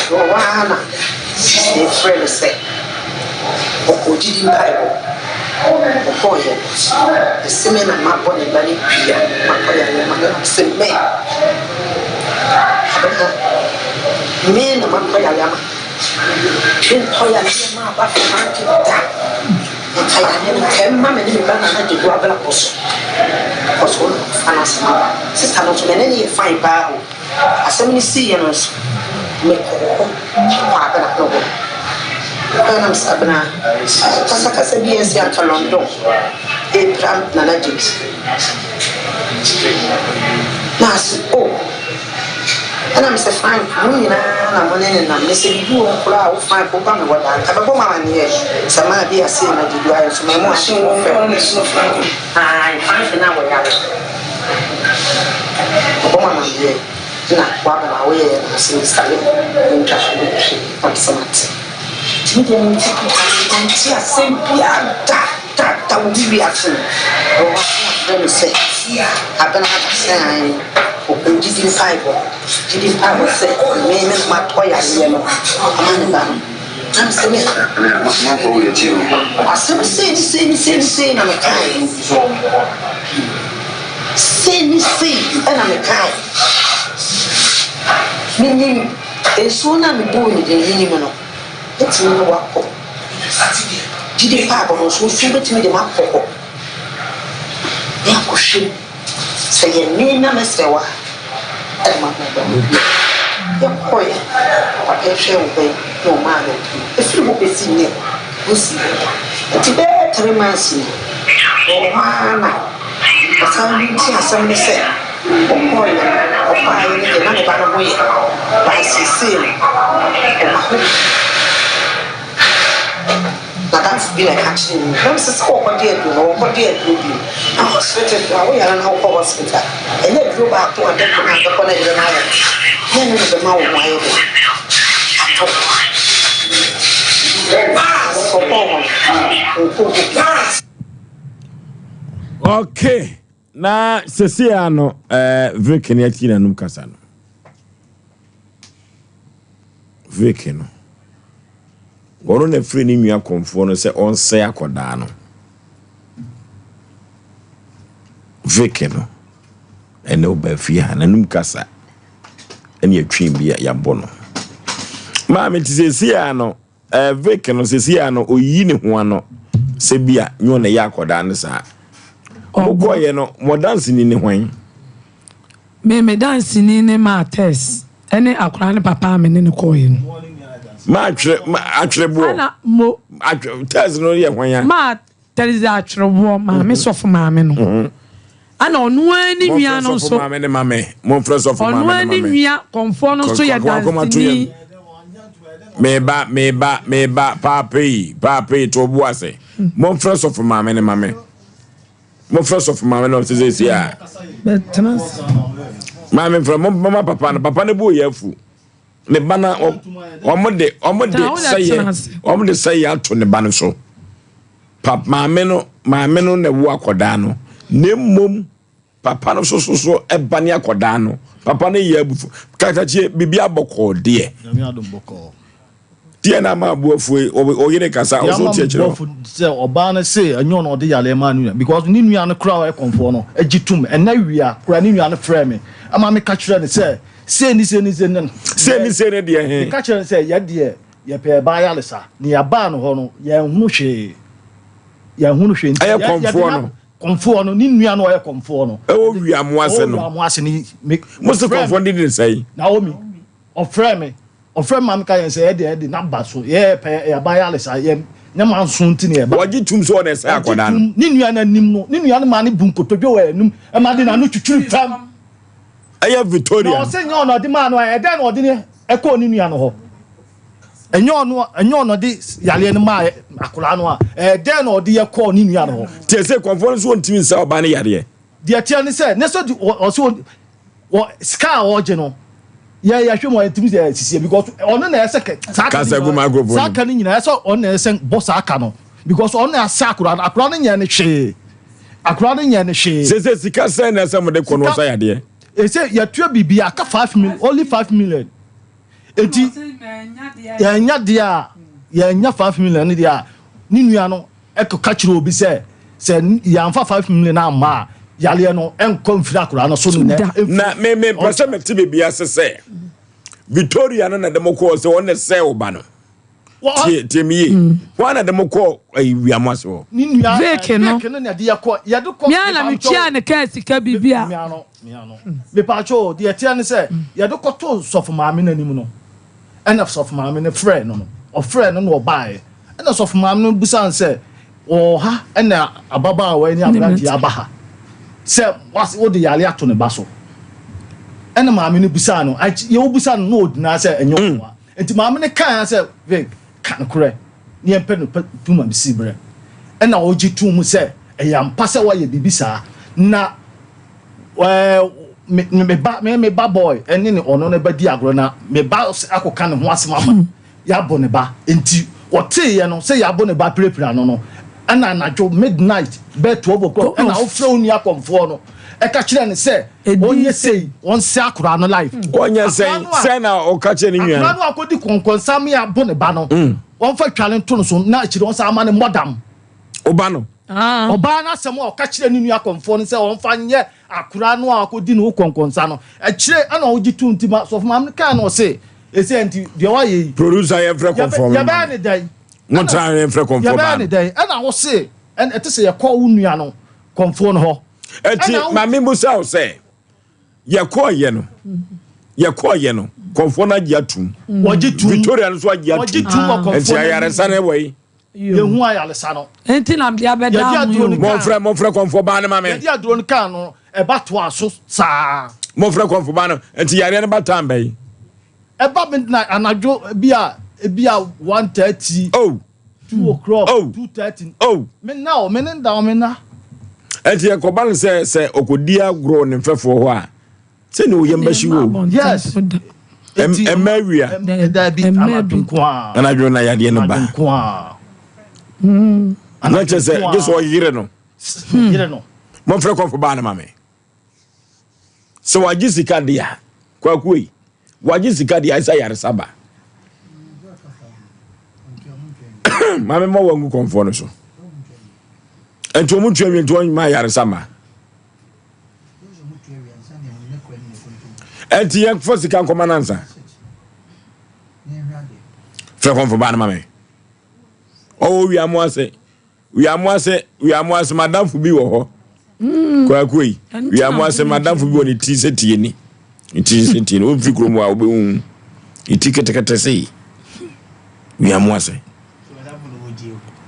wɔ hɔ ara na mefrɛ no sɛ Ɔkɔɔ gyidi mpaebɔ. Ɔkɔeɛ no, ɛse me na mabɔ ne ba no dua, makɔ yareɛ ma no. Na mese me, Abena, me na makɔ yareɛ ama no. Mentɔ yareɛ ma aba Frank da. Nka yareɛ no nka ɛmma me ne me ba Nana Gyadu abrabɔ so. Because wo na wafa no asɛm aba. Sista no nso me ne no yɛ fine paa o. Asɛm no siiɛ no nso, mekɔɔ hɔ kɔɔ Abena no hɔ. Mekɔeɛ na mesɛ Abena, kasakasa bi asi anka London repira Nana James. Na ase oh, ɛna mesɛ Frank, mo nyinaa na mo ne ne nam. Mesɛ biribi wɔ mu koraa a wo Frank woba me hɔ daa nka bɛbɔ me amaneɛ sɛ maa bi asei na Gyedua ayɛ nso mɛmo ase wɔ fɛ. Ae, Frank na wɔyare. Ɔbɔ me amanneɛ na waba na woyɛɛ no ase Mister Lee mentwa so me hwɛ na mese mate nti me deɛ mente mente asɛm biara da da da wɔ me wiase mu ɛwɔ hɔ a na afrɛ me sɛ Abena aba sɛ ae ɔkɔ gyidi mpaebɔ gyidi mpaebɔ sɛ me me na matɔ yareɛ no ama ne ba no na mesɛ me asɛm sei ne sei ne sei ne sei na mekaeɛ. Sei ne sei na mekae. Menim nsuo no a mebɔɔ ne din menim no bɛtumi ne wo akɔ. Gyidi mpaebɔ no nso, nsuo bɛtumi de me akɔ hɔ ne akɔhwɛ mu. Sɛ yɛ me na mɛsrɛ wo a, ɛna mabɔ wo ba. Yɛkɔeɛ, papa yi hwɛɛ wo ba yi na ɔmaa no aduro. Ɛfiri hɔ bɛsi nnɛ, ɔnsii hɔ da. Nti bɛyɛ 3 months ni, ɔwɔ hɔ ara na Ɔsan ho nti asɛm ne sɛ, ɔkɔeɛ no, ɔbaeɛ no deɛ na ne ba no ho yɛ, but seesei no, ɔma ho. M'adamfo bi na ɛka kyerɛɛ me. Na mese sɛ wɔkɔgye aduro no, wɔnkɔgye aduro bio. Na hospital koraa, woyare na wokɔ hospital a, ɛnyɛ aduro baako a da koro na wobɛkɔ na ɛde bɛma wo. Nyɛ ɛno na ɛbɛma wo ho ayɛ dɛn? Atɔ wo. Mekɔkɔɔ hɔ no, menkɔɔ hɔ bio. Okay, na sɛsei ara no eh, Vic ne ati n'anum kasa no. Vic no, ɔno na firi ne nua kɔmfoɔ no sɛ ɔnsɛe akɔdaa no. Vic no, ɛnɛ ɔba fie ha n'anum kasa ɛne atwi bi a yɛabɔ no. Maame te sɛsei ara no, Eh Vic no sesei a no oyiyi ne ho ano sɛ bi a nyɛ ɔna ɛyɛ akɔdaa no saa. Mo kɔɔ yɛ no mo danseni ne hwan? Me me danseni ne maa Tess ɛne akɔdaa no papa a me ne no kɔɔ yɛ no. Maa atwerɛ ma atwerɛboɔ. Ana mo. Atwerɛ Tess no yɛ hwan a? Maa Teresa atwerɛboɔ maame sɔfo maame no. Ɛna ɔno ara ne nua no nso. Momfrɛ sɔfo maame ne ma me. Momfrɛ sɔfo maame ne ma me. Ɔno ara ne nua kɔmfoɔ no nso yɛ danseni. Meba, meba, meba, paapa yi, paapa yi, to bo ase. Momfrɛ sɔfo maame ne ma me. Momfrɛ sɔfo maame no sɛ sɛ a. Bɛtena ase. Maame mfrɛ mo mama papa no, papa no bo yɛ afu. Ne ba na wɔn de wɔn de sɛyɛ wɔn de sɛyɛ ato ne ba no so. Pa maame no maame no na ɛwo akɔdaa no na mmom papa no soso so ɛba ne akɔdaa no papa no yɛ abufu katakyie biribi abɔkɔɔ deɛ. Nyame adom bɔkɔɔ. Deɛ na ama aboafoɔ yi ɔyere kasa ɔso teɛ kyerɛ hɔ. Sɛ ɔbaa no se ɛnyɛ ɔno ɔde yareɛ maa ne nua because ne nua no koraa ɔyɛ kɔmfoɔ no gye tom ɛnɛ wia koraa ne nua no frɛɛ me ɛma meka kyerɛ no sɛ sei ne sei ne sei ne sei ne sei ne deɛ he meka kyerɛ no sɛ yɛ deɛ Yɛpɛɛ baa ayaresa, na yɛbaa no hɔ no, yɛanhunu hwee. Yɛanhunu hwee. Nti Ɛyɛ kɔmfoɔ no. Kɔmfoɔ no, ne nua no ɔyɛ kɔmfoɔ no. Ɛwɔ wiamoase no. Ɛwɔ wiamoase no. Me, Mo se kɔmfoɔ no de ne sɛn? Naomi, ɔfrɛ me. Ɔfrɛ me ma meka yɛn sɛ yɛde ɛde n'aba so. Yɛpɛ yɛaba ayaresa. Yɛ ne manso nti na yɛba. Wɔgye tum sɛ ɔna ɛsɛ akwadaa no. Ɔgye tum. Ne nua no anim no, ne nua no maa no bu nkotodwe wɔ anim, ɛma de n'ano twitwiri fam. Ɛyɛ Victoria. Na ɔse nyɛ ɔna ɔde maa no a, ɛdɛn na ɔde ne ɛkɔɔ ne nua no hɔ? Ɛnyɛ ɔno ɛnyɛ ɔno de yareɛ no maa akwadaa no a, ɛyɛ dɛn na ɔde yɛ kɔɔ ne nua no hɔ? Te sɛ kɔnfoɔ no nso ɔntumi nsa ɔbaa no yareɛ. Deɛ ɛteɛ ne sɛ, ne sɛ ɔsɛ wɔ sika a ɔgye no, yɛ yɛhwɛ mu a yɛntumi sɛ sisie because ɔno na ɛsɛ kɛ saa ka no nyinaa saa ka no nyinaa ɛsɛ ɔno na ɛsɛ bɔ saa ka no because ɔno na asɛ akwadaa no akwadaa no nyɛ ne hwee akwadaa no nyɛ ne hwee. Sese sika sɛn na ɛsɛ mo de kɔ no ɔsa yadeɛ. Ese yɛtua biribi aka 5 million, only 5 million. Eti yɛnya deɛ a yɛnya 5 million ne deɛ a ne nua no ɛkɔka kyerɛ obi sɛ sɛ yɛamfa 5 million amma a yareɛ no ɛnkɔ mfiri akwadaa no so nnɛ. Na me me pɛ sɛ mete biribi ase sɛ Victoria no na de mo kɔɔ sɛ ɔne sɛ wo ba no. Tie tie me yie. Hwan na de mo kɔɔ ayi wiamo ase hɔ? Ne nua Vic no. Vic no na de yɛkɔ yɛde kɔ. Me ara na metuaa ne kaa sika biribi a. Mepaakyɛw deɛ ɛteɛ ne sɛ yɛde kɔtoo sɔfo maame no anim no ɛna sɔfo maame no frɛɛ no no ɔfrɛɛ no na ɔbaeɛ ɛna sɔfo maame no bisaa no sɛ ɔwɔ ha ɛna ababaawa yi ne aberanteɛ aba ha sɛ wode yare ato ne ba so ɛna maame no bisaa no yɛ wobisa no na ɔdinaa sɛ ɛnyɛ ɔnoa nti maame no kaa sɛ Vic ka nokorɛ ne yɛmpɛ no pɛ tuma bisi berɛ ɛna ɔgye too mu sɛ ɛyɛ ampa sɛ wayɛ biribi saa na ɛɛ me me ba me me ba boy ɛne ne ɔno ne ba di agorɔ na me ba akɔka ne ho asɛm ama yɛabɔ ne ba nti ɔteeɛ no sɛ yɛabɔ ne ba pirapira no no ɛna anadwo midnight bɛɛ 12 o'clock ɛna wofrɛ wo nua kɔmfoɔ no ɛka kyerɛ no sɛ ɔnyɛ sei ɔnsɛ akwadaa no life. Ɔnyɛ sɛn sɛn na ɔka kyerɛ ne nua no. Akwadaa no akɔdi kɔnkɔnsa me abɔ ne ba no wɔmfa twale nto no so na akyire ɔnsa ama ne mmɔdam. Ɔba no. Ɔbaa no asɛm a ɔka kyerɛ ne nua kɔmfoɔ no sɛ ɔmfa nyɛ akwadaa no a akɔdi ne ho kɔnkɔnsa no akyire ɛna ɔgye to nti ma sɔfo maame no kaa no ɔse ɛsɛ nti deɛ wayɛ yi. Producer yɛn frɛ kɔmfoɔ no. Yɛbɛyɛ ne dɛn. Mo tra yɛn frɛ kɔmfoɔ baa no. Yɛbɛyɛ ne dɛn ɛna ɔse ɛte sɛ yɛkɔ wo nua no kɔmfoɔ no hɔ. Ɛti maame musa wo sɛ yɛkɔɔyɛ no yɛkɔɔyɛ no kɔmfoɔ no agye atum. Wɔgye tum. Victoria no nso agye atum. Nti ayaresa no ɛwɔ yi. Yɛhu ayaresa no. Nti na mede abɛda mo yi. Mɔmfrɛ mɔmfrɛ kɔmfoɔ baa no ma me. Yɛde aduro no kaa no ɛba toa so saa. Mɔmfrɛ kɔmfoɔ baa no nti yareɛ no ba time bɛyi. Ɛba midnight anadwo bi a ebi a 1:30. Oh. 2 o'clock, Oh. 2:30. Oh. Me na o, me ne nda o, me na. Ɛnti ɛkɔba no sɛ sɛ ɔkɔdi agorɔ wɔ ne mfɛfoɔ hɔ a, sɛ ne oyam bɛhye wo. Yes. Ɛmma awia. Dabi, anadwo nko ara. Anadwo na yadeɛ no ba. Anadwo nko ara. Na kyerɛ sɛ gye sɛ ɔyere no. Yere no. Momfrɛ kɔmfo baa no ma me. Sɛ wagye sika de a, kwaku yi, wagye sika de a ɛsɛ ayaresa ba. Maame mmɔ wɔn ngu kɔmfoɔ no so. Nti wɔn tua wie nti wɔn ma ayaresa ma. Nti yɛn fɔ sika nkɔma nansa. Frɛ kɔmfo baa no ma me. Ɔwɔ wia mo ase. Wiamoase, wiamoase madamfo bi wɔ hɔ. Mm. Kwaku yi, wiamoase madamfo bi wɔ ne ti sɛ tie ni. Ne ti sɛ tie ni. Womfiri kurom a wobɛhu ne ti ketekete sei. Wiamoase.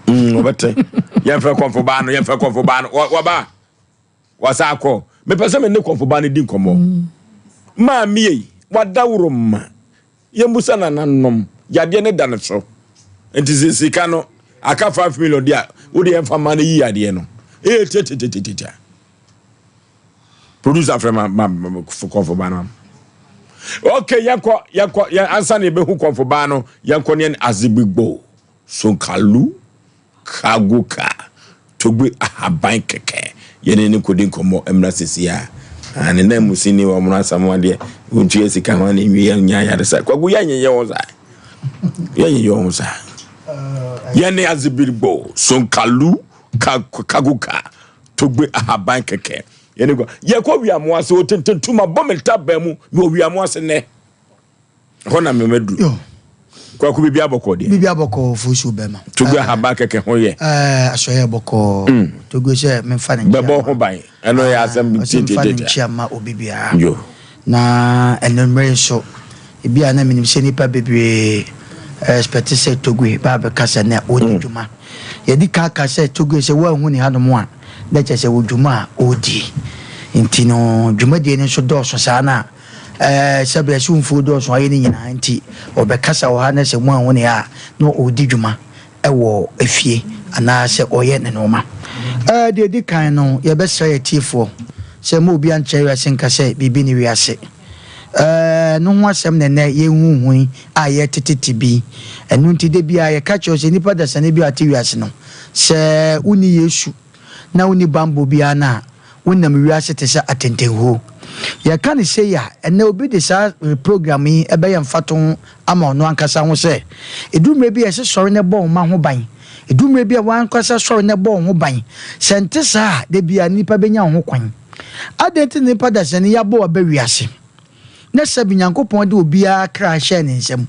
Mm, wɔbɛtɛ. Yɛmfrɛ kɔmfo baa no, yɛmfrɛ kɔmfo baa no. Wɔba. Wɔsa akɔ. Mepɛ sɛ me ne kɔmfo baa no di nkɔmmɔ. Mm. Maame yi, wadaworo ma. Yɛmmusa nananom, yadeɛ no da no so. Nti sɛ sika no aka 5 million deɛ a, wode yɛmfa ma no yi yadeɛ no. Ee tiatiatiatia. Producer frɛ ma ma kɔnfo ba no. Okay, yɛnkɔ yɛnkɔ yɛn ansa na yɛbɛhu kɔnfo ba no, yɛnkɔ ne yɛn Azibigbo Sonkalu. Cargo car, Togbe ahaban kɛkɛ. Yɛne no kɔdi nkɔmmɔ mmra sisi a. Ah, ne nan mu sini wɔ ɔmono asamoa deɛ, wɔntua sika ho ne nwi yɛnya ayaresa. Kwaku yɛnyeyɛ ho saa. Yɛnyeyɛ ho saa. Yɛne Azibirigbo, Sonkalu, Cargo car, Togbe ahaban kɛkɛ. Yɛne kɔ. Yɛkɔ wiamoa ase, otententuma bɔ me ntaban mu, mewɔ wiamoa ase nnɛ. Hɔ na mema duru. Kwaku biribi abɔkɔ deɛ. Biribi abɔkɔ fosuo bɛma. Togo ahaba kɛkɛ ho yɛ. Ɛɛ asɔyɛ bɔkɔɔ. Mm. Togo sɛ memfa ne nkyia. Bɛbɔ ho ban. Ɛno yɛ asɛm tietietie. Ɔsɛ memfa ne nkyia ma obi biara. Yo. Na ɛno mmerɛ nso ebi a na menim sɛ nipa bebree expect sɛ Togo ba abɛka sɛ na ɔdi mm. dwuma. Yɛdi ka ka sɛ Togo sɛ woanhu ne hanom a na kyerɛ sɛ wɔ dwuma a ɔredi. Nti no dwumadie no nso dɔɔso saa na Ɛɛ, sɛbe asumfoɔ dɔɔso ayɛ ne nyinaa nti, ɔbɛkasa wɔ ha na sɛ moanhu ne a, na ɔredi dwuma wɔ efie anaa sɛ ɔreyɛ ne nnoɔma. Ɛɛ, deɛ ɛdi kan no, yɛbɛsrɛ yɛn atiefoɔ sɛ mma obiara nkyerɛ wiase nka sɛ biribi nni wiase. Ɛɛ, ɛno ho asɛm na ɛnnɛ yɛrehuhu yi a yɛretetete bi. Ɛno nti, da biara yɛka kyerɛ wo sɛ nnipa dasani bi a ɔte wiase no, sɛ wonni Yesu na wonni bammɔ biara no a, wonam wiase te sɛ atɛntɛnhuo. Yɛka no sei a, ɛnnɛ obi de saa program yi bɛyɛ mfatoho ama ɔno ankasa ho sɛ, ɛduru mmerɛ bi a ɛsɛ sɔre na bɔ wo mma ho ban. Ɛduru mmerɛ bi a w'ankasa sɔre na bɔ wo ho ban. Sɛ ɛnte saa a, da biara nnipa bɛnya wo ho kwan. Adɛn nti na nnipa dasani yɛabɔ wo aba wiase, na sɛbe Nyankopɔn de obiara kra hyɛɛ ne nsam,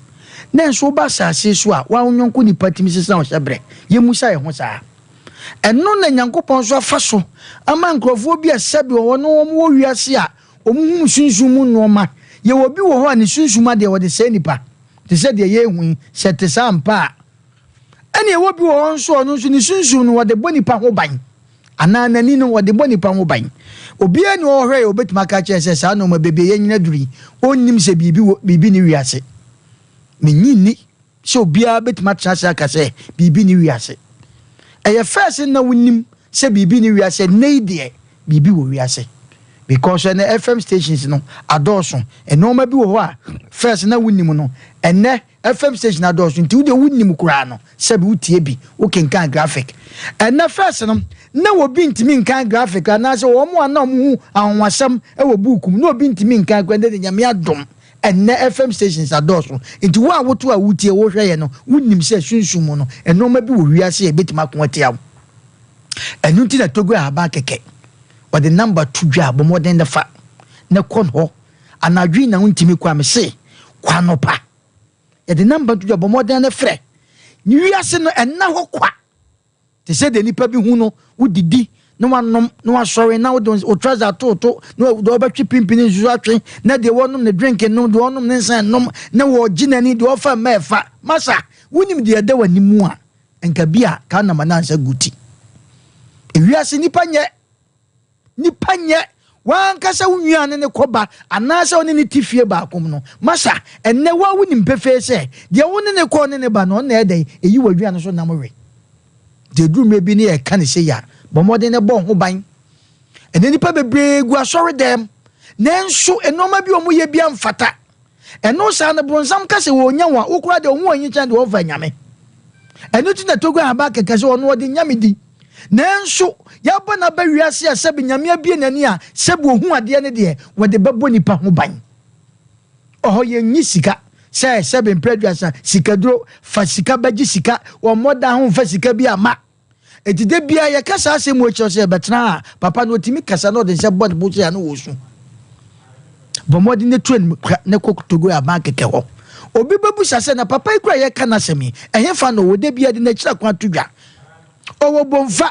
na nso woba asase so a, wo ara wo yɔnko nipa tumi sesa wo hyɛberɛ? Yɛmmisa yɛn ho saa. Ɛno na Nyankopɔn nso afa so ama nkurɔfoɔ bi a sɛdeɛ wɔne wɔn wɔ wiase a wɔhunu sunsum mu nnoɔma. Yɛwɔ obi wɔ hɔ a ne sunsum adeɛ wɔde sɛe nnipa, te sɛ deɛ yɛrehu yi, sɛ ɛte saa ampa a. Ɛna yɛwɔ bi wɔ hɔ nso a ɔno nso ne sunsum no wɔde bɔ nnipa ho ban, anaa n'ani no wɔde bɔ nnipa ho ban. Obiara nni hɔ a ɔhwɛ yɛ a ɔbɛtumi aka akyerɛ sɛ saa nnoɔma baabi a yɛnyina duru yi, ɔnnim sɛ biribi wɔ biribi nni wiase. Mennye nni. sɛ obiara bɛtumi atena ase aka sɛ biribi nni wiase. Ɛyɛ first na wonim sɛ biribi nni wiase, ɛnnɛ yi deɛ biribi wɔ wiase. Because ɛnɛ FM stations no adɔɔso, nnoɔma bi wɔ hɔ a first na wonim no, ɛnnɛ FM station adɔɔso nti wodeɛ wonim koraa no sɛbi wotie bi, wokenkan graphic. Ɛnnɛ first no na obi ntumi nkan graphic anaasɛ wɔn a na wɔhu anwanwasɛm wɔ book mu na obi ntumi nkan koraa, ɛnnɛ deɛ Nyame adom Ɛnnɛ FM stations adɔɔso, enti wo a woto a wutie, wohwɛ yɛn no, wunim sɛ sunsum mu no, nneɛma bi wɔ wiase a ebetumi ako atia wo. Ɛno nti na Togo Ahaban kɛkɛ, wɔde namba to dwa a, bɔ mmɔden na fa, na kɔ hɔ. Anadwo yi na wuntumi kɔ a, mese, kɔ anɔpa. Yɛde namba to dwa, bɔ mmɔden na frɛ. Wiase no, ɛnna hɔ kwa. Te sɛ deɛ nnipa bi hu no, wodidi na wanom na wasɔre na wode wo trouser atoto na deɛ ɔbɛtwe pimpini nso atwe na deɛ wɔnom ne drink nom deɛ ɔnom ne nsa nom na wɔgye n'ani deɛ ɔfa mma ɛfa. Masa, wonim deɛ ɛda w'anim a, nka bi a ka nam anansa gu ti. Ewiase nnipa nyɛ Nipa nyɛ w'ankasa wo nua ne ne kɔba anaasɛ wo ne ne te fie baako mu no. Masa, ɛnnɛ wo a wonim pefee sɛ deɛ wo ne ne kɔ ne ne ba no, ɔno na ɛyɛ dɛn? Ɛyi w'aduane so nam we. Nti ɛduru mmerɛ bi ne yɛka no sei a, bɔ mmɔden na bɔ wo ho ban. Ɛnɛ nnipa bebree gu asɔredɛm, nanso nneɛma bi a wɔyɛ bi amfata. Ɛno saa no, bronsam ka sɛ wɔnya wɔn a, wo koraa deɛ wo ho anyi kyɛn deɛ wɔmfa anyame. Ɛno nti na Togo Ahaban kɛkɛ sɛ ɔno ɔde nyame di. Nanso yɛabɔ no aba wiase a sɛbe nyame abue n'ani a sɛbe ohu adeɛ no deɛ, wɔde bɛbɔ nipa ho ban. Ɔhɔ yɛnyi sika sɛ sɛbe mprɛ aduasa, sikaduro, fa sika bɛgye sika, wɔmmɔ dan ho mfa sika bi amma. Enti da biara yɛka saa asɛm wei kyerɛ sɛ yɛbɛtena ha a, papa no ɔtumi kasa na ɔde nsa bɔ ne bo sɛ ano wɔ su. Bɔ mmɔden na tu animka na kɔ Togo aban kɛkɛ hɔ. Obi bɛbusa sɛ na papa yi kura yɛka n'asɛm yi, ɛhefa na ɔwɔ? Da biara de n'akyiri akwan to dwa. Ɔwɔ Bomfa.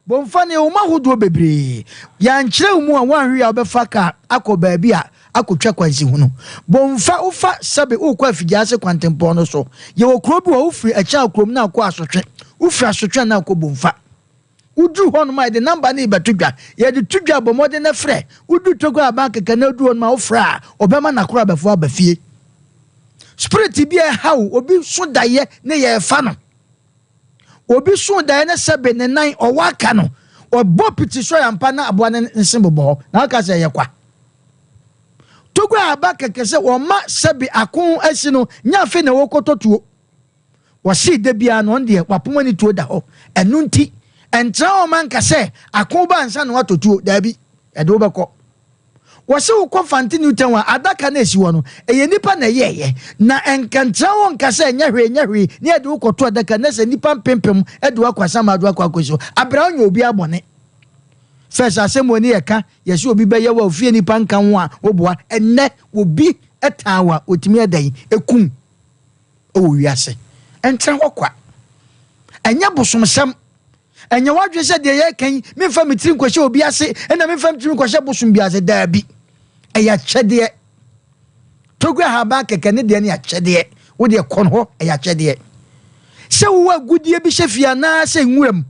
Bomfa no yɛwɔ mu ahodoɔ bebree. Yɛankyerɛ wo mu a woanhwɛ a wobɛfa kaa akɔ baabi a akɔtwa kwansihunu. Bomfa wofa sɛbe wokɔ Afigyaase kwantempɔn no so. Yɛwɔ kuro bi wɔ hɔ wofiri Akyang kurom na akɔ Asotwe. Wofiri Asotwe a na akɔ Bomfa. Woduru hɔnom a yɛde namba no rebɛto dwa. Yɛde to dwa a bɔ mmɔden na frɛ. Woduru Togo Aban kɛkɛ na woduru hɔnom a wofrɛ a wɔbɛma n'akorabɛfoɔ aba fie. Spirit bi a ɛhaw obi so daeɛ ne yɛrefa no. Obi soo daeɛ na sɛbe ne nan ɔwɔ aka no, ɔbɔ piti sɔre ampa na aboa no nse bobɔ hɔ na aka sɛ ɛyɛ kwa. Togo a aba kɛkɛ sɛ wɔma sɛbe ako asi no nyɛ afei na wɔkɔtɔ tuo. Wɔse da biara no ɔno deɛ wapoma ne tuo da hɔ. Ɛno nti ɛntra hɔ ma nka sɛ ako ba ansa na watɔ tuo. Daabi, ɛde wobɛkɔ. Wɔse wokɔ Fante New Town a, adaka no a esi hɔ no, ɛyɛ nnipa na ɛyɛeɛ. Na ɛnka ntra hɔ nka sɛ ɛnyɛ hwee, ɛnyɛ hwee, na yɛde wo kɔto adaka na sɛ nnipa mpempem de wo akɔ asamado akɔ akɔsi hɔ. Abira wonyɛ obiara bɔne. First asɛm wɔ ni yɛka, yɛse obi bɛyɛ wo a ofie nnipa nka ho a woboa. Ɛnnɛ obi tan wo a, otumi yɛ dɛn? Ekum wɔ wiase. Ɛntra hɔ kwa. Ɛnyɛ bosomsɛm. Ɛnyɛ w'adwene sɛ deɛ yɛreka yi, memfa me tiri nkɔhyɛ obi ase, ɛna memfa me tiri nkɔhyɛ bosom bi ase. Daabi. Ɛyɛ akyɛdeɛ. Togo ahaban kɛkɛ ne deɛ ne akyɛdeɛ. Wo deɛ kɔ no hɔ, ɛyɛ akyɛdeɛ. Sɛ wowɔ agudeɛ bi hyɛ fie anaasɛ nwuram,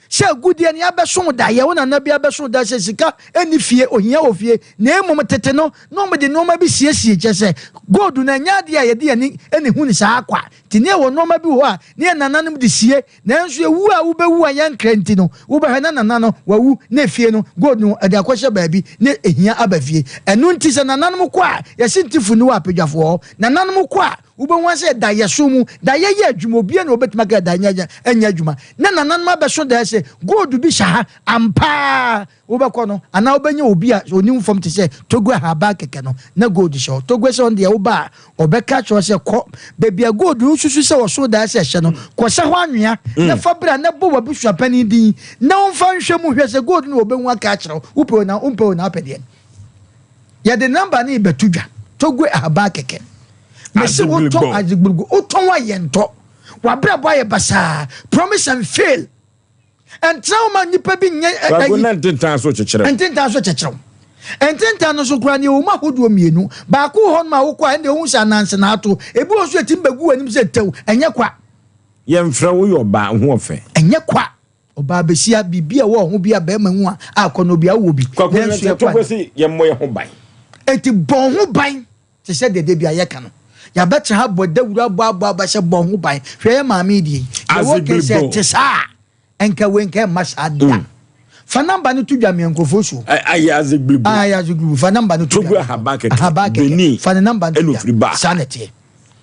sɛ agudeɛ no abɛso wo daeɛ, wo nana bi abɛso wo daeɛ sɛ sika ɛnni fie, ohia wɔ fie, na mmom tete no, na wɔde nneɛma bi siesie, kyerɛ sɛ gold no ɛnyɛ adeɛ a yɛde yɛn ani na ɛhu no saa kwa. Nti ne yɛwɔ nneɛma bi wɔ hɔ a ne yɛn nananom de sie, Nanso ewu a wubewu a yɛnkra nti no, wobɛhwɛ na nana no wawu na efie no, gold no, wɔde akɔhyɛ baabi na ehia aba fie. Ɛno nti sɛ nananom kɔ a, yɛse ntifo nni hɔ apadwafo wɔ hɔ. Nananom kɔ a, wubehu ara sɛ daeɛso mu, daeɛ yɛ adwuma, obiara nni hɔ a obetumi aka sɛ daeɛ nyɛ adwuma. Na nananom abɛso daeɛ sɛ gold bi hyɛ ha, ampa ara. Wobɛkɔ no, anaa wobɛnya obi a ɔnim fam te sɛ Togo ahaban kɛkɛ no, na gold hyɛ hɔ. Togo sɛ ɔno deɛ woba a, ɔbɛka akyerɛ wo sɛ kɔ baabi a gold no wosusu sɛ ɔsoro daeɛ sɛ ɛhyɛ no, kɔsɛ hɔ anwea na fa bra na bɔ w'abusuapanin din na ɔmfa nhwɛ mu hwɛ sɛ gold no ɔbɛhu aka akyerɛ wo. Wopɛ o na wompɛ o na wopɛ deɛ. Yɛde namba no rebɛto dwa. Togo ahaban kɛkɛ. Mese wotɔ adzegbirigbɔ, wotɔn a yɛntɔ. W'abrabɔ ayɛ basaa. Promise and fail. Ɛntena hɔ ma nnipa bi nyɛ ɛ Kwaku na ntentan so kyekyerɛw. Ntentan so kyekyerɛw. Ntentan no so koraa no yɛwɔ mu ahodoɔ mmienu. Baako wɔ hɔnom a wokɔ a ɛnde wohu sɛ ananse na ato. Ebi wɔ nso ɛtumi bɛgu w'anim sɛ tɛw. Ɛnyɛ kwa. Yɛmfrɛ wo yɛ ɔbaa ho ɔfɛ. Ɛnyɛ kwa. Ɔbaa besia, biribi a ɛwɔ ho bi a barima hu a akɔnnɔ bi a wowɔ bi. Kwaku na Nanso sɛ yɛ kwa. Togo se yɛmmɔ yɛn ho ban. Enti bɔ wo ho ban te sɛ deɛ da bi a yɛka no. Yɛabɛtena ha bɔ dawuro abɔ abɔ aba sɛ bɔ ho ban. Hwɛ yɛ maame yi deɛ yi. Deɛ wɔka sɛ ɛte saa a, nka wei nka ɛmma saa da. Mm. Fa namba no to dwa mmiɛ nkurɔfoɔ suo. Ayɛ adze gbiribu. Ayɛ adze gbiribu. Fa namba no to dwa. Togo ahaba kɛkɛ. Ahaba kɛkɛ. Benin. Fa ne namba no to dwa. Ɛna Saa na ɛteɛ.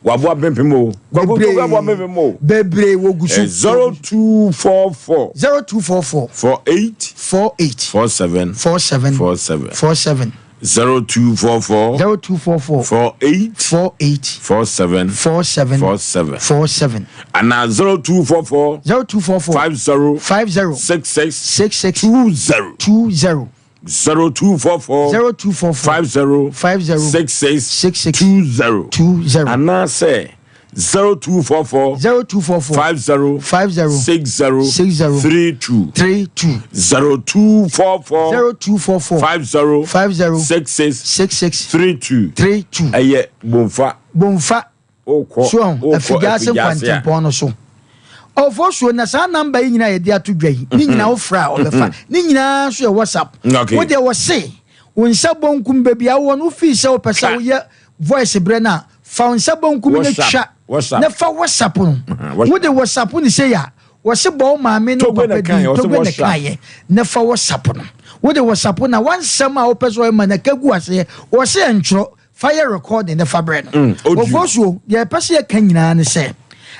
Waboa mpempem o. Bebree aboa mpempem o. Bebree wɔ gu so. 0244. 0244. 48. 48. 47. 47. 47. 47. 0244. 0244. 48. 48. 47. 47. 47. 47. Ana 0244. 0244. 50. 50. 66. 66. 20. 20. 0244. 0244. 50. 50. 66. 66. 20. 20. Anaasɛ 0244. 0244. 50. 50. 60. 60. 32. 32. 0244. 0244. 50. 50. 66. 66. 32. 32. Ɛyɛ Bomfa. Bomfa. Wokɔ So ahu? wokɔ Afigyaase Afigyaase a. nkwantempɔn no so. Ɔfosuo na saa namba yi nyinaa yɛde ato dwa yi, ne nyinaa wofrɛ a ɔbɛfa. Ne nyinaa nso yɛ WhatsApp. Okay. Wo deɛ wɔse wo nsa bonkum baabi a wowɔ no wofii sɛ wopɛ sɛ Twa. woyɛ voice berɛ no a, fa wo nsa bonkum no WhatsApp. twa WhatsApp. na fa WhatsApp no. Whats- Wode WhatsApp no sei a, Wɔse bɔ wo maame ne wo papa din, Togbe na ɛkaeɛ, na fa WhatsApp no. Wode WhatsApp no a, wansɛm a wopɛ sɛ ɔyɛ ma no ka gu aseɛ. Wɔse ɛntwerɛ, fa yɛ recording na fa brɛ no. Ofosuo, deɛ yɛpɛ sɛ yɛka nyinaa ne sɛ,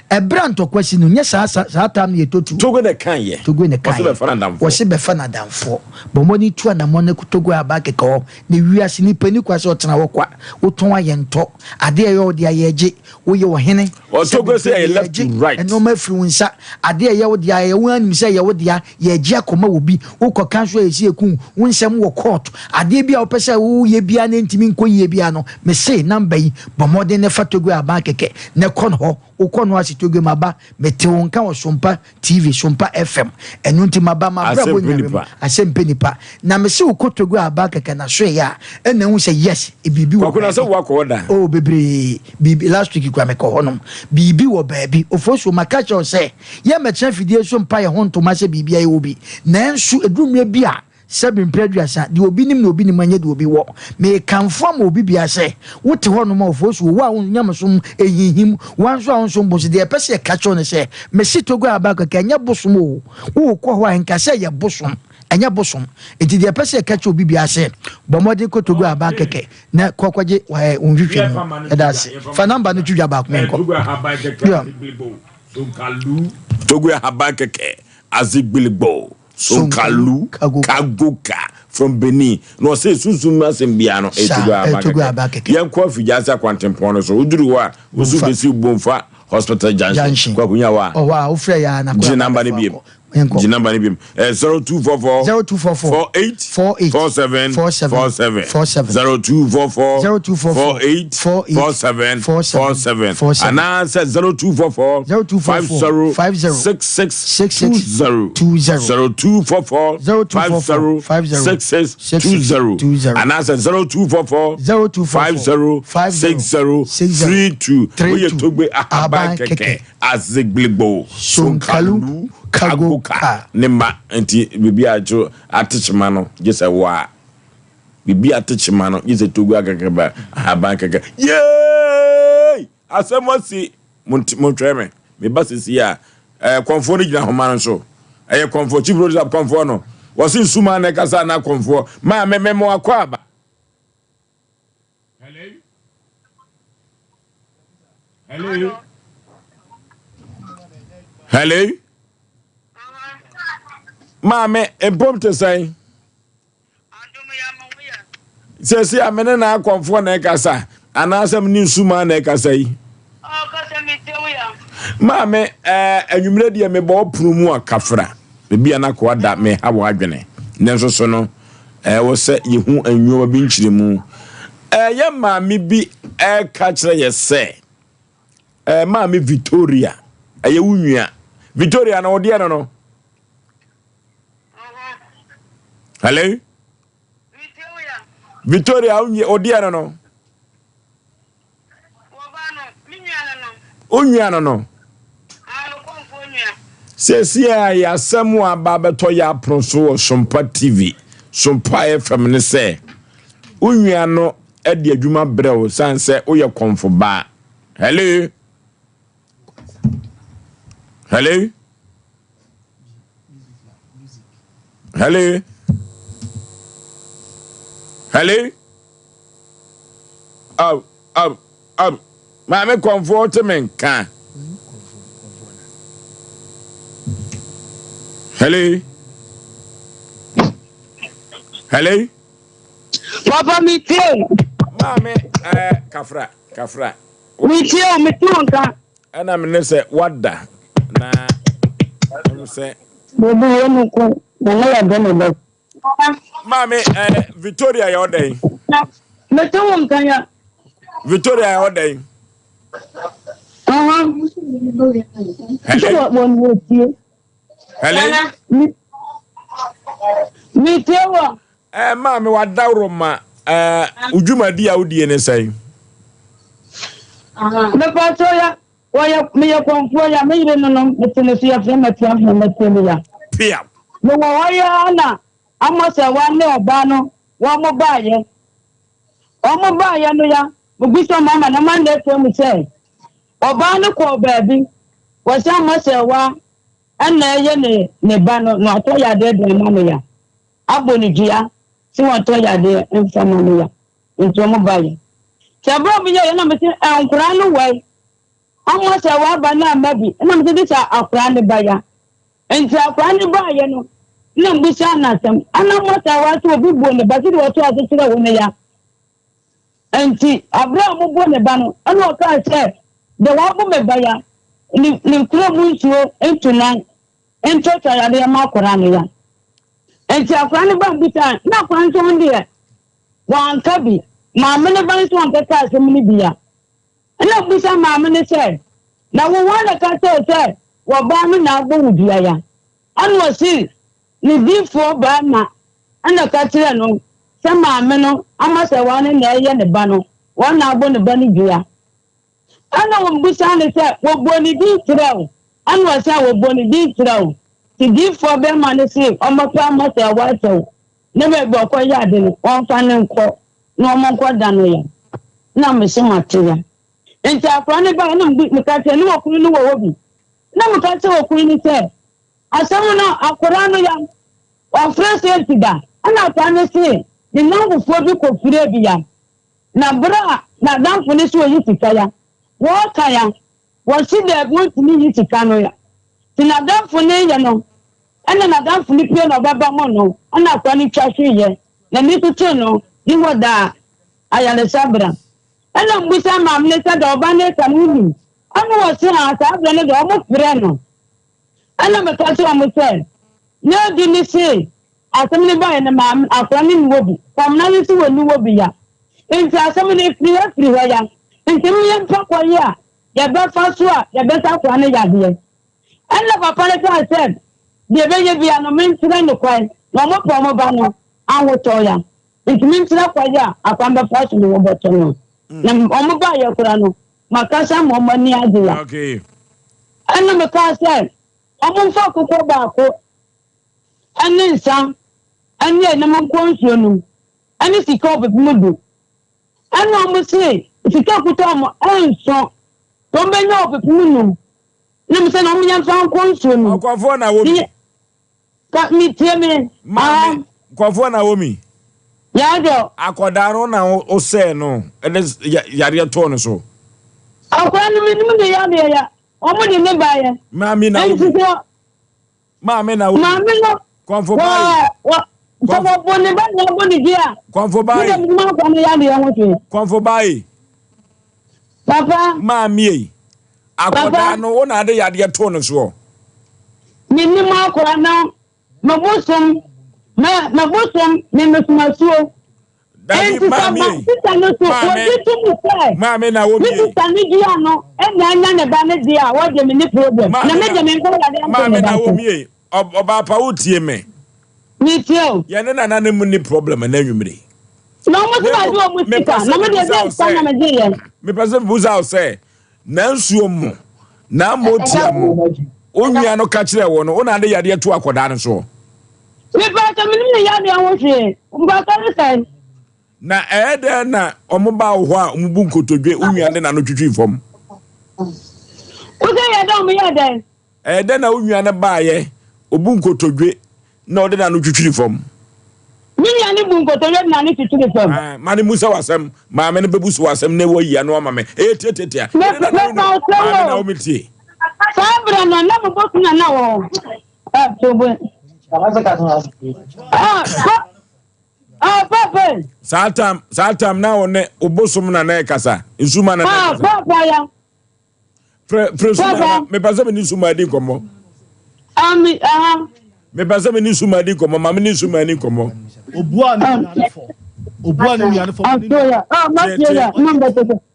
ɛberɛ a ntɔkwa si no, nyɛ saa saa time no yɛtɔ tuo. Togbe na ɛkaeɛ. Togbe na ɛkaeɛ. Wɔse bɛfa no adamfoɔ. Wɔse bɛfa no adamfoɔ. Bɔ mmɔden tu anammɔn na kɔ Togbe aba kɛkɛ hɔ. Na wiase, nipa nni kwa sɛ ɔtena hɔ kwa. Wotɔn a yɛntɔ. Adeɛ a ɛyɛ wo dea yɛgye. Woyɛ ɔhene. Ɔtɔ gua sɛ ɛyɛ left to right. Nneɛma afiri wo nsa. Adeɛ a ɛyɛ wo dea, ɛyɛ wo ara nim sɛ ɛyɛ wo dea, yɛregye akɔma obi. Wokɔka nso a yɛsi yɛku wo. Wo nsɛm wɔ court. Adeɛ bi a wopɛ sɛ woyɛ biara na ɛntumi nkɔ yie biara no, mese number yi, bɔ mmɔden na fa Togbe aban kɛkɛ na kɔ no hɔ. Wokɔ no ase Togbe maba, mete wo nka wɔ Sompa TV, Sompa FM. Ɛno nti maba m'abrabɔ nyinaa mu. Asɛm pɛ nipa. Na mese wo kɔ Togo aba kɛkɛ na so ɛyɛ a, ɛna ehu sɛ yes, biribi wɔ baabi. Kwaku na sɛ wakɔ hɔ da? Oh bebree. Biribi, last week kura mekɔ hɔnom. Biribi wɔ baabi. Ofosuo, maka kyerɛ wo sɛ, yɛmmɛtena fidie so mpa yɛn ho ntoma sɛ biribi ayɛ wɔ bi. Nanso ɛduru mmerɛ bi a, Sɛbe mprɛ aduasa, deɛ obi nim na obi nim ɛnyɛ deɛ obi wɔ. Merekamfo ama obi biara sɛ, wote hɔ nom a ɔfoɔ su, wo a wo nyamesom ɛhinhim, wo ara nso a wonsom bosom, deɛ yɛpɛ sɛ yɛka kyerɛ wo ne sɛ, mese Togo aba kɛkɛ, ɛnyɛ bosom o, worekɔ hɔ a nka sɛ ɛyɛ bosom, ɛnyɛ bosom. Enti deɛ yɛpɛ sɛ yɛka kyerɛ obi biara sɛ, bɔ mmɔden kɔ Togo aba kɛkɛ na kɔ kɔgye wo nhwehwɛmu. Yɛda ase. Fa number no to dwa baako menkɔ. Yeah. Togo ahaban kɛkɛ, azigbiligbo. Sonkalu Kagoka from Benin na ɔsɛ sunsum mu asɛm biara no ɛyɛ Togo aba kɛkɛ. Yɛnkɔ Afigya ase akwantempɔn no so woduru hɔ a wosu bɛsi Bomfa Hospital Junction kɔ akonya hɔ a Ɔhɔ a wofrɛ yɛ a na gye namba no biem gye namba no biem ɛyɛ 0244 0244 48 48 47 47 47 0244 0244 48 47 47 anaasɛ 0244 0244 50 50 66 20 20 0244 0244 50 50 66 20 20 anaasɛ 0244 0244 50 60 60 32 woyɛ 32 Togbe ahaban Ahaban kɛkɛ kɛkɛ Azigligbo Sonkalu Sonkalu Kagoka Kagoka ne mma nti biribi a to atekyema no gye sɛ woa biribi a atekyema no gye sɛ Togbe akɛkɛ ba ahaban kɛkɛ yeeii asɛm asi Montwɛn me, meba sisi a. Ɛɛ, kɔmfoɔ no gyina ahoma no so. Ɛyɛ kɔmfoɔ, chief producer kɔmfoɔ no. Wɔse nsumaa na ɛkasa anaa kɔmfoɔ? Maame, me mo akɔ aba. Hello? Hello? Hello? Maame, mpom te sɛn? Seesei a me ne n'akɔmfoɔ na ɛkasa anaasɛ me ne nsumaa na ɛkasa yi? Maame, ɛɛ anwummerɛ deɛ mebɔ wo pono mu a kafra. Ebi a na koa da meha w'adwene. Nanso so no, ɛwɔ sɛ yɛhu nneɛma bi nkyerɛmu. Ɛyɛ maame bi ɛka kyerɛ yɛ sɛ, ɛɛ maame Victoria, ɛyɛ wo nua. Victoria na ɔdeɛ no no. Hello? Victoria, ɔdeɛ no no. Onua no no. Seesei a yɛ asɛm a aba abɛtɔ yɛ apono so wɔ Sompa TV, Sompa FM ne sɛ, wo nua no de adwuma brɛ wo sane sɛ woyɛ kɔmfo baa. Hello? Hello? Hello? Hello? Oh, oh, oh. Maame kɔmfoɔ te me nka. Hello? Hello? Papa mi tie. Maame, eh, kafra, kafra. Mi tie o, mi tie o nka. Ɛna me ne sɛ wada na ɛm sɛ. Baby yɛ mu ko na ne yɛ dɛ ne bɛ. Maame ɛɛ eh, Victoria yɛ ɔdɛn. Mete wo nka ya. Victoria yɛ ɔdɛn. Hello. Hello. Metie wɔ. Ɛɛ maame wadaworo ma ɛɛ odwumadi a wodie ne sɛn. Mepatro ya wɔyɛ meyɛ kɔnfoɔ ya me yere no no mete ne so yɛfrɛ me atiafoɔ mɛtie me ya. Pia. Mewɔ hɔ yi ara na Amosɛwa ne ɔbaa no wɔn mo baayɛ. Wɔn mo baayɛ no ya mebisa wɔn ama na ma na efra mu sɛ ɔbaa no kɔɔ baabi wɔsɛ Amosɛwa. ɛna ɛyɛ ne ne ba no na watɔ yadeɛ de ama no ya. Abɔ no dua sɛ watɔ yadeɛ mfa ma no ya. Nti ɔmo baeɛ. Nti ɛberɛ a ɔmo yɛeɛ na mese nkoraa no wai. Ɔmo sɛ waba no amma bi. Ɛna mese de sɛ akoraa no ba ya. Nti akoraa no baeɛ no na mbusaa no asɛm. Ɛna ɔmo sɛ wa sɛ obi buo ne ba sɛdeɛ ɔto ase kyerɛ wo no ya. Nti aberɛ a ɔmo buo ne ba no ɛna ɔkaa sɛ deɛ wabo me ba ya ne ne kuro mu nsuo ntu nan ntɔtwa yadeɛ ma akoraa no ya. Nti akoraa no ba mbusaa na akoraa nso ɔno deɛ Wanka bi. Maame no ba nso ankɛka asɛm no bi a. Ɛnna obisa maame no sɛ, Na wo hwan na ɛka kyerɛɛ wo sɛ wɔbaa no na abɔ wo dua ya? Ɛnna ɔse, Ne difoɔ barima na ɛka kyerɛɛ no sɛ maame no ama sɛ wɔn na ɛyɛ ne ba no, wɔn na abɔ ne ba no dua. Ɛnna wɔbisaa no sɛ, Wɔbɔɔ ne din kyerɛɛ wo? Ɛnna ɔse, Wɔbɔɔ ne din kyerɛɛ wo. Nti difoɔ barima no se ɔmmɛfa ama sɛ wɔakyɛ wo. Ne baabi a ɔkɔyɛ ade no, wɔmfa no nkɔ na wɔnkɔda no ya. Na mese mate ya. Nti akwadaa no baeɛ na meka kyerɛ ne okunu no wɔ hɔ bi. Na meka kyerɛ okunu no sɛ, asɛm no akwadaa no ya, wafrɛ safety da. Ɛna akwadaa no se ne nnamfofoɔ bi kɔfrɛɛ bi ya. Na berɛ a n'adamfo no se ɔyi sika ya, wɔreka ya, Wɔse daabi wontumi nyi sika no ya nti nadamfo no yɛ no ɛna nadamfo no pue na ɔbɛba mo no ɛna akora no twa hwe yɛ nani so tee no de hɔ daa ayaresa bra ɛna mbusa maame no sɛ dɛ ɔba no ka no wonim ɛna wɔse haa saa berɛ no dɛ ɔmo frɛ no ɛna meka kyerɛ ɔmo sɛ na adu ne se asɛm no baeɛ no maame akora no nni hɔ bi kɔmena no nso wɔ nni hɔ bi ya nti asɛm no efiri hɔ firi hɔ ya nti mo yɛ mpa kɔ yi a yɛbɛfa so a yɛbɛsa akora no yadeɛ ɛna papa no kaa sɛ deɛ ɛbɛyɛ bia no menkyerɛ no kwan na ɔmo pɛ ɔmo ba no ahotɔ ya nti menkyerɛ kwan a akwan bɛfa so no wɔbɛtɔ no na ɔmo ba yɛ kora no makasa ma ɔmo ani agye ya ɛna mekaa sɛ ɔmo mfa akokɔ baako ne nsa ne ɛnam nkɔ nsuo no mu ne sika ɔpepem du. Ɛna wɔn se sika kuta wɔn ɛnso wɔn bɛnya ɔpepem num. Na mo sɛ na wɔn yɛn fa nkɔ nsuo no mu. Ɔkɔfoɔ na wɔ mi. Ka mi tie mi. Maame kɔfoɔ na wɔ mi. Yaadɔ. Akɔdaa no na ɔsɛɛ no ɛde yadeɛ tɔɔ no so. Akɔdaa no mi nim de yadeɛ ya wɔn de ne ba yɛ. Maame na wɔ mi. Maame na wo. Maame no. Kɔnfo baayi. Wɔ sɛ wɔbɔ ne ba na wɔbɔ ne di a. Kɔnfo baayi. Ne dɛm ma akɔ no yadeɛ ho hwee. Kɔnfo baayi. Papa. Maame yi. Akɔdaa no wo na ade yadeɛ too no soɔ. Menim akɔdaa no me bosom me me bosom me mesomasuo. Dabi, Enti sɛ maame ma ei. sista no so Maame, wɔgye to mu sɛ maame na wo me bie. sista no dua no na anya ne ba no deɛ a, wɔgye me ne problem. Na Maame me na, deɛ memfa yadeɛ nto maame ne ba na wo so. mie. Ɔbaa pa wo tie me. Metie o. Yɛne nana no mu ni problem ɛnɛ anwummere yi. Na wɔn nso Na bagye mmom, wɔn mepɛ sika. sɛ Na me deɛ mebisa gye wo sika na sɛ, megye yɛ. mepɛ sɛ mebisa wo sɛ, nansuo mo, na mo tia mo, wo nua no ka kyerɛ wo no, wo na ade yadeɛ to akɔdaa no soɔ. Mepɛ sɛ menim ne yadeɛ ho hwee. Mpakyɛ ne sɛn? Na ɛyɛ dɛn na wɔn baa wo hɔ a wɔn bu nkotodwe wo nua de n'ano twitwi fam? Wo sɛ yɛ dɛn wɔn yɛ dɛn? Ɛyɛ dɛn na wo nua no baayɛ obu nkotodwe na ɔde n'ano twitwiri fam? Me nua no bu nkotodwe de n'ano twitwiri fam. Ah, ma ne musa w'asɛm, maame no bɛbu so w'asɛm na wayi ano ama me. Ɛyɛ tiatiatia. Me me pa ɔsɛ Maame na wo me tie. Saa berɛ no na mebɔ na na wɔ hɔ. Saa tam saa tam na wo ne obosom na na ɛkasa nsuma na na ɛkasa. Frɛ frɛ suma na mepɛ sɛ me ne suma di nkɔmmɔ. Mepɛ sɛ me ne suma di nkɔmmɔ ma me ne suma ni nkɔmmɔ. Obua ne nua ne fɔ. Obua ne nua ne fɔ.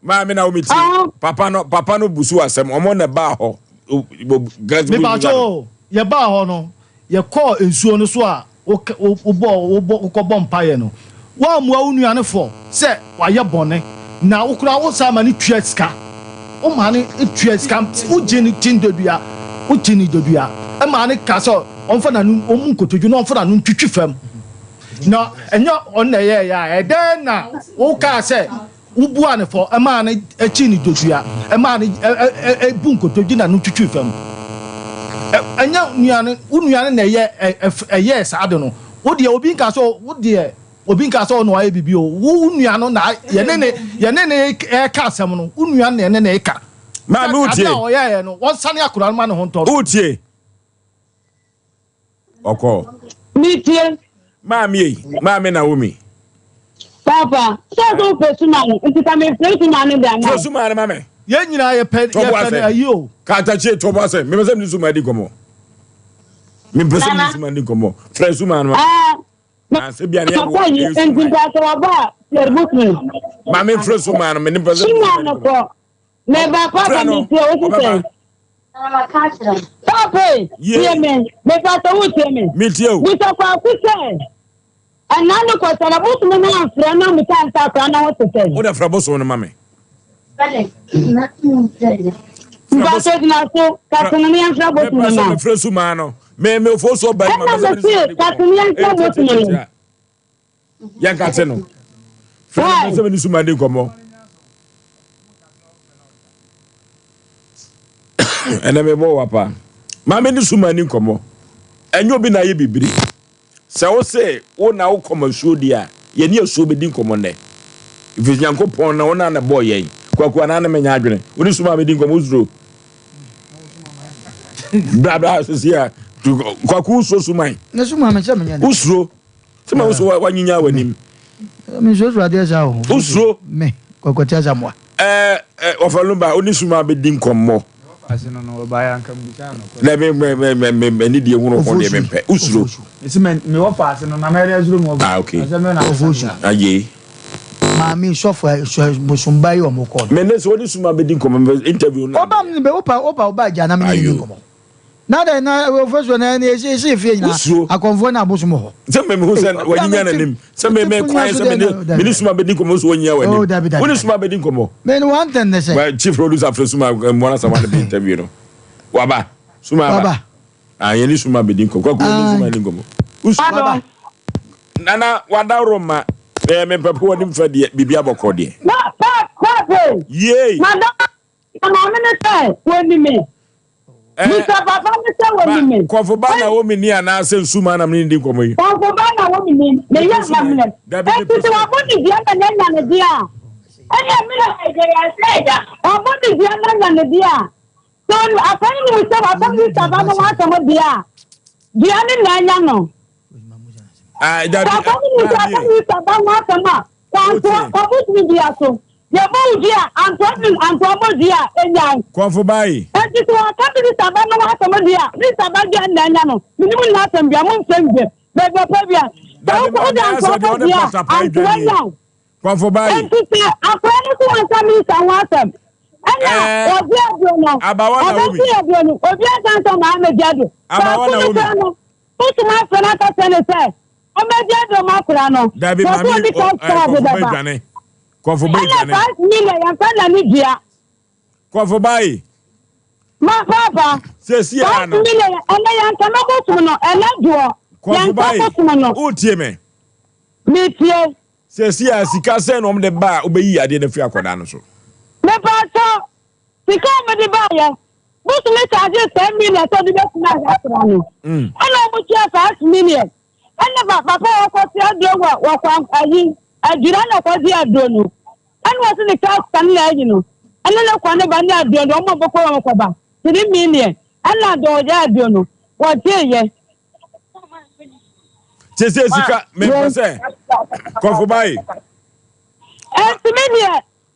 Maame na wo mi ti papa no papa no busu asɛm ɔmo na ɛbaa hɔ. Mepakyɛw, yɛbaa hɔ no, yɛkɔɔ nsuo no so a wobɔ wokɔbɔ mpaeɛ no, woammua wo nua no fɔ sɛ wayɛ bɔne, na wo koraa wosan ma no tua sika. Woma no tua sika, wogye no kyindadua, wogye no dadua, ma no ka sɛ ɔmfa n'ano, ɔmmu nkotodwe na ɔmfa n'ano ntwitwi fam. Na ɛnyɛ ɔno na ɛyɛeɛ a, ɛdɛn na wokaa sɛ Wobuaa no fɔ maa no kyii no dodua, maa no bu nkotodwe na no twitwii fam. Ɛnyɛ nua no, wo nua no na ɛyɛ ɛyɛɛ saa ade no. Wo deɛ obi nka sɛ wo deɛ obi nka sɛ ɔno ayɛ biribi o. Wo wo nua no na yɛne ne yɛne ne ɛka asɛm no. Wo nua no na yɛne ne ka. Maame wo tie. Ade a ɔyɛɛ no, wɔnsane akwadaa no ma ne ho ntɔ no. Wo tie. Ɔkɔ. Metie. Maame ei, Maame Naomi. Papa, sɛ sɛ wopɛ suma no, nti ka mefrɛ suma no de ama wo. Frɛ suma no ma me. Yɛn nyinaa yɛpɛ yɛpɛ no ayi o. Katakyie tɔbɔ asɛ, mepɛ sɛ mene suma di nkɔmmɔ. Mepɛ sɛ mene suma di nkɔmmɔ. Frɛ suma no ma. Na sɛ bia ne yɛ wɔ yɛ suma. Nti mpɛ sɛ wɔbɔ a, frɛ bosom. Maame frɛ suma no, mene pɛ sɛ. Suma no kɔ. Meba papa no, metie wo so sɛn? Papa yi, tie me. Mepa sɛ wotie me. Metie o. Bisa kwaku sɛ, ɛna no kɔsɛ na bosom no amfrɛ no amusa nsa akora no ho te sɛn? Wode frɛ bosom no ma me. Mpatɔ gyina so, kasono no yɛmfrɛ bosom no ma. Mepɛ sɛ mefrɛ sumaa no. Me me ofo so ɔba yi ma Ɛna mese kasono yɛmfrɛ bosom no. Yɛnka te no. Frɛ no sɛ mene suma di nkɔmmɔ. Ɛnɛ mebɔ wa paa. Ma me ne suma ni nkɔmmɔ. Ɛnyɛ obi na ayɛ bibiri. Sɛ wo se wo na wo kɔm asuo deɛ a, yɛne asuo bɛdi nkɔmmɔ nnɛ. Ɛfiri Nyankopɔn na wo na na bɔɔ yɛn. Kwaku anaa ne menya adwene. Wo ne suma bɛdi nkɔmmɔ wosuro. Bra bra sisi a. Kwaku wosuro suman. Ne suma me sɛ menyɛ ne. Wosuro. Sɛ ma wo so wanyinya w'anim. Mensuasua adeɛ saa o. Wosuro. Me Kɔkɔte Asamoah. Ɛɛ ɔfa lumba wo ne suma bɛdi nkɔmmɔ. Na me me me me me me ne deɛ hunu ho deɛ mempɛ. Wosuro. Mesi me me wɔ faase no na mɛyɛ dɛ suro mu ɔba. Ah okay. Asɛm bɛn na Ofosu. Aye. Maame sɔfo sɔ bosomba yi ɔmo kɔ no. Me ne sɛ wo ne suma bɛdi nkɔmmɔ interview no. Ɔba me bɛ wopa wopa ɔba agya na me ne ne di nkɔmmɔ. Na dɛn na ɔfasuo na ɛne ɛsi ɛsi efie nyinaa Wosuro. akɔmfoɔ na abosom wɔ hɔ. Sɛ me mehu sɛ Ei, wanyinya n'anim sɛ me me kwan sɛ me ne me ne suma bɛdi nkɔmmɔ so wanyinya Oh, w'anim. dabi dabi. Wo ne suma bɛdi nkɔmmɔ. Me no one thing ne sɛ. Well, chief producer frɛ suma mmoa na sama ne bɛ interview no. Waba. Suma aba. Waba. Ah, yɛne suma bɛdi nkɔmmɔ. Kwaku ne suma di nkɔmmɔ. Wosuro. Waba. Nana wadaworo ma. Eh, me mpɛpo w'anim fɛ deɛ biribi abɔkɔ deɛ. Ma pa pa pe. Yay. Madam maame ne sɛ wɔni me. Bisa papa no sɛ wɔnim me. Kɔfo ba na wɔmi ni anaasɛ nsuma na mene di nkɔmmɔ yi. Kɔfo ba na wɔmi ni. Meyɛ amammerɛ. Enti sɛ wɔabɔ ne dua na n'anya ne deɛ a, ɛnna me na wɔabɔ ne dua na anya ne deɛ a, sɛ afa no nim sɛ wɔasɛm Mr. Ba no ho asɛm deɛ a, dua no na anya no. Sɛ afa no nim sɛ wɔasɛm Mr. Ba ho asɛm a, kwantoa, kɔbotumi dua so. Yɛbɔ wo dua a, antoa bi, antoa bɔ dua a, enyae. Kɔmfo bae. Enti sɛ wɔka minista ba no ho asɛm deɛ a, minista ba deɛ nna anya no. Menim nna asɛm bia, momfrɛ me biom. Baabi ɔpɛ bia. Sɛ Dabi wokɔ ma wode me antoa asɛ deɛ bɔ ɔde dua a, patapaa antoa dwane. nyae. Kɔmfo bae. Enti sɛ akwadaa no so wanka minista ho asɛm, ɛna Ɛɛ, ɔgye aduro no, Abawa Naomi. ɔbɛgye aduro no, obi anka nsa ɔmaa mɛgye aduro. Abawa Baako no Naomi. koraa no, wotumi afrɛ no aka kyerɛ no sɛ, ɔmmɛgye aduro ma akwadaa no. Dabi Wɔsɛ maame ɔde ɔ cash ɛɛ card kɔmfo ba bɛba. dwane. Kɔfo bɛ Ɛna dwane. 5 million yɛmfa nna ne dua. Kɔfo bae. Ma papa. Sɛsi a 5 no. million ɛnɛ yɛnka no bosom no ɛnɛ doɔ. Kɔfo Yɛnka bae. bosom no. Wotie me. Metie. Sɛsi a sika sɛn na wɔn de ba a wobɛyi adeɛ no afiri akwadaa no so. Mepatɔ sika a wɔde baayɛ bosom charge 10 million sɛ ɔde bɛtumi ahwɛ akwadaa no. Ɛna wɔn tua 5 million. Ɛna ba papa a ɔkɔte aduro wɔ wɔ kwan ayi adwira na ɔkɔgye aduro no ɛna ɔsi ne kaa sika no na ayi no ɛna ne kwan ne ba ne aduro no wɔn a bɔkɔ wɔn kɔba 3 million ɛna adɔ ɔgye aduro no wɔgye yɛ. Sese sika mepɛ sɛ kɔfo bae. Ɛntumi deɛ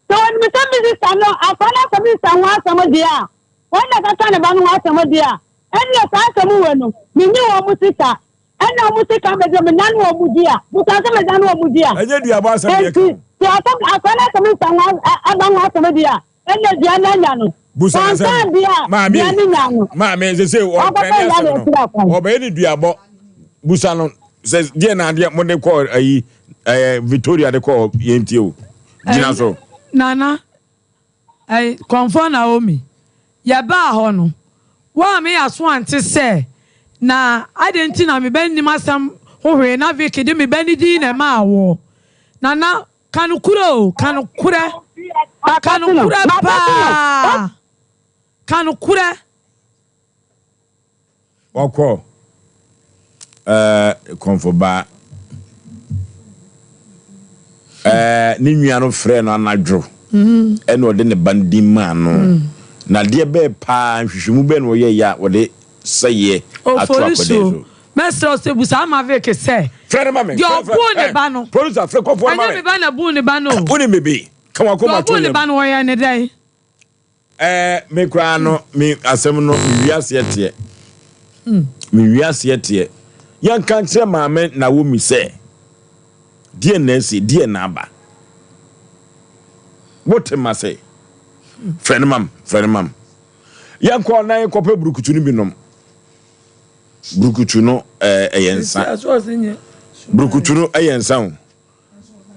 sɛ wɔnim sɛ minista no afa no asɛ minista ho asɛm deɛ a wɔn na kasa ne ba no ho asɛm deɛ a ɛnneɛ saa asɛm wɔ no menni wɔn mo sika Ɛna ɔmo sika bɛgye me nan wɔ ɔmo di a busa sɛ me dan wɔ ɔmo di a. Ɛnyɛ duabɔ asɛm deɛ ka Enti o. sɛ asɛm akora no asɛm nsa ho aba ho asɛm deɛ a ɛna dua no anya no. Busa no Wanka asɛm deɛ a maame dua no nya no. maame sese ɔpɛ Ɔnkɔpɛ ne yare asɛm akyiri no akwan. ɔbɛyɛ ne duabɔ busa no sɛ deɛ na adeɛ mo de kɔ ayi ɛɛ Victoria de kɔ yɛn tie o gyina so. Nana Ɛy, Kɔmfoɔ Naomi, yɛbaa hɔ no, woamme yɛaso ante sɛ, na adɛn nti na me ba nnim asɛm ho hwee na Vicky de me ba no din na ɛmaa woɔ? Nana, ka nokorɛ o, ka nokorɛ, ka nokorɛ paa, ka nokorɛ. Ɔkɔ ɛɛ kɔnfɔba ɛɛ ne nua no frɛɛ no anadwo ɛna ɔde ne ba no din maa no. Na adeɛ bɛɛ paa nhwehwɛmu bɛɛ na ɔyɛeɛ a ɔde sɛeɛ ato akwadaa yi Oforisuo, so. mɛsrɛ wo sɛ busa Amavik sɛ, Frɛ no ma me. deɛ Frɛ frɛ ɔbuu ne ɛ ba no, producer frɛ kɔfoɔ no ma ɛnyɛ me. me ba na ɛbuu ne ba no o. Wonim biribi? Ka Deɛ w'akoma to ɔbuu ne yam. ba no, wɔyɛɛ no dɛn? Ɛɛ me koraa no me asɛm no me wiaseɛ teɛ. Me wiaseɛ teɛ. Yɛnka nkyerɛ maame Naomi sɛ deɛ na asi deɛ na aba. Wote ma se frɛ no mam frɛ no mam. Yɛnkɔ na yɛnkɔpɛ burukutu no bi nom. Burukutu no ɛyɛ nsa. Burukutu no ɛyɛ nsa o.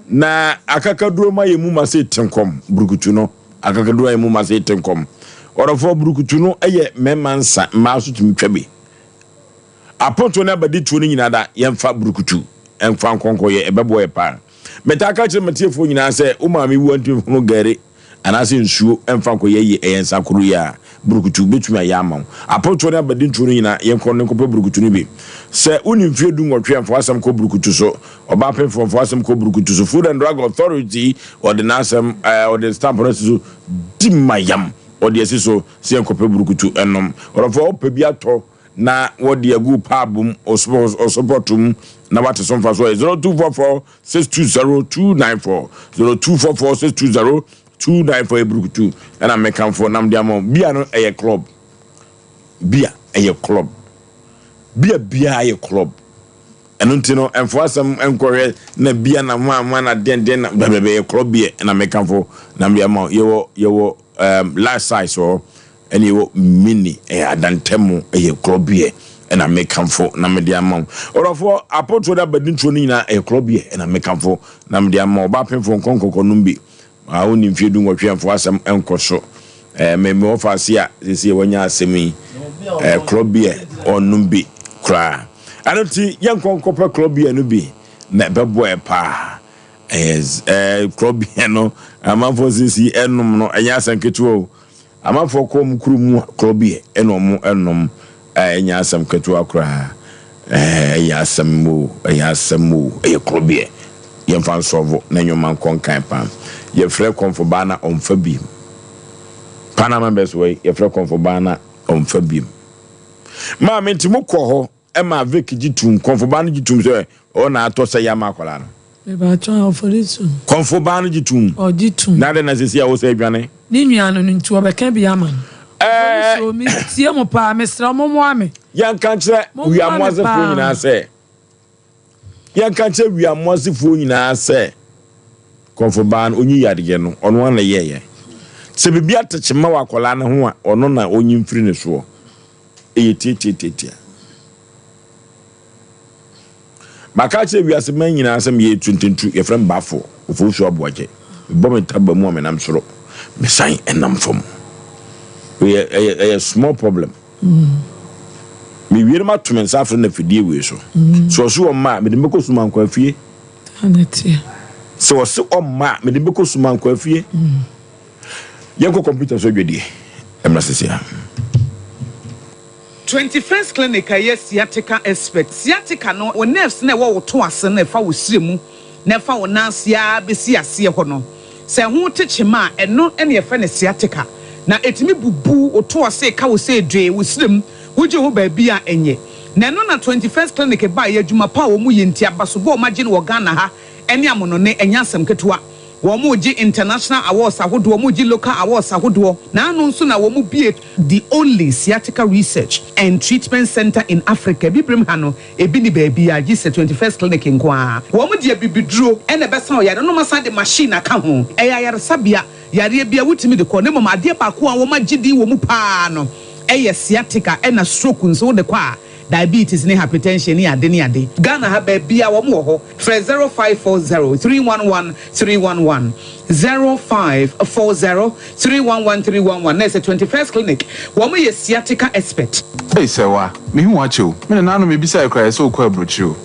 Na akakaduro ma yɛ mu ma se te nkɔm, burukutu no, akakaduro ayɛ mu ma se te nkɔm. Ɔdɔfoɔ, burukutu no yɛ mmarima nsa, mmaa nso tumi twa bi. Apontoɔ ne abadituo no nyinaa da, yɛmfa burukutu mfa nkɔnkɔ yɛ, ɛbɛboa yɛ paa. Metaa ka kyerɛ m'atiefoɔ nyinaa sɛ, wo maame wu a ntumi hono gari anaasɛ nsuo mfa nkɔyɛ yie, ɛyɛ nsa koro yi a, burukutu bɛtumi ayɛ ama wo. Apontoɔ ne abadintoɔ no nyinaa, yɛnkɔ ne nkɔpɛ burukutu no bi. Sɛ wonni mfeɛ du nwɔtwe a, mfa w'asɛm kɔ burukutu so. Ɔbaa pemfoɔ, mfa w'asɛm kɔ burukutu so. Food and Drug Authority, ɔde n'asɛm, ɛɛ, ɔde stamp no asi so, di ma yam. Ɔde asi so sɛ yɛnkɔpɛ burukutu nnom. Ɔdɔfoɔ, wopɛ bi atɔ na wɔde agu paabo mu, ɔsopɔto mu, na wate so mfasoɔ yɛ 0244 620 294 0244 620 294 Eburukutu ɛna mekamfo nam de ama wo. Bia no ɛyɛ club. Bia ɛyɛ club. Bia biara yɛ club. Ɛno nti no ɛmfo asɛm nkɔhwɛ na bia na ho ama na den den na bɛbɛbɛ yɛ club beer ɛna mekamfo nam de ama wo. Yɛwɔ yɛwɔ um, large size wɔ Ɛna ɛwɔ mini, ɛyɛ adantamu, ɛyɛ korɔbeɛ, ɛna mekamfo na mede ama wo. Ɔdɔfoɔ, apotoɔ ne abadintoɔ no nyinaa, ɛyɛ korɔbeɛ, ɛna mekamfo na mede ama wo. Ɔbaa pemfoɔ, nkɔ nkɔkɔ nom bi. A wonni mfeɛ du nwɔtwe a, mfa w'asɛm nkɔ so. Ɛɛ, me, me wɔfa ase a, seesei wanya asɛm yi, ɛɛ, korɔbeɛ, ɔnnom bi koraa. Ɛno nti, yɛnkɔ nkɔpɛ korɔbeɛ no bi, na ɛbɛboa yɛ paa. Ɛyɛ, ɛɛ, korɔbeɛ no, amanfoɔ seesei ɛnom no, ɛnyɛ asɛm ketewa o. Amanfoɔ kɔ wɔn kuro mu a korɔ bi ɛna wɔn ɛnom a ɛnyɛ asɛm ketewa koraa ɛɛ ɛyɛ asɛm o ɛyɛ asɛm o ɛyɛ korɔ bi yɛnfa nsɔvo na nneɛma nkɔ nkan paa yɛfrɛ kɔnfo baa na ɔnfa biem Panama bɛs wɔ yi yɛfrɛ kɔnfo baa na ɔnfa biem maame nti mo kɔ hɔ Ɛma Vic gye tuum, kɔmfo baa no gye tuum sɛ ɔwɔ na atɔ sɛ yɛ ama akwadaa no. Mepakyɛw ɔfɔre so. Kɔmfo baa no gye tuum. Ɔgye tuum. Na adɛn na seesei a wosɛ adwane? Ne nua no no nti ɔbɛka bi ama no. Ɔfɔre so, me tie mo paa, mesrɛ mo mmoa me. Yɛnka nkyerɛ Mommoa me wiamoasefoɔ paa. nyinaa sɛ, Yɛnka nkyerɛ wiamoasefoɔ nyinaa sɛ, kɔmfo baa no ɔnyi yadeɛ no, ɔno ara na ɛyɛeɛ. Sɛ biribi atekyema wɔ akwadaa no ho a, ɔno na ɔnyi mfiri ne soɔ. Ɛyɛ tiatiatiatia. Maka akyerɛ wiase man nyinaa sɛ meyɛ tuntuntu, yɛfrɛ me Bafo, Ofosu Aboagye. Mebɔ me taba mu a menam soro, mesan nam fam. Ɛyɛ ɛyɛ ɛyɛ small problem. Mewie no mato me nsa afrɛ no afidie wei so. Sɛ ɔse ɔmma a, mede no bɛkɔ Sumankwa fie. Sɛ ɔse ɔmma a, mede no bɛkɔ Sumankwa fie. Yɛnkɔ kɔmputa so adwadie mmra sisi a. 21st Clinic a ɛyɛ sciatica expert. Sciatica no, wo nerves no a ɛwɔ wo to ase no a ɛfa wo srɛ mu na ɛfa wo nan ase ara bɛsi aseɛ hɔ no, sɛ ɛho te kyema a, ɛno na yɛfrɛ no sciatica. Na ɛtumi bubu wo to ase, ɛka wo sɛ dwee, wo srɛ mu, wogye ho baabi a ɛnyɛ. Na ɛno na 21st Clinic baeɛ, adwuma pa a wɔyɛ nti, abasobɔ a wɔagye no wɔ Ghana ha ne amonɔne, ɛnyɛ asɛm ketewa. Wɔregye international awards ahodoɔ, wɔregye local awards ahodoɔ, na ano nso na wɔbue the only sciatica research and treatment centre in Africa, Abibirem ha no, ebi nni baabiara gye sɛ 21st Clinic nko ara. Wɔde abibiduro na ɛbɛsa wo yareɛ na wɔasan de machine aka ho. Ɛyɛ ayaresabea, yareɛ biara wotumi de kɔ, na mmom adeɛ baako a wɔagye din wɔ mu pa ara no yɛ sciatica ɛna stroke nso wode kɔ a, diabetes ne hypertension ne ade ne ade. Ghana ha baabiaa wɔn wɔ hɔ. Frɛ 0540 311 311, 0540 311 311 na ɛsɛ 21st clinic wɔn yɛ sciatica expert. Ei Sɛwa, mehu wo akyɛ o. Me nana ano mebisae koraa yɛsɛ wokɔ abrokyire o.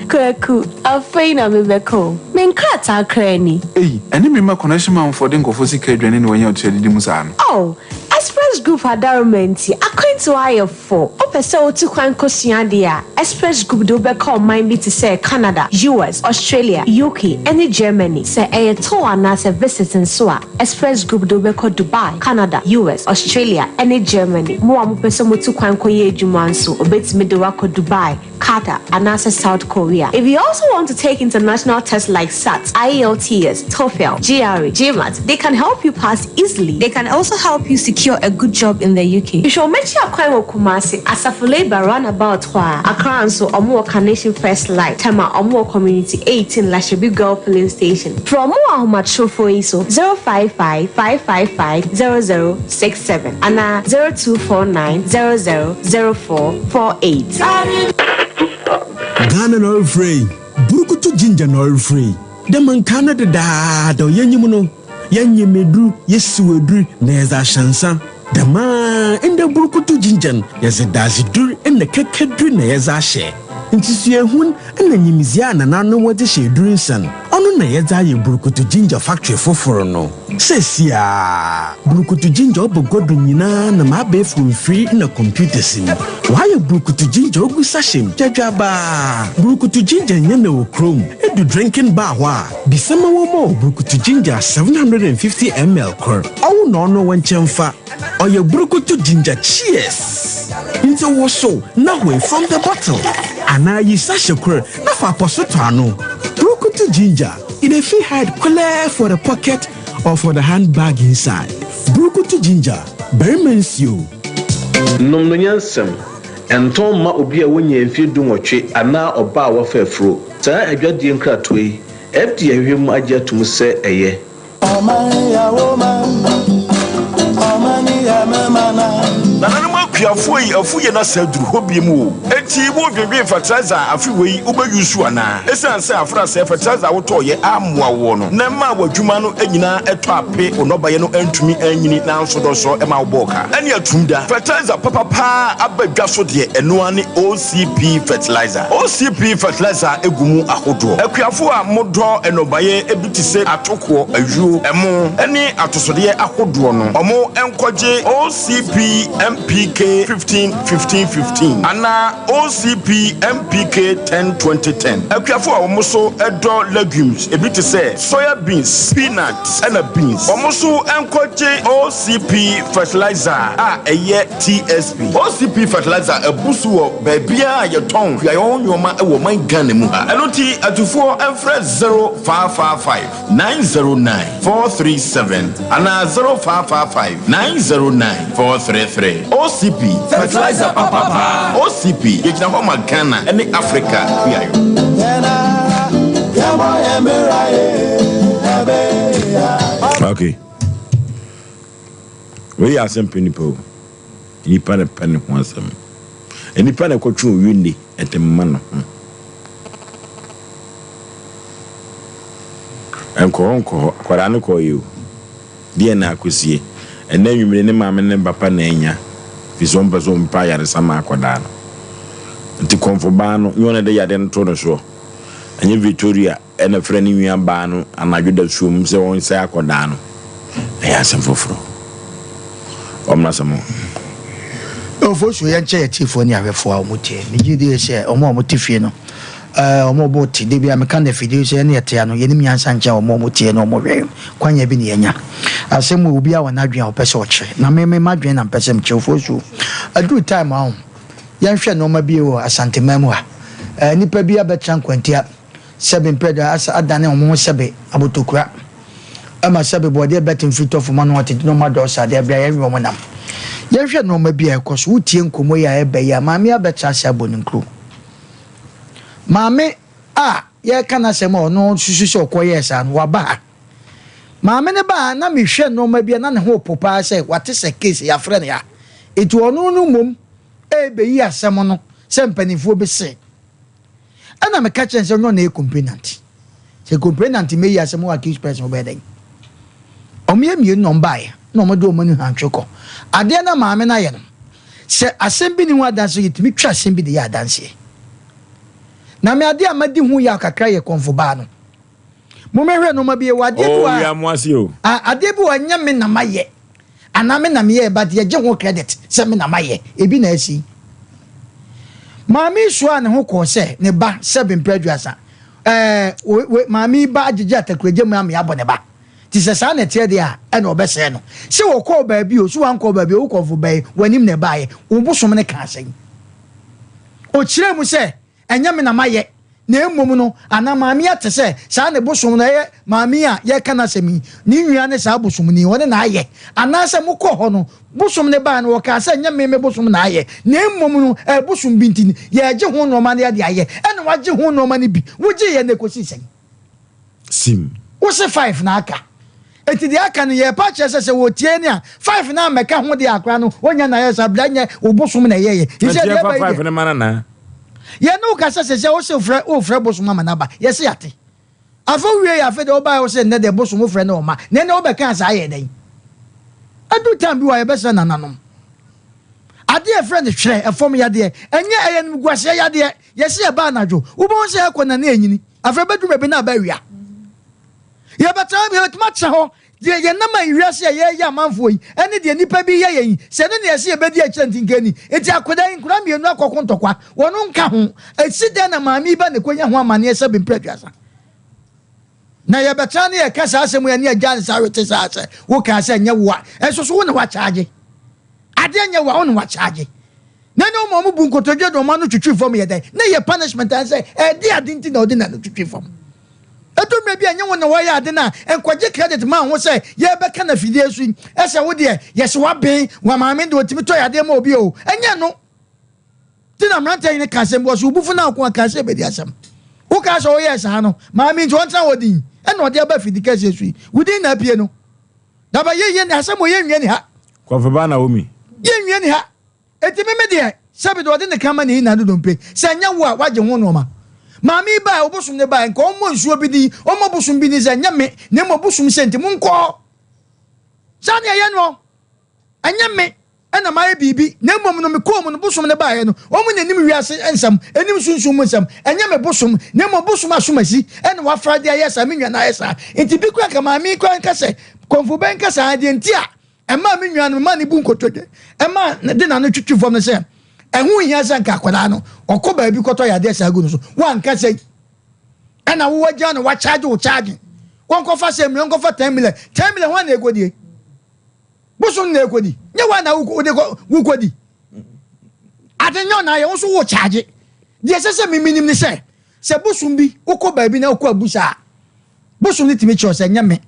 Kwaku, afei na mebɛka o. Me nkrataa koraa ni. Ei, ɛne me mma connection manfoɔ de nkurɔfoɔ sika adwane na wanya ɔtua didi mu saa no. Oh, Express Group adaworoma nti, akwantu ayɛ fo. Wopɛ sɛ wotu kwan kosua ade a, Express Group de wo bɛkɔ ɔman bi te sɛ Canada, US, Australia, UK, ne Germany. Sɛ ɛyɛ tour anaasɛ visit nso a, Express Group de wo bɛkɔ Dubai, Canada, US, Australia, ne Germany. Mo a mopɛ sɛ motu kwan kɔyɛ adwuma nso, obetumi de wo akɔ Dubai, Qatar, anaasɛ South Korea. If you also want to take international tests like SAT, IELTS, TOEFL, GRE, GMAT, they can help you pass easily. They can also help you secure a good job in the UK. Hwehwɛ wɔn akyi akwan wɔ Kumasi, Asafo Labour roundabout hɔ ara. Accra nso, wɔn wɔ Carnation First Light, Tema, wɔn wɔ Community 18, Lashibi Girl Filling Station. Frɛ wɔn wɔ ahomatorofo yi so, 055 555 0067 anaa 0249 00 0448. Ghana na ɔrefrɛ yi, Burukutu Ginger na ɔrefrɛ yi. Dɛ ma nkaa no dedaada yenyim no, yɛnyem edur, yesiw edur na yɛdze ahyɛ nsa. Dɛmara ndɛ Burukutu Ginger no, yɛdze dadzedur na kɛkɛdur na yɛdze ahyɛ. Ntsusuahun na nyimdzee a nananom wɔdze hyɛ edur nsa no, ɔno na yɛdze ayɛ Burukutu Ginger factory fofor no. Seseiara, Burukutu Ginger ɔba gua do nyina nam abaɛfor mfir na computers mu. Wɔayɛ Burukutu Ginger ogu sachet mu dwadwabaa. Burukutu Ginger nnyɛ na wɔ kurom. Edu drinking bar hɔ a, bisa ma wɔmma wo Burukutu Ginger 750 ml kor. Ɔwo na ɔno wo nkyɛn fa. Ɔyɛ Burukutu Ginger Cheers! Ntsi wosow na hoe from the bottle anaa yi sachet kor na fa apɔso tɔ ano. Burukutu Ginger. E dey fit hide clear for the pocket or for the handbag inside. Burukutu ginger, barima nsuo. Nom no nyansam. Ɛntɔn mma obi a wonyaa mfeɛ dunwɔtwe anaa ɔbaa a wafa afuro. Saa adwadie nkratoɔ yi, FDA ahwehwɛ mu agye atom sɛ ɛyɛ. Nananom akuafoɔ yi afu yɛn asa aduru hɔ biom o. Enti wo dwendwen fertilizer a afe wei wo bɛ use anaa? Esiane sɛ afrasɛɛ fertilizer a wo tɔɔ yɛ ammoa woɔ no na ɛmaa w'adwuma no nyinaa ɛtɔ ape wo nnɔbaeɛ no antumi anyini nanso dɔsɔ ɛma wo bɔɔ ka ɛne atum da. Fertilizer papa paa aba dwa so deɛ ɛno ara ne OCP fertilizer. OCP fertilizer gu mu ahodoɔ. Akuafoɔ a mo dɔ nnɔbaeɛ bi te sɛ atokoɔ, ayuo, ɛmo ne atosodeɛ ahodoɔ no ɔmo nkɔgye OCP MPK 15 15 15 anaa OCP MPK 10 20 10. Akuafo a wɔn nso dɔ legumes ebi te sɛ soya beans, peanut ɛna beans, wɔn nso nkɔgye OCP fertilizer a ɛyɛ TSP. OCP fertilizer abu so wɔ baabiara a yɛtɔn kuayɔ ho nnoɔma wɔ ɔman Ghana mu ha. Ɛno nti atufoɔ mfrɛ 0555. 909 437 anaa 0555 909 433. OCP, Fertilizer papa paa. OCP, yɛgyina hɔ ma Ghana ne Africa kuayɔ. Okay. Wei yɛ asɛm pɛ nipa o. Nipa na pɛ ne ho asɛm. Nipa na ɛkɔtwe owi nne ɛde ma ne ho. Nkɔ hɔ nkɔ hɔ, akwadaa no kɔeɛ o. Deɛn na akɔsie? Ɛnnɛ anwummere ne maame ne ne papa na anya, ɛfiri sɛ wɔmpɛ sɛ wɔmpa ayaresa ma akwadaa no. Nti kɔmfo baa no, nyɛ ɔno na ɛde yadeɛ no too ne soɔ. Ɛnyɛ Victoria na ɛfrɛ ne nua baa no anadwo dasuom sɛ ɔnsɛe akwadaa no. Ɛyɛ asɛm foforɔ. Ɔmmra sɛ mo. Ofosuo, yɛnkyɛ yɛn atiefoɔ ne ahwɛfoɔ a wɔtie. Megye die sɛ wɔn a wɔte fie no, ɛɛ, wɔn bo te. Da biara meka no afidie sɛ yɛne yɛte ano, yɛnim nyansa nkyɛn wɔn a wɔtie ne wɔn hwɛ. Kwan bi na yɛanya. Asɛm wei, obiara wɔ n'adwene a ɔpɛ sɛ ɔkyerɛ. Na me, me m'adwene na mepɛ sɛ mekyerɛ. Ofosuo, aduru time a, yɛnhwɛ nneɛma bi wɔ Asanteman mu ha. Ɛɛ, nnipa bi abɛtena nkwantia. Sɛbe mpɛ dɛ asa adane wɔn ho sɛbe abotokura ɛma sɛbe bɔɔdeɛ bɛte mfiri tɔfo ma no ɔtete nnoɔma dɔɔso adeɛ berɛ a yɛnwe wɔn nam. Yɛnhwɛ nnoɔma bi a ɛkɔ so. Wotie nkɔmmɔ yi a ɛba yi a, maame yi abɛtra ase abɔ ne nkuro. Maame a yɛreka n'asɛm a ɔno susu sɛ ɔkɔyɛɛ saa no, waba ha. Maame no baa ha na mehwɛ nnoɔma bi a na ne ho repo paa sɛ wate sɛ case yɛafrɛ no ha. Enti ɔno no mmom ɛrebɛyi asɛm no sɛ mpanimfoɔ bi se. Ɛna meka kyerɛ no sɛ ɔnyɛ ɔna yɛ complainant. Sɛ complainant mɛyi asɛm wɔ accused person wobɛyɛ dɛn? Ɔmo yɛ mmienu na ɔmo baeɛ na ɔmo de ɔmo ani hantwe kɔ. Adeɛ na maame no ayɛ no, sɛ asɛm bi ni ho adanseɛ yɛtumi twa asɛm bi de yɛ adanseɛ. Na me adeɛ a madi ho yaw kakra yɛ kɔmfo baa no. Mommɛhwɛ nnoɔma bi wɔ adeɛ bi wɔ a, adeɛ bi wɔ a ɛnyɛ me na mayɛ. Anaa me na meyɛɛ but yɛgye ho credit sɛ me na mayɛ. Ebi na asi. Maame yi soaa ne ho kɔɔ sɛ ne ba sɛbe mprɛ aduasa. Ɛɛ, we, we, maame yi ba agyegye atakuragya mu ama yɛabɔ ne ba. Nti sɛ saa na ɛteɛ deɛ a, ɛna ɔbɛsɛe no. Sɛ wɔkɔɔ baabi o, sɛ wankɔɔ baabi o, wo kɔmfo bɛn, w'anim na ɛbaeɛ. Wo bosom no kaa sɛn? Ɔkyerɛɛ mu sɛ, Ɛnyɛ me na mayɛ, na mmom no, anaa maame yi ate sɛ saa ne bosom no, ɛyɛ maame yi a yɛreka n'asɛm yi, ne nua ne saa bosomni yi, ɔne na ayɛ. Anaasɛ mokɔɔ hɔ no, bosom no baeɛ no, wɔkaa sɛ, Ɛnyɛ me me bosom na ayɛ, na mmom no, ɛyɛ bosom bi nti, yɛregye ho nnoɔma na yɛde ayɛ. Ɛna wagye ho nnoɔma no bi. Wogyeeɛ no, ɛkɔsii sɛn? Sim. Wose five na aka. Enti deɛ aka no yɛrepa akyerɛ sɛ sɛ wɔtie ne a five no ammɛka ho deɛ akora no ɔnya na ayɛ saa bla nyɛ wo bosom na ɛyɛyɛ. Nti Nti deɛ yɛmfa ɛba yi five deɛ no ma no anaa? yɛne wo kasa sɛ sɛ wose wofrɛ wofrɛ bosom ama no aba yɛse yɛate. Afei wowie yɛ afei deɛ wobaeɛ wose nnɛ deɛ bosom wofrɛ no ɔma na ɛnɛ wobɛkaa saa yɛ dɛn? Adu time bi wɔ a yɛbɛsrɛ nananom. Adeɛ a yɛfrɛ no twerɛ ɛfam yadeɛ ɛnyɛ ɛyɛ animguaseɛ yadeɛ yɛse ɛba anadwo wobɛhu sɛ ɛkɔ na ne ɛnyini. Afei bɛduru baabi na aba awia. Yɛbɛtena yɛbɛtumi atena hɔ deɛ yɛnam a wiase a yɛyɛ amanfoɔ yi ɛne deɛ nnipa bi yɛ yɛn yi sɛ ɛno na yɛsɛ yɛbɛdi akyire nti nka ni nti akwadaa yi nkwadaa mmienu akɔko ntɔkwa wɔn nka ho ɛsi dɛn na maame yi ba ne kɔnya ho amaneɛ sɛ bempere aduasa na yɛbɛtena ne yɛka saa asɛm yi ne agya ne saa wete saa sɛ wokaa sɛ nyɛ woa ɛnso so wo na wakyagye adeɛ nyɛ woa wo na wakyagye Na ne wɔn a wɔbu nkotodwe de wɔn ano twitwi fam yɛ dɛn? Na ɛyɛ punishment ayɛ sɛ ɛde ade nti na ɔde n'ano twitwi fam. Ɛdu mmerɛ bi a ɛnyɛ wo na wɔyɛ ade no a, nkɔgye credit ma ho sɛ yɛrebɛka no afidie so yi, ɛsɛ wo deɛ yɛse waben, wa maame deɛ ɔtumi tɔ yadeɛ ma obi o. Ɛnyɛ no. Nti na mmeranteɛ yi no ka asɛm bi, wɔse wo bufo no ako a kaa sɛ ɛbɛdi asɛm. Wokaa sɛ woyɛɛ saa no, maame nti ɔntena hɔ din, ɛna ɔde aba afidi kɛseɛ so yi. Wo din na apue no. Daba yɛyɛ ne asɛm wɔ yɛnwie ne ha. Kɔfeba Naomi. Yɛnwie ne ha. Enti me me deɛ, sɛbi deɛ ɔde ne ka ma ne nyinaa no dompe, sɛ ɛnyɛ wo a, woagye ho nnoɔma. Maame yi baeɛ, obosom no baeɛ, nka ɔmmɔ nsuo bi din, ɔmmɔ bosom bi din sɛ ɛnyɛ me, na mmom bosom sɛ nti monkɔ hɔ. Saa ne ɛyɛ noɔ. Ɛnyɛ me ɛna mayɛ biribi, na mmom no mekɔɔ mu no, bosom no baeɛ no, wɔn na ɛnim wiase nsɛm, ɛnim sunsum mu nsɛm, ɛnyɛ me bosom, na mmom bosom asomasi ɛna wafra de ayɛ saa, me nua no ayɛ saa. Nti bi koraa nka maame yi koraa nka sɛ, kɔmfo bɛn nka saa, deɛ nti a Ɛmaa me nua no maa ne bu nkotodwe, ɛmaa ne de n'ano twitwi fam no sɛ, ɛho nhia sɛ nka akwadaa no ɔkɔ baabi kɔtɔ yadeɛ saa gu no so. Woanka sɛ ɛna wowɔ gya no wakyagye wo kyagye. Wɔnkɔfa sɛ million, wɔnkɔfa 10 million. 10 million hwan na ɛkɔdie? Bosom na ɛkɔdi. Nyɛ woa na wode wokɔdi. Ade nyɛ ɔna ayɛ wo nso wo kyagye. Deɛ ɛsɛ sɛ memenim ne sɛ, sɛ bosom bi wokɔ baabi na wokɔ abusa a, Bosom no tumi kyerɛ sɛ ɛnyɛ me,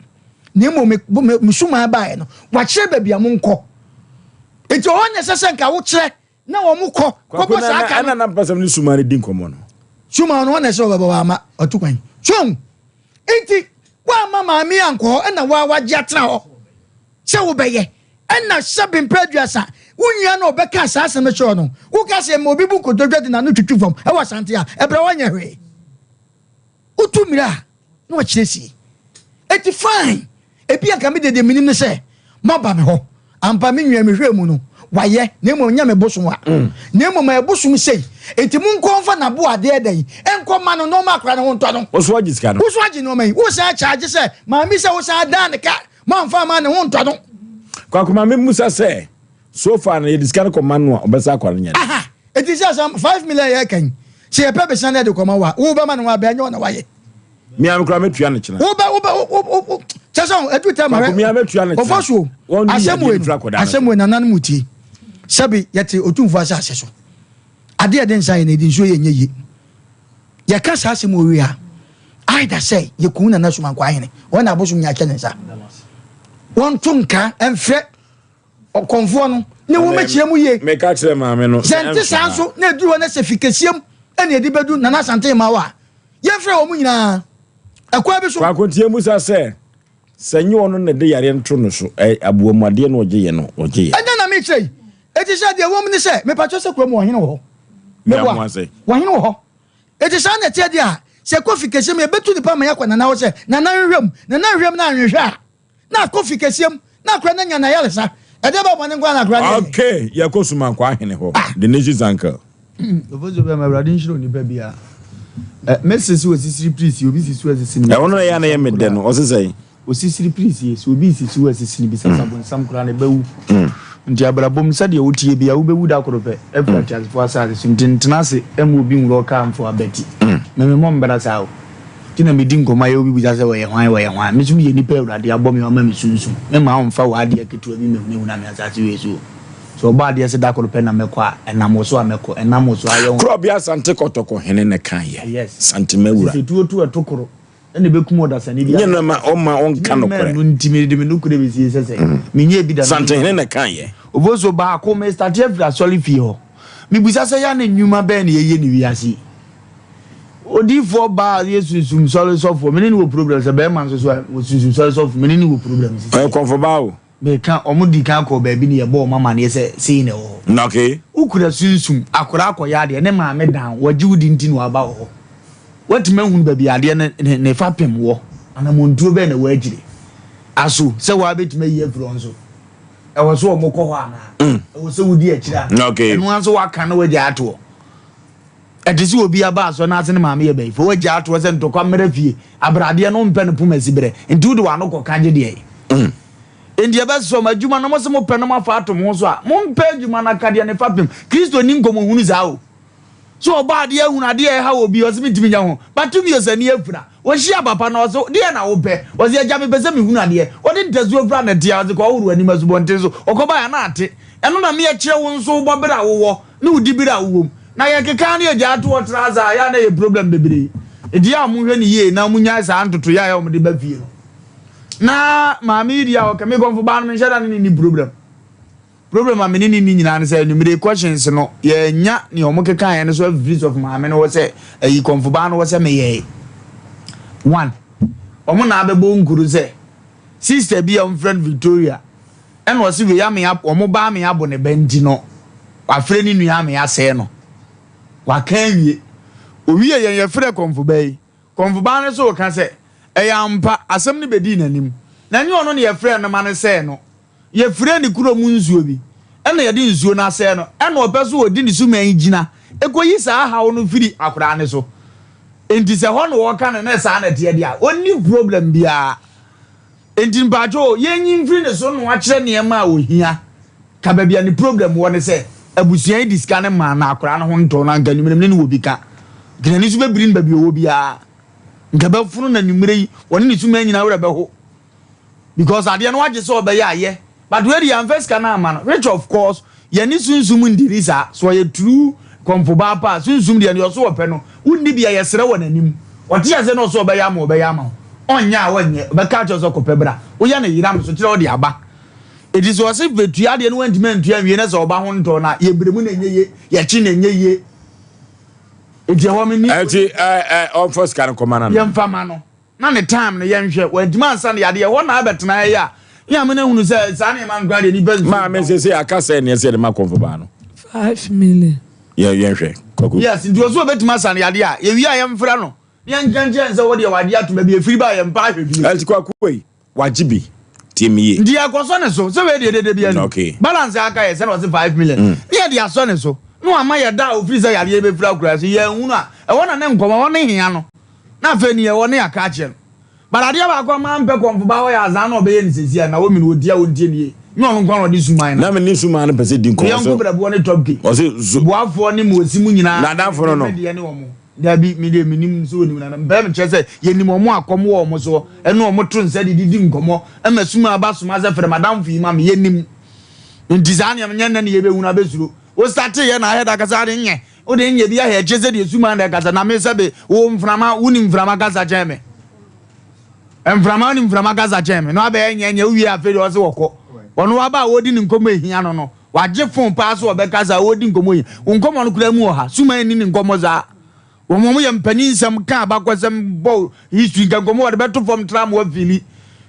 na mmom me, me, me suman baeɛ no, wakyerɛ baabi a monkɔ. Nti ɔhɔ na ɛsɛ sɛ nka wokyerɛ na wɔn kɔ kɔbɔ saa ka no. Ɛna na mpɛ sɛ ne suman no di nkɔmmɔ no. Suman no wɔn na ɛsɛ ɔbɛbɔ wama ɔtu kwan. So nti woamma maame ankɔ hɔ ɛna woa wagye atena hɔ sɛ wobɛyɛ ɛna sɛbe mpɛ aduasa wo nua no ɔbɛka saa asɛm no kyerɛ no woka sɛ ma obi bu nkotodwe de n'ano twitwi fam ɛwɔ Asante a ɛbrɛ wɔnyɛ hwee. Wotu mmira a, na wakyerɛ sie. Enti fine, ebia nka me deɛ deɛ menim ne sɛ moaba me hɔ. Ampa me nua mehwɛɛ mu no, wayɛ, na mmom ɛnyɛ me bosom a. Na mmom ɛyɛ bosom sei. Enti monkɔ mfa n'aboadeɛ dɛn nkɔ ma no na ɔmma akwadaa no ho ntɔ no. Wo nso woagye sika no. Wo nso woagye nneɛma yi. Wosan akyagye sɛ maame sɛ wosan adan ne ka, moamfa amma ne ho ntɔ no. Kwaku ma memmusa sɛ, So far no yɛde sika no kɔma no a ɔbɛsa akɔ no nyɛ dɛ. Aha eti sɛ asɛm 5 million yɛ kan sɛ yɛpɛ besia na yɛde kɔma wo a wo bɛma no ho abɛ ɛnyɛ wo na wayɛ. Mia me koraa mɛtua no kyena. Wo bɛ wo bɛ wo wo kyɛ sɛ ɛdu tɛ ma hwɛ. Mia mɛtua no kyena. Ɔfɔ so asɛm wei no asɛm wei nananom mu tie sɛbi yɛte otumfoɔ asase so adeɛ yɛde nsa yɛ na yɛde nsuo yɛ nyɛ yie yɛka saa asɛm wɔ wie a either sɛ yɛkum nana sumankwa ahene wɔn na abosom nya akyɛ ne nsa wɔnto nka ɛmfrɛ ɔkɔmfoɔ no ne wo mɛkyerɛ mu yie. Meka kyerɛ maame no sɛ nte saa nso na ɛduru hɔ na sɛ fi kɛseɛ mu ɛna ɛde bɛdu Nana Asante mma hɔ a, yɛmfrɛ wɔn nyinaa ɛkwan bi so. Kwaku nti yɛmmusa sɛ, sɛ nyɛ ɔno na ɛde yareɛ no to no so, ɛ, aboamuadeɛ na ɔgye yɛ no, ɔgye yɛ. Ɛnyɛ na mekyerɛ yi. Eti sɛ deɛ ɛwɔ mu ne sɛ, mepakyɛ sɛ kurom ɔhene wɔ hɔ. Meboa, ɔhene wɔ hɔ. Eti saa na ɛteɛ deɛ a, sɛ ɛkɔ fi kɛseɛ mu yɛbɛtu nipa ma yɛakɔ Nana hɔ sɛ, Nana nhwehwɛ mu, Nana nhwehwɛ mu na anhwehwɛ a, na akɔ fi kɛseɛ mu na akora no anya n'ayaresa. Ɛdeɛ bɛn bɔne nko ara na akora no yɛeɛ? Okay, yɛkɔ Sumankwa ahene hɔ, the nation's uncle. Ofosu bɛma Awurade nhyira onipa biara. Ɛ mese sɛ osisiri pirisi, obi si so asisi no. Ɛhɔ no na ɛyɛ a na ɛyɛ me dɛ no, ɔse sɛn? Osisiri pirisie, sɛ obi resisi wo a sisi no bisa sɛ abonsam koraa no ɛbɛwu. Nti abrabɔ mu sɛdeɛ woteɛ biara wobɛwu da koro pɛ afiri ateasefoɔ asase so nti ntena ase mma obi nwura ɔkaa mfo abati. Me memmɔ mbra saa o. Nti na medi nkɔmmɔ a yɛ obi bisa sɛ wɔyɛ hwan wɔyɛ hwan. Me nso meyɛ nipa a Awurade abɔ me wama me sunsum. Memma womfa w'adeɛ ketewa bi mmɛhunahuna me asase wei so o. Sɛ ɔbɔ adeɛ sɛ da koro pɛ na mɛkɔ a, ɛnam wo so a mɛkɔ, ɛnam wo so ayɛ wo. Korɔbea Asante Kɔtɔkɔ hene na ɛkaeɛ. Yes. Santemawura. Sɛ tuo to ɛto koro. Ɛna ɛbɛkum ɔdasani biara. Nyɛ no ma ɔmma ɔnka nokorɛ. Mɛnu nti mede me nokorɛ bɛsie sɛ sɛ menyɛɛ bi da. Santehene na ɛkaeɛ. Oboso baako mestate afiri asɔre fie hɔ. Mebisa sɛ yɛ a na nnwuma bɛn na yɛyɛ ne wiase yi? Odiyifoɔ baa yɛ sunsum sɔre sɔfoɔ me ne no wɔ problem sɛ bɛrima nso so a wɔ sunsum sɔre sɔfo me ne no wɔ problem sisi. Ɔyɛ kɔmfo baa o. Meka wɔn dii kan kɔɔ baabi na yɛbɔɔ wɔn amaneɛ sɛ sei na ɛwɔ hɔ. Okay. Wokura sunsum, akwadaa akɔyɛ adeɛ, ne maame dan wo, wagye wo di nti na waba wo hɔ. Woatumi ahunu baabi a adeɛ no ne ne fapem wɔ, anammɔntuo bɛn na ɛwɔ akyire? Aso sɛ woabɛtumi ayi afiri hɔ nso, ɛwɔ sɛ wɔkɔ hɔ anaa? Ɛwɔ sɛ wodi akyire anaa? Okay. Ɛno ara nso woaka na woagya ato hɔ. Ɛte sɛ obi aba asɔre na ase ne maame yɛ bayifo, woagya ato hɔ sɛ ntɔkwa mmra fie, abradeɛ no wompɛ no poma si berɛ, nti wode w'ano kɔka gye deɛ. Enti ɛbɛsɔ mo adwuma no, mo se mopɛ na moafa ato mo ho so a, mompɛ adwuma no akadeɛ ne fapem. Kristo nni nkɔmmɔhunu saa o. So ɔbɔ adeɛ ahunu adeɛ a ɛhaw obi, ɔse mentumi nyɛ ho. Bartimeus ani afira, ɔhyia papa no, ɔse deɛn na wopɛ? Ɔse agya mepɛ sɛ mehunu adeɛ. Ɔde ntasuo fira nɛteɛ, ɔse kɔhohoro w'anim asubɔnten so. Ɔkɔbaeɛ a na ate. Ɛno na meɛkyerɛ wo nso wobɔ berɛ a wowɔ ne wo dibere a wowɔ mu. Na yɛkeka ne yɛgyaa to hɔ tra saa a, ɛyɛ a na ɛyɛ problem bebree. Enti yɛ a monhwɛ no yie na monyae saa ntotoeɛ a ɛyɛ a wɔde ba fie no. Na maame yi deɛ a ɔka me kɔmfo baa no menhyɛ da ne ne nni problem. Problem a me ne ne nni nyinaa ne sɛ anwummere questions no yɛanya nea wɔn kekaeɛ no so afiri sɔfo maame no hɔ sɛ ayi kɔmfo baa no hɔ sɛ meyɛe. One, wɔn na abɛbɔ nkuro sɛ sister bi a wɔfrɛ no Victoria ɛna ɔse wei ame wɔn ba ame abo ne ba nti no wafrɛ ne nua ame asɛe no. Waka awie. Owie yɛn yɛfrɛ kɔmfo baa yi. Kɔmfo baa no nso reka sɛ ɛyɛ ampa asɛm no bɛdii n'anim. Na ɛnyɛ ɔno na yɛfrɛɛ no ma no sɛe no. Yɛfiree ne kurom nsuo bi, ɛna yɛde nsuo no asɛe no, ɛna ɔpɛ sɛ ɔdi ne suman gyina kɔyi saa haw no firi akwadaa no so. Enti sɛ hɔ na ɔreka no na saa na ɛteɛ deɛ a, ɔnni problem biara. Enti mpakyɛ o, yɛnyi mfiri ne so na wakyerɛ nneɛma a ɔhia. Ka baabi a ne problem wɔ ne sɛ, abusua yi de sika no maa na akwadaa no ho ntɔɔ no, anka anwummerɛ me ne no wɔ bi ka. Nka n'ani so bɛbiri no baabi a ɔwɔ biara. Nka bɛfono no anwummerɛ yi, ɔne ne suman nyinaa werɛ bɛho. Because adeɛ no wagye sɛ ɔbɛyɛ a yɛ but wei deɛ yɛamfa sika no amma no which of course yɛne sunsum ndili saa so ɔyɛ true kɔmfo baa pa a sunsum deɛ deɛ ɔso ɔpɛ no wonni bi a yɛsrɛ wɔ n'anim ɔte aseɛ na ɔso ɔbɛyɛ ama ɔbɛyɛ ama wo ɔnyɛ a ɔnyɛ ɔbɛka akyerɛ sɛ kɔpɛ bra woyɛ no yera me so kyerɛ ɔde aba ɛti sɛ ɔse bɛtua adeɛ no wantumi antua nwie na sɛ ɔba ho ntɔ no a yɛbrɛ mu na ɛnyɛ ye yɛkye na ɛnyɛ ye ɛti ɛhɔ me ni ɛti ɔmfa sika no kɔma no yɛmfa ma no Na ne time no yɛnhwɛ, wantumi ansa no yadeɛ, ɛhɔ na abɛtena ɛyɛ a, ne amene ahunu sɛ saa nneɛma no koraa deɛ nipa nsuo. Maame sese aka sɛ neɛ sɛ yɛde ma kɔmfo baa no. 5 million. Yɛ yɛnhwɛ kwaku. Yes, nti ɔsɛ ɔbɛtumi asa no yadeɛ a, yɛwie a yɛmfrɛ no na yɛnka nkyerɛ no sɛ wodeɛ wagye ato baabi ɛfiri ba a yɛmpa ahwɛ bio. Ɛnti kwaku wei wagye bi tie me yie. Nti yɛkɔsɔ ne so sɛ wei deɛ dede bi ani. Okay. Balance a aka yɛ sɛ na ɔse 5 million. Ne yɛde asɔ ne so na wama yɛ da a ofiri sɛ yadeɛ bɛfiri akura so yɛanhunu a ɛhɔ na ne nkɔmɔ ɛhɔ ne hia no. Na afei neɛ ɛwɔ ne yɛaka akyerɛ no. But adeɛ baako a mampɛ kɔmfo ba hɔ yɛ azaa na ɔbɛyɛ no seesei a Naomi no ɔdi a ɔntie no yie. Nyɛ ɔno nko ara na ɔde suman no. Na me ne suman no pɛ sɛ di nkɔmmɔ Me yɔnko sɛ brɛboɔ ne Top K. ɔse so Boafoɔ ne Mosi mu nyinaa. N'adamfo no no. Me deɛ ne wɔn. Dabi, me deɛ menim sɛ ɔnim nana. Mpɛ mekyerɛ sɛ yɛnim wɔn a kɔm wɔ wɔn soɔ ɛne wɔn to nsa de didi nkɔmmɔ ɛma suman ba soma sɛ frɛ m'adamfo yi ma me. Yɛnim. Nti saa nneɛma nyɛ nnɛ na yɛbɛhunu abɛsuro. Wo starteeɛ na ahɛ da kasa ade nyɛ. Wo de nyɛ bi ahɛ kyerɛ sɛ deɛ suman na ɛkasa na me sɛ be wo mframa wo nim mframa kasa kyɛn me. Mframa wo nim mframa kasa kyɛn me. Na wabɛyɛ nyɛ nyɛ wowie afei deɛ ɔse wɔkɔ. Ɔno waba a wɔdi ne nkɔmmɔ ehia no no. Wagye fon paa so ɔbɛkasa wɔdi nkɔmmɔ yi. Wo nkɔmmɔ no koraa mu wɔ ha. Suman nni ne nkɔmmɔ saa. Wɔn wɔn yɛ mpanin nsɛm ka abakɔsɛm bɔ history nka nkɔmmɔ wɔde bɛto fam tra ma wafili.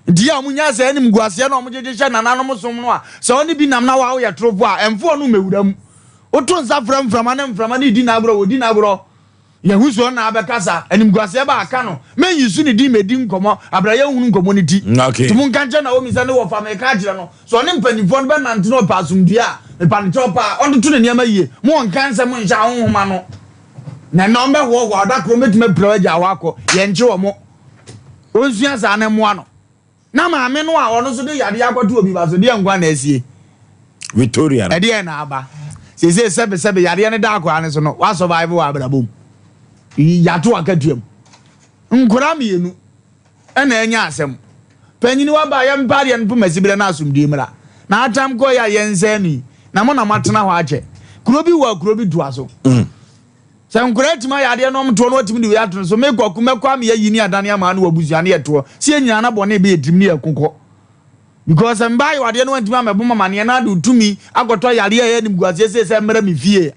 Nti yɛ a wɔn nya sɛ anim guaseɛ na wɔn gyegye hyɛ nananom som no a sɛ ɔne bi nam na wa woyɛ torofo a ɛmfo ɔno mmɛwura mu. Woto nsa frɛ mframa na mframa no redi n'agorɔ, wɔdi n'agorɔ. Yɛhu sɛ ɔno na abɛkasa. Animguaseɛ ba aka no. Menyi so ne din mɛdi nkɔmmɔ aberɛ a yɛnhunu nkɔmmɔ no ti. Nti monka nkyerɛ Naomi sɛ ne wɔfa meka akyerɛ no sɛ ɔne mpanimfoɔ no bɛnante na ɔpɛ asomdwoeɛ a, mepa no kyɛw paa, ɔntoto ne nneɛma yie. Mo ɔnka nsɛm nhyɛ ahonhom ano. Na ɛnnɛ ɔmbɛhoahoa wo, da koro ɔmbɛtumi apira wo agya hɔ akɔ. Yɛnkye wɔn. Ɔnsua saa na mmoa no. Na maame no a ɔno nso de yadeɛ akɔto obi ba so, deɛ nkwa na asie? Victoria no. Ɛdeɛn na aba? Seesei sɛbesɛbe yadeɛ no da akwadaa no so no, woasurvive wɔ abrabɔ mu. Yɛato akatua mu. Nkwadaa mmienu ɛna anya asɛm. Panyini waba a yɛmpa adeɛ no poma siberɛ na asomdue mmra. Na atam kɔeɛ a yɛnsɛe no yi, na mo na moatena hɔ akyɛ. Kuro bi wɔ a kuro bi toa so. Sɛ nkwadaa atumi ayɛ adeɛ na wɔtoɔ na wɔatumi de wei ato no so, me Kwaku mɛkɔ ama yɛayi ne adane ama ne w'abusua ne yɛtoɔ. Sɛ yɛn nyinaa na bɔne bɛyɛ tirim ne yɛko kɔ. Because sɛ mbaa yɛ adeɛ na wantumi ammɛbɔ me amaneɛ na ade wo tumi akɔtɔ yareɛ a ɛyɛ animguaseɛ sei sɛ mmra me fie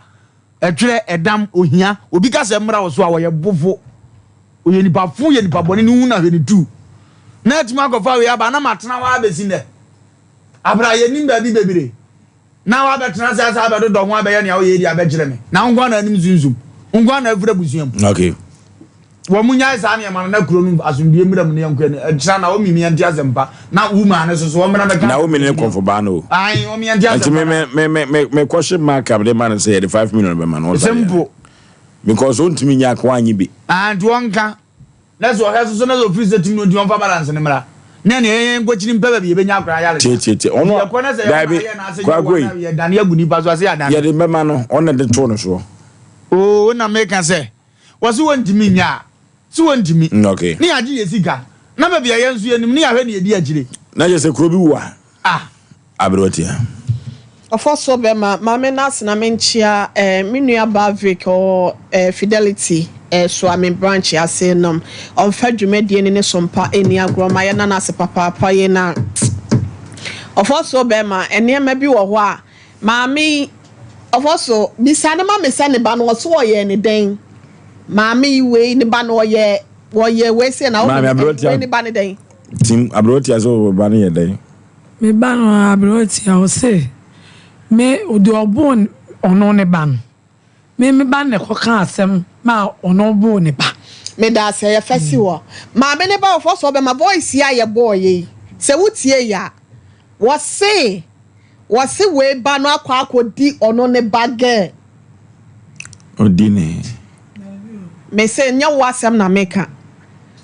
a, ɛtwerɛ, ɛdam, ohia. Obi ka sɛ mmra wo so a, ɔyɛ bofo. Ɔyɛ nipa fo, yɛ nipa bɔne, ne hu na hwɛ ne tu. Na atumi akɔfa wei aba na matena hɔ ara bɛsi nnɛ. Abra yɛnim baabi bebree. Na woabɛtena ase asa abɛdodɔ ho abɛyɛ nea woyɛ yi de abɛkyerɛ me. Na wo nko ara na anim sunsum. Wo nko ara na afiri abusua mu. Okay. Wɔn mu nyae saa nneɛma no na kuro no asomdue mmra mu na yɛnkɔ ani. Ɛkyena Naomi mi yɛnte asɛmpa. Na wo maa no soso wɔn mmra mɛka. Naomi ne kɔnfo baa no o. Ayi wɔn yɛnte asɛmpa. Nti me me me me me kɔhye mark a mede ma no sɛ yɛde 5 million bɛma no. Simple. Because ontumi nya ko anyi bi. Ah nti wɔnka. Na sɛ ɔhwɛ soso na sɛ ofiri sɛ tumi no ntumi ɔmfa balance no mmra. Na nea yɛn nkɔkyini mpɛ baabi yɛbɛnya akora ayare sa. Tietietie ɔno Yɛkɔ na sɛ yɛn daabi ayɛ na ase nyɛ kwaku wɔn yi na yɛdane agu nipa so ase yɛadane. Yɛde bɛma no ɔno na de too no soɔ. Oo na meka sɛ wɔse wɔntumi nyɛ a se wɔntumi. Okay. Ne yɛagye yɛ sika na baabi a yɛn nso yɛnim ne yɛahwɛ ne yɛdi akyire. Na kyerɛ sɛ kuro bi wɔ a. Ah. Aberewa tia. Ɔfɔsoɔ bɛma, ma me nase na menkyea eh, me nua baa Vic ɔwɔ eh, Fidelity eh, Suame branch ase nom. Ɔmfa dwumadie ne ne sompa nni agorɔ ma yɛna no ase papaapa yei na Ɔfɔsoɔ bɛma, nneɛma bi wɔ hɔ a maame yi Ɔfɔsoɔ, bisa no ma me sɛ ne ba no ɔso ɔyɛɛ ne dɛn? Maame yi wei ne ba no ɔyɛ ɔyɛ wei sei na Maame aberewa tia wei ne ba ne dɛn? Tim, aberewa tia sɛ ɔba no yɛ dɛn? Me ba no aberewa tia ɔse me deɛ ɔboo ɔno ne ba no me me ba no na ɛkɔkaa asɛm maa ɔno boo ne ba. Medaase ɛyɛ fɛ si hɔ. Maame ne ba ɔfɔ so ɔbɛma voice yi a yɛ bɔɔ yɛ yi sɛ wo tie yɛ a wɔse wɔse wei ba no akɔ akɔ di ɔno ne ba girl. Odi ne. Me se nyɛ wo asɛm na me ka.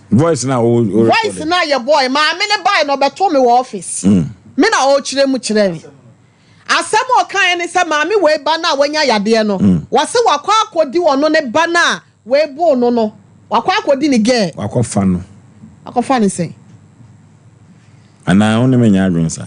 Voice na wo wo record. Voice na yɛ boy maame ne bae na ɔbɛto me wɔ office. Me na ɔrekyerɛ mu kyerɛ me. Asɛm a ɔkaeɛ ne sɛ maame wei ba no a wanya yadeɛ no, wɔse wakɔ akɔdi ɔno ne ba no a wei boo no no, wakɔ akɔdi ne girl. Wakɔfa no. Wakɔfa no sɛn? Anaa wo ne me nyɛ adwene saa?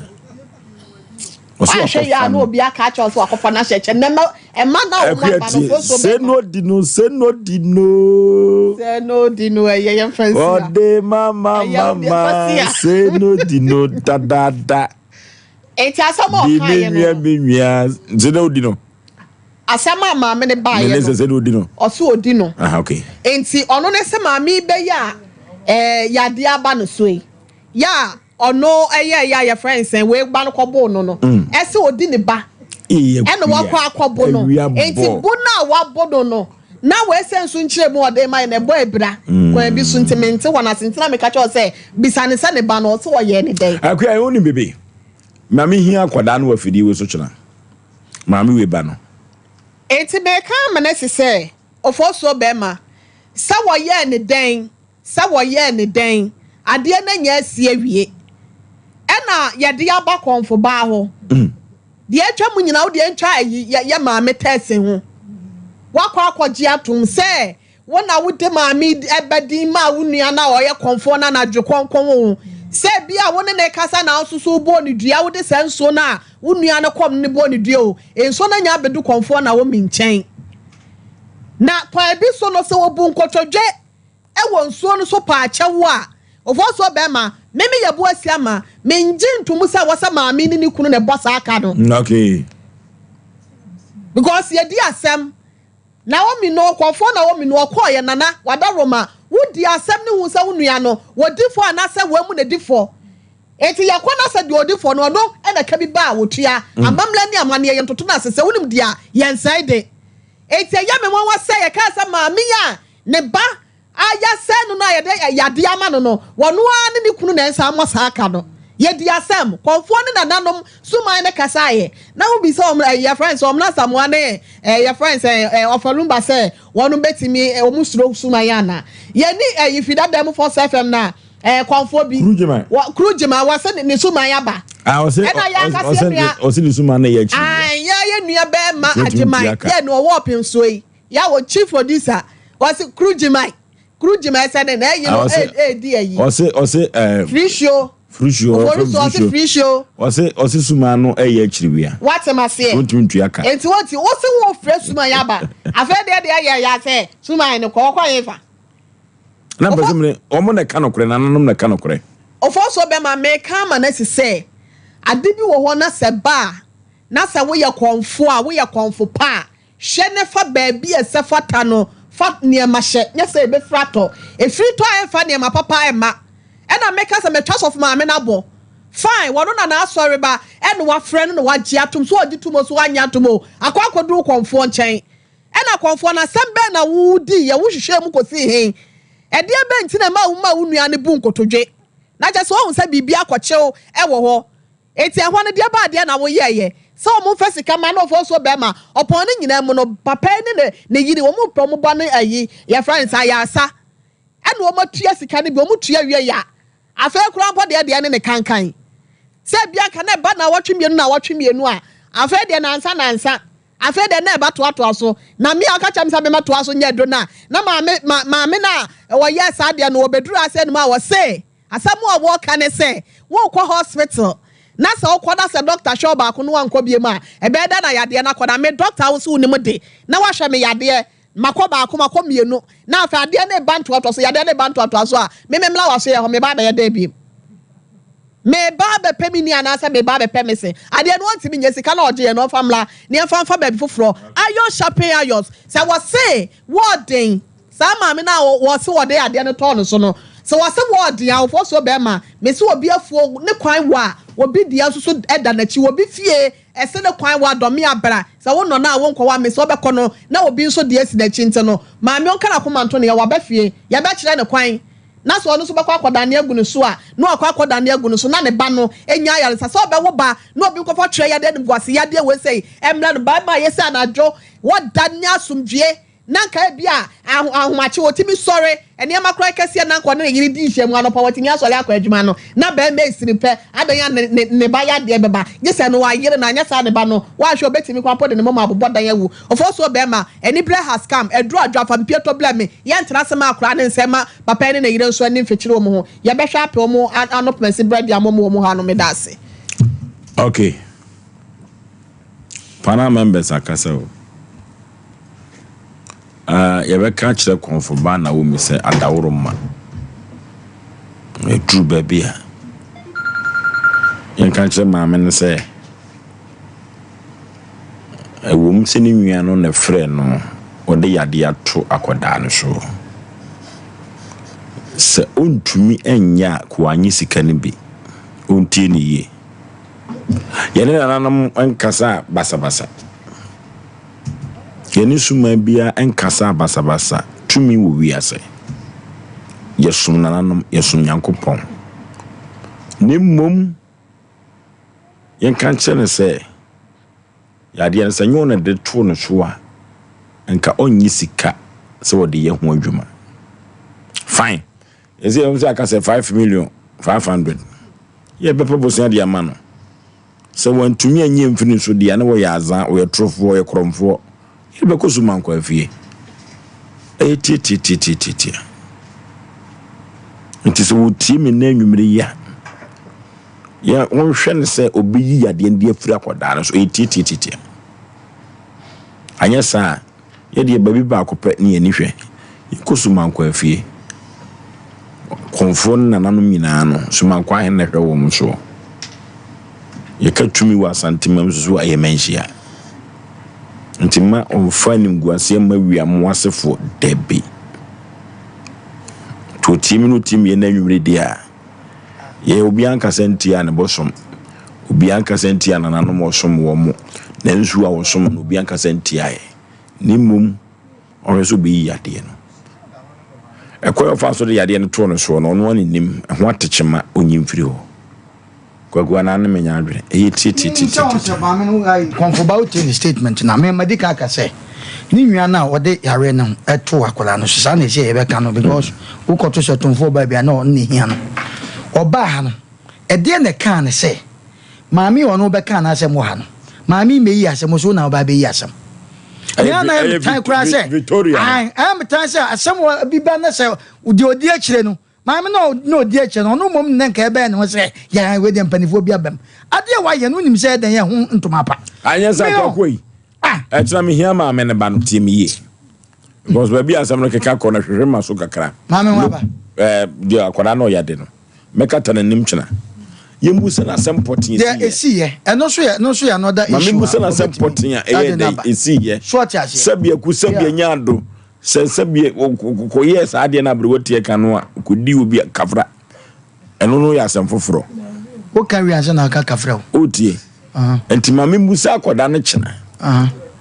Ɔsɛ Wanhwɛ yie wakɔfa a na no. obi aka akyerɛ wo sɛ wakɔfa no ahyɛ kyɛ nnɛ mma ɛma na wɔn Akua aba no tie, fo so sɛ bɛma. no di no, sɛ no di no. Sɛ no di no ɛyɛ yɛn fa nsi a. Ɔde mama Ɛyɛ wo deɛ fa mama, si a. sɛ no di no dadaada. Enti asɛm a Di ɔkaeɛ me no nwia no. me nwia, sɛ no di no. Asɛm a maame no Me baeɛ ne no, sɛ sɛ no di no. ɔse ɔdi no. Aha, okay. Enti ɔno ne sɛ maame yi bɛyɛ a ɛɛ yadeɛ aba no so yi. Yɛ a ɔno ɛyɛ yɛ a yɛfrɛ no sɛn wei ba no kɔboo no no ɛsɛ ɔdi ne ba ɛna wakɔ akɔbo no nti bo no a wabo no no na wei sɛ nso nkyerɛ mu ɔde ma yɛ na ɛbɔ abira kwan bi so nti mente wɔn ase nti na meka kyerɛ sɛ bisa ne sɛ ne ba no ɔsɛ ɔyɛ ne dɛn. Akua ɛho nim bebe maame hia akwadaa no wɔ afidie wei so kyena maame wei ba no. Nti meka ama no asi sɛ ɔfɔsuo bɛrima sɛ wɔyɛɛ ne dɛn Sɛ wɔyɛɛ no dɛn, adeɛ no anya asi awie. Ɛna yɛde aba kɔmfo baa hɔ. Deɛ atwa mu nyinaa, wo deɛ ntwa ayi yɛ yɛ maame tɛse ho. Wakɔ akɔgye atom sɛ wo na wode maame ɛbɛ din maa wo nua no a ɔyɛ kɔmfoɔ no anadwo kɔnkɔn o. Sɛ bi a wo ne no rekasa na wo nso so wobɔɔ no dua, wode saa nsuo no a wo nua no kɔm no bɔɔ no dua o. Nsuo no anya abɛdu kɔmfoɔ Naomi nkyɛn. Na kwan bi so no, sɛ wɔbu nkotodwe wɔ nsuo no so paa kyɛ wo a, Ofosuo bɛɛma, me me yɛ bo asi ama, me ngye ntomu sɛ wɔ sɛ maame ne ne kunu na ɛbɔ saa ka no. Okay. Because yɛ di asɛm, Naomi no, kɔfoɔ Naomi no, ɔkɔɔ yɛ nana, wada Roma, wo di asɛm ne hu sɛ wo nua no, wɔ di fɔ anaa sɛ wɔn mu na di fɔ. Enti yɛ kɔ na sɛ deɛ ɔdi fɔ no, ɔno na ɛka bi ba a, wɔtua. Amammerɛ ne amanneɛ, yɛ ntoto no ase, sɛ wonim deɛ a, yɛ nsɛe de. Enti ɛyɛ me nwanwa sɛ yɛkaa sɛ maame yi a ne ba a yɛasɛe no no a yɛde yadeɛ ama no no, ɔno ara ne ne kunu na ɛnsa mmɔ saa ka no. Yɛdii asɛm. Kɔmfoɔ ne nananom suman no kasaeɛ, na wobisa wɔn, eh, yɛfrɛ no sɛ wɔn Asamoah ne, eh, yɛfrɛ no sɛ, eh, Ɔfalumba sɛ wɔn bɛtumi, eh, wɔn suro suman anaa. Yɛne, eh, Ifidada mu Force FM no a, Ɛɛ kɔnfoɔ bi. Kuru gyima. Wɔ kuru gyima wɔsɛ ne ne suman aba. Ah ɔsɛ Ɛna yɛn ankasa yɛn nua. Ɔsɛ ne suman na ɛyɛ akyiri. Ayi yɛn yɛn nua bɛrima agyeman yɛn no ɔwɔ ɔpemsoɔ yi yɛ wɔ chief producer wɔsɛ kuru gyima kuru gyima ɛsɛ ne na ɛyi no ɛɛdi ɛyi. Ɔsɛ ɔsɛ ɛɛ. Firisio. Firisio ɔfɛ firisio. Firisio. Ɔsɛ ɔsɛ suman no ɛyɛ akyiri wia. Wate ma seɛ. Wɔntumi ntua ka. Eti wɔn ti wɔsi wɔn fira suman yaba afɛ deɛ deɛ yɛ yɛ asɛ suman no kɔ ɔkɔ yɛ fa. Na mpɛ sɛ mene wɔn na ɛka nokorɛ, nananom na ɛka nokorɛ. Ofosuo bɛma meka ama no asi sɛ, ade bi wɔ hɔ na sɛ ɛba a, na sɛ woyɛ kɔmfoɔ a, woyɛ kɔmfo pa a, hwɛ na fa baabi a ɛsɛ fata no fa nneɛma hyɛ, nyɛ sɛ ɛbɛfiri atɔ. Ɛfiri tɔ a ɛmfa nneɛma papa mma. Ɛna meka sɛ matwa sɔfo maame no abɔ. Fine, wɔno na n'asɔre ba ɛna wafrɛ no na wagye atom, so ɔgye tom o, so wannye atom o, akɔ akɔduru kɔmfoɔ nkyɛn. Ɛna akɔmfoɔ no, asɛm bɛn na wodiiɛ, wohwehwɛɛ mu kɔsii he? Ɛdeɛ bɛn nti na ɛmaa womaa wo nua no buu nkotodwe? Na kyerɛ sɛ woahu sɛ biribi akɔkyew wɔ hɔ. Enti ɛhɔ no, deɛ baa deɛ na woyɛeɛ? Sɛ wɔmfa sika mma na ɔfa nsuo bɛrima, ɔpɔn no nyinaa mu no, papa yi ne ne yere, wɔn mpɛ wɔn ba no ayi, yɛfrɛ no sɛ ayaresa. Ɛna wɔatua sika no bi, wɔtua wieeɛ a, afei koraa mpo deɛ deɛ ne ne kankan. Sɛ ebia anka na ɛba naawɔtwe mmienu naawɔtwe mmienu a, afei deɛ nansa nansa. Afei deɛ na ɛba toatoa so. Na me a ɔka kyerɛ me sɛ memmɛtoa so nyɛ aduro no a, na maame, ma, maame no a ɔyɛɛ saa adeɛ no, ɔbɛduruu ase anom a ɔse, asɛm a wɔka ne sɛ, worekɔ hospital, na sɛ wokɔ na sɛ dɔkta hwɛ wo baako na wankɔ biom a, ɛbɛyɛ dɛn na yadeɛ no akɔ? Na me dɔkta a wo se wonim de, na wahwɛ me yadeɛ, makɔ baako, makɔ mmienu, na afei adeɛ no reba ntoatoa so, yadeɛ no reba ntoatoa so a, me memmra w'asoɛeɛ hɔ, meba abɛyɛ dɛn biom? Mereba abɛpɛ me ni anaasɛ mereba abɛpɛ me se? Adeɛ no ɔntumi nyɛ, sika no a ɔgyeeɛ no ɔmfa mmra na yɛmfa mfa baabi foforɔ. Iron sharpen irons. Sɛ wɔse wɔɔden, saa maame no a wɔse wɔde adeɛ no tɔɔ no so no, sɛ wɔse wɔɔden a, ɔfoɔ soɔ bɛrima, mese obi afuo ne kwan wɔ a, obi deɛ nso so da n'akyi, obi fie ɛse ne kwan wɔ a, dɔme abra, sɛ wonɔ no a wonkɔ hɔ a, mese ɔbɛkɔ no na obi nso deɛ asi n'akyi nti no, maame ɔnka n'akoma nto ne yɛ, waba fie, yɛbɛkyerɛ no kwan. Na sɛ ɔno nso bɛkɔ akɔdane agu ne so a, na wakɔ akɔdane agu ne so, na ne ba no anya ayaresa. Sɛ ɔbɛwo ba, na obi nkɔfa twerɛ yadeɛ, animguase yadeɛ wei sei mmrɛ no, barima a ɛyɛ sɛ anadwo wɔda nya asomdwoeɛ, na anka ebia aho, ahomakye wɔtumi sɔre, nneɛma koraa kɛseɛ na anka ɔne ne yere di nhyiamu anɔpa, watumi asɔre akɔ adwuma no, na barima esiri pɛ, adɛn a ne, ne, ne ba yadeɛ bɛba, gye sɛ no wayere no, anyɛ saa ne ba no, woanhwɛ ɔbɛtumi koraa mpo de ne moma abobɔ dan awu. Ɔfɔɔsoɔ bɛɛma, aniberɛ has come, aduru adwo afa mpiatɔ blɛ me, yɛntena ase ma akoraa ne nsɛm ma papa yi ne ne yere nso ani mfekyere wɔn ho, yɛbɛhwɛ apɛ wɔn ano pmasi berɛ de ama wɔn wɔ mu ha no, meda ase. Ok. Panel members akasa o. Ah, yɛbɛka akyerɛ kɔnfo ba Naomi sɛ adaworo mma. Ɛduru baabi a, yɛnka nkyerɛ maame no sɛ, Ɛwom sɛ ne nua no na ɛfrɛɛ no, ɔde yadeɛ ato akwadaa no so. Sɛ ɔntumi nyɛ a, ka wanyɛ sika no bi. Ɔntie no yie. Yɛne nananom nkasa basabasa. Yɛne suman biara nkasa basabasa. Tumi wɔ wiase. Yɛsom nananom, yɛsom Nyankopɔn. Na mmom, Yɛnka nkyerɛ no sɛ, yadeɛ no, sɛ ɛnyɛ wo na de too no so a, nka ɔnnye sika sɛ ɔde yɛ ho adwuma. Fine. Ɛsɛ yɛn nso aka sɛ 5 million, 500. Yɛbɛpɛ bosea de ama no. Sɛ wantumi anyi amfiri ne so deɛ a, na wɔyɛ azaa, ɔyɛ torofoɔ, ɔyɛ korɔmfoɔ. Yɛde bɛkɔ Sumankwa afie. Ɛyɛ tiatiatiatiatia. Nti sɛ wɔtie me nnɛ anwummere yi a, yɛ wɔnhwɛ no sɛ ɔbɛyi yadeɛ no de afiri akwadaa no so. Ɛyɛ tiatiatiatia. Anyɛ saa a, yɛdeɛ baabi baako pɛ ne yɛn ani hwɛ. Yɛkɔ Sumankwa afie. Kɔmfoɔ ne nananom nyinaa no, Sumankwa ahene na ɛhwɛ wɔn soɔ. Yɛka tumi wɔ Asantemam nso so a, ɛyɛ manhyia. Nti mma ɔmfa animguaseɛ mma wiamo asefoɔ, dabi. Nti ɔtie me na ɔtie me yɛ no anwummere deɛ a, yɛ obiara nkasa ntia ne bosom, obiara nkasa ntia nananom ɔsom wɔn mo, na nsuo a wɔsom no obiara nkasa ntia yɛ. Ne mmom ɔhwɛ sɛ ɔbɛyi yadeɛ no. Ɛkwan a ɔfa so de yadeɛ no too no soɔ no, ɔno ara ne nim, ɛho atekyema ɔnyi mfiri hɔ. Kwaku anaa ne menya adwene. Ɛyɛ tiatiatiatiatia. Sɛ maame no ayi kɔnfo ba wotie ne statement na me madi kan aka sɛ. Ne nua no a ɔde yareɛ no too akwadaa no so, saa na ɛsɛ yɛbɛka no because wokɔto sɛ ɔtomfoɔ baa bi a na ɔno na ɛhia no. Ɔbaa ha no, ɛdeɛ na ɛkaa no sɛ maame yi a ɔno bɛkaa n'asɛm wɔ ha no, maame yi mmɛyi asɛm, ɔsɛ wo na wobaa bɛyi asɛm. Ɛyɛ na ɛyɛ metan koraa sɛ, ɛyɛ metan sɛ asɛm bi ba na sɛ deɛ ɔdi akyire no Maame no a na ɔdi akyire no, ɔno mmom na nka ɛbɛyɛ ne ho sɛ, Yɛn, wei deɛ mpanimfoɔ bi aba mu. Adeɛ a woayɛ no, wonim sɛ ɛdɛn yɛ ho ntoma pa. Anyɛ sɛ akɔkɔ yi. Ɛkyena mehia maame no ba no, tie me yie. Because baabi a asɛm no keka kɔ no, hwehwɛ ma so kakra. Maame ho aba. Ɛɛ, deɛ akwadaa no ɔyɛ de no, mɛkata n'anim kyena. Yɛmmu sɛ n'asɛm pɔtee Deɛ ɛsiiɛ. ɛsiiɛ, ɛno nso yɛ, ɛno nso yɛ another Maame issue mu a sɛ n'asɛm wɔbɛtumi pɔtee a ɛyɛ de no dɛn aba. ɛsiiɛ. So ɔte aseɛ? Sɛbi aku, sɛbi Yeah. anya ado. Sɛ sɛbi kɔyɛɛ saa adeɛ no aberewa tiɛ ka no a, kɔdi obi kafra. Ɛno no yɛ asɛm foforɔ. Woka wie ansa na aka kafra o. Wotie? Nti ma memmusa akwadaa no kyena.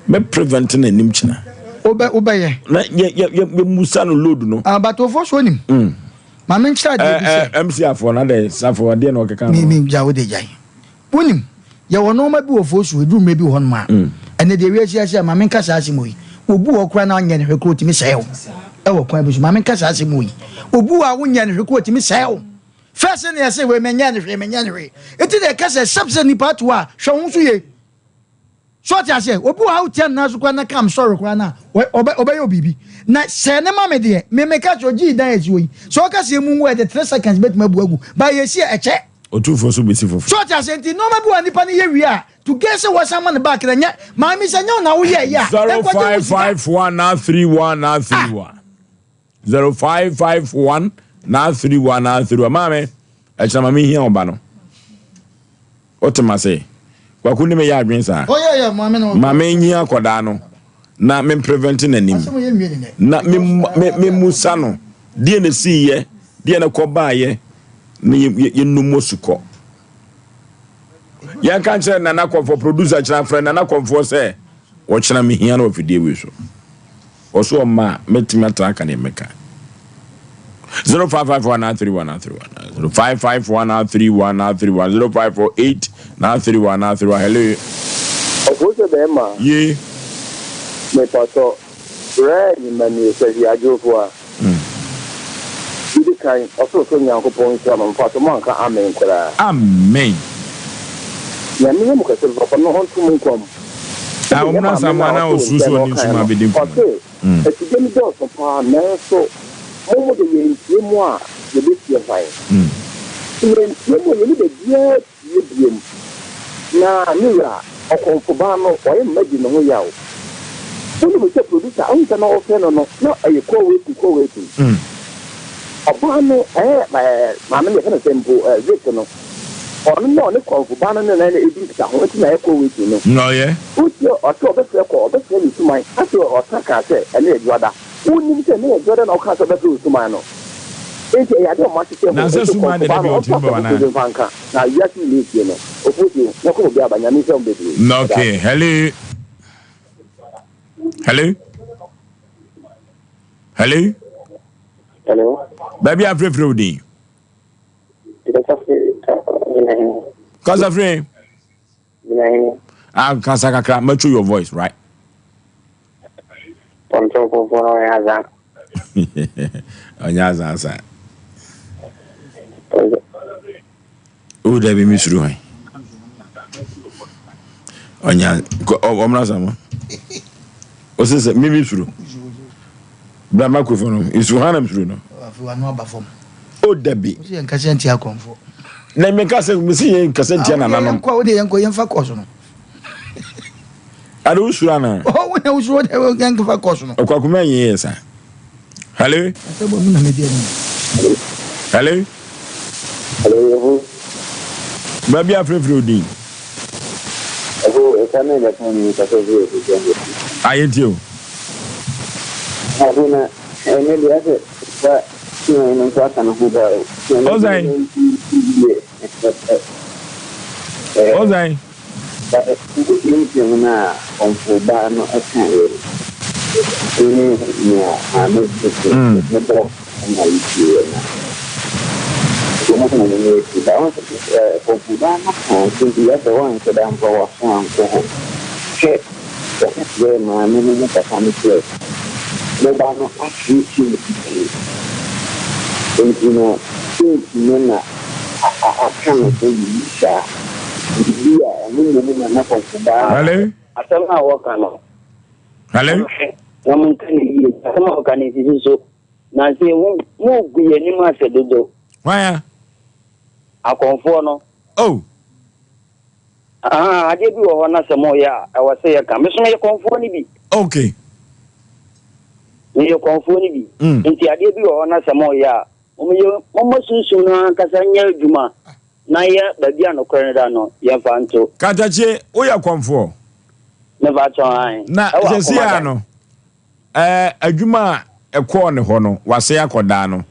Mɛ prevent n'anim kyena. Wobɛ wobɛyɛ. Na yɛ yɛ yɛ yɛmmusa no load no. Ah, but ofo so onim. Mm. Ma menkyerɛ adeɛ bi sɛ. Eh, MC afoɔ na dɛ safo adeɛ na ɔkeka no. Mi mi gya wo de gyae. Wonim, yɛwɔ nnoɔma bi wɔ Fosu, ɛduru mmerɛ bi wɔ hɔnom a, ɛnnɛ deɛ wiase ase a, ma menka saa asɛm wei, obi wɔ hɔ koraa na wonyɛ no hwee koraa ɔtumi sɛe wo wɔ kwan bi so, ma menka saa asɛm wei, obi wɔ hɔ a wonyɛ no hwee koraa ɔtumi sɛe wo. First na yɛse wei menyɛ no hwee, menyɛ no hwee, nti na yɛka sɛ except sɛ nipa ato hɔ a, hwɛ wo ho so yie. So ɔte aseɛ? Obi wɔ ha wotia ne nan so koraa na ka I'm sorry koraa na ɔbɛ ɔbɛyɛ wo biribi. Na sɛɛ ne ma me deɛ, me meka sɛ ogyee dan asi hɔ yi, sɛ ɔka sɛ emu ngu a ɛde 3 seconds bɛtumi abu agu, but yɛsi a ɛkyɛ. Otumfoɔ nso bɛsi foforɔ. So ɔte aseɛ? Nti nnoɔma bi wɔ hɔ a nipa no yɛ wie a, to gain sɛ wɔsan ma no back no ɛnyɛ, maame sɛ ɛnyɛ wo na woyɛɛyɛ a, Zero nkɔgye wo five sika. five one nine 31 931 0551 931 931 Maame, ɛkyena ma mehia wo ba no. Wote m'ase? Kwaku ne me yɛ adwene saa. Oh yeah yeah, maame no. Ma menyi akwadaa no na me prevent n'anim. Asɛm yɛ nwie ne nɛ. Na me me me musa no deɛ na esiiɛ, deɛ na ɛkɔ baayɛ na yɛ yɛ num osukɔ. Yɛnka nkyerɛ Nana Kɔmfoɔ producer kyerɛ afrɛ Nana Kɔmfoɔ sɛ ɔkyena mehia no wɔ afidie wei so. Ɔso ɔmma a, mɛtumi atra aka deɛ mɛka. 0554 931 931 0554 931 931 0548 931 931 Hello. Ɔfo sɛ bɛɛma. Ye. Mepatɔ, brɛ nyima nie sɛ hwi adwofo a. Didi kan, ɔsorosoro Nyankopɔn nhyira mo, mepatɔ mo anka amen koraa. Amen. Nyame nyɛ mo kɛse papa na ɔnto mo nkwa mu. A Sɛdeɛ ɔmmra maame no Asamoah a na ɔtoo ɔsusu nkyɛn no ɔne ɔkae nsuma no, bɛdi nkɔmmɔ. ɔse, Atugya no dɔɔso paa, nanso mo mo de yɛntie mo a, yɛbɛtie hwan? Sɛ yɛantie mo a, yɛnni baabiara tie biom. Na me wura, ɔkɔmfo baa no, wayɛ mma di ne ho yaw. Wonim sɛ producer, wohu sɛ na ɔfrɛ no no, na ɛyɛ call waiting, call waiting. Ɔbaa no, ɛɛ, maame no yɛfrɛ no sɛ mpo, ɛɛ, Vic no, Ɔno na ɔne kɔmfo ba no ne na edi nkitaho nti na ɛkɔ waiting no. Na ɔyɛ. Wotie ɔse ɔbɛfrɛ kɔ ɔbɛfrɛ ne suman afei ɔsan kaa sɛ ɛnɛ yɛ dwoada. Wonnim sɛ ɛnɛ yɛ dwoada na ɔkaa sɛ ɔbɛfrɛ wo suman no. Enti ɛyɛ ade a ɔmo ahyehyɛ Na ho sɛ nti suman kɔmfo de ba da no bi a ɔmfa ɔtumi ba asɛm wo foforɔ bi anaa? mfa nka na wiase nyinaa ntie no. Ofosuo, mɛkɔ obi aba. Nyame nhyira mo bebree. Na Meda okay, ase. hello. Hello. Hello. Hello. Baabi a frɛfrɛ wo din. Kasa firi. Ah, kasa kakra. Macho your voice, right? Ɔnyɛ azan sa. O dabi mi suru hwan. Ɔnyɛ ɔmra sa mo. Ɔsɛ sɛ mi mi suru. Bra microphone no. Nsu hwan na mi suru no. O dabi. Ɔsɛ yɛn kasa ntia akɔnfo. Na mi kasa mi si yɛn kasa ntia nananom. Yɛn kɔ o de yɛn kɔ yɛn fa kɔɔso no. Ade wo suro ana? Oh, wo na wo suro de yɛn fa kɔɔso no. Ɔkwakuma yɛn yɛ sa. Hello. Asɛ bɔ mi na mi di anim. Hello. Hello, Yehu. Baabi afrɛfrɛ odin. Ɛho ɛka ne ɛda fam yi kasa fi ɛso sɛ ɛho. Ayɛ tie o. Ɛho na ɛnɛ deɛ asɛ ba sua no nso aka ne ho ba o. Ɔsɛn. Ɔsɛn. Nkyerɛmu no a ɔmfo ba no kaeɛ no ne nea maame tete ne bɔ ma yɛtieeɛ no. Ɛno na m'ani agye. Ba wohu sɛ ɔmfo ba no kaa asɛm bi, asɛ woanhyɛ da amfa w'aso ankɔ hɔ. Hwɛ! Wɔka kyerɛɛ maame no ne papa no sɛ, Mo ba no ahwere pii. Enti no, seeti no na aka no sɛ biribi saa. Biribi a ɛno mmom na na kɔmfobaa. Hello? Asɛm a wɔka no, Hello? monhwɛ na monka no yie. Asɛm a wɔka no nsisi so. Nanso mogu yɛn anim ase dodo. Hwan a? Akɔmfoɔ no. Oh! Ahaa, adeɛ bi wɔ hɔ na sɛ moyɛ a, ɛwɔ sɛ yɛka. Me nso meyɛ kɔmfoɔ no bi. Okay. Meyɛ kɔmfoɔ no bi. Nti adeɛ bi wɔ hɔ na sɛ moyɛ a, mommyɛ, momma sunsum no ankasa nyɛ adwuma na yɛ baabi a nokorɛ no da no, yɛmfa nto. Katakyie, woyɛ kɔmfoɔ? Mepa kyɛw, ae. Na Ɛwɔ seesei ara Akomadan. no, Ɛɛ, adwuma a ɛkɔɔ ne hɔ no, wasɛe akɔdaa no.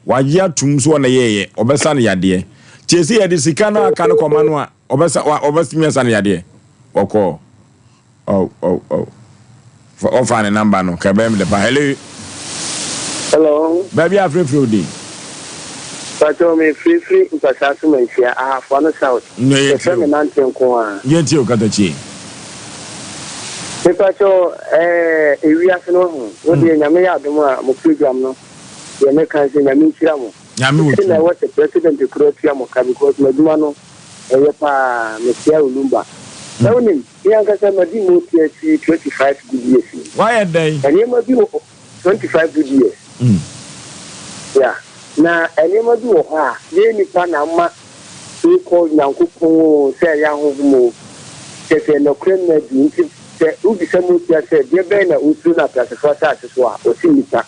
Wagye atom sɛ ɔna yɛeɛ, ɔbɛsa no yadeɛ. Nti ɛsɛ yɛde sika no a aka no kɔma no a, ɔbɛsa, wa, ɔbɛtumi asa no yadeɛ. Ɔkɔɔ. Oh, oh, oh. Fa, ɔfaa ne namba no, ka ɛbɛyɛ me dɛ pa. Hello. Hello. Baabi a afrɛfrɛ wo din? Pacho me firifiri mpasaa so manhyia ahafoa no south. Nea yɛtie Yɛfrɛ me o. nante nko ara. Yɛtie o, Katakyie. Mepakyɛw ɛɛ ewiase no wahu wo deɛ nyame yɛ adom a mo program no deɛ mɛka ne sɛ nyame nhyira mo Nyame wɔ sɛ na tumi. ɛwɔ sɛ president koro atua mo ka because mo adwuma no ɛyɛ paa mekyea Olumba na wonim me ankasa madi mo TSC 25 good years ni Wayɛ dɛn? nneɛma bi wɔ 25 good years Yeah. Na nneɛma bi wɔ hɔ a, yɛn nnipa na ama so called Nyankopɔn oo, sɛ ɛyɛ ahonhom oo, kyerɛ sɛ nɔkorɛ nna adi. Nti sɛ wobisa Mosia sɛ, deɛ bɛn na wosuro no ateasefoɔ asase so a, ɔse nnipa.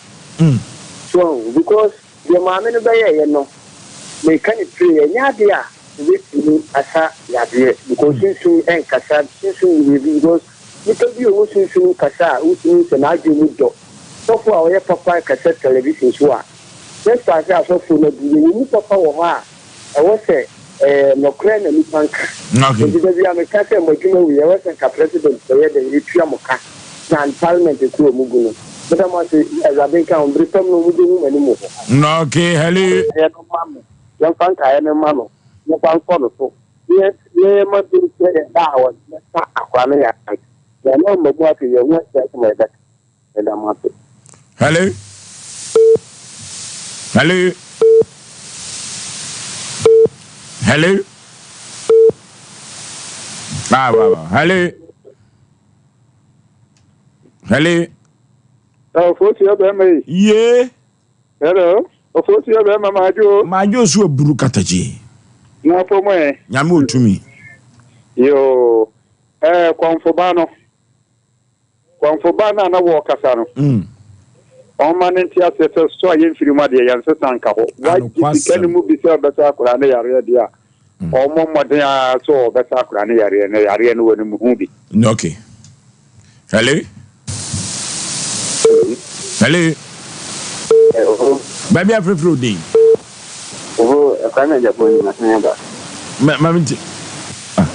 So wahu? Because deɛ maame no bɛyɛeɛ no, meka no pire, ɛnyɛ adeɛ a ɛbɛtumi asa yadeɛ because sunsum nkasa, sunsum yɛ biribi because nipa bi a ɔwɔ sunsum kasa a wotumi hu sɛ n'adwene mu dɔ. Sɔfo a ɔyɛ papa kasa television so a, despite sɛ asɔfo no abu, yɛwɔ mu papa wɔ hɔ a ɛwɔ sɛ ɛyɛ nɔkorɛ na nipa nka. Nti da biara meka sɛ mo adwuma wei ɛwɔ sɛ nka president bɛyɛ dɛn ɛtua mo ka than parliament koro a ɔmo gu no. Meda mo ase, Awurade nka ho, bere pam no mo bɛhu m'anim wɔ hɔ. Okay, hello. Nkaeɛ no ma no, yɛmfa nkaeɛ no mma no, yɛmfa nsɔ no so, na yɛmma bi sɛ yɛda a wɔbɛsa akora no yare. Na ɛno amma mu afei yɛn ho ahyia sɛ ma yɛbɛka. Meda mo ase. Hello? Hello? Hello? Ah, wa, wa. Hello? Hello? Ofosuo bɛrima yi. Yee. Hello. Ofosuo bɛrima madwo. Madwo so aburu katakye. Na afɔ mu ɛ. Nyame otumi. Yoo. Ɛɛ kɔnfoba no. Kɔmfo ba no a na wɔrekasa no, ɔmma no nte aseɛ sɛ sɔ a yɛmfiri mu adeɛ, yɛnsesa nka hɔ. Wagye sika no mu bi sɛ ɔbɛsa akwadaa no yareɛ deɛ a, ɔmmɔ mmɔden ara sɛ ɔbɛsa akwadaa no yareɛ no, yareɛ no wɔ ne mu hu bi. Okay. Hello? Hello? Baabi afrɛfrɛ wo din? Oho, Kwame Agyapong ni masan aba. Ma ma me ti. Ah.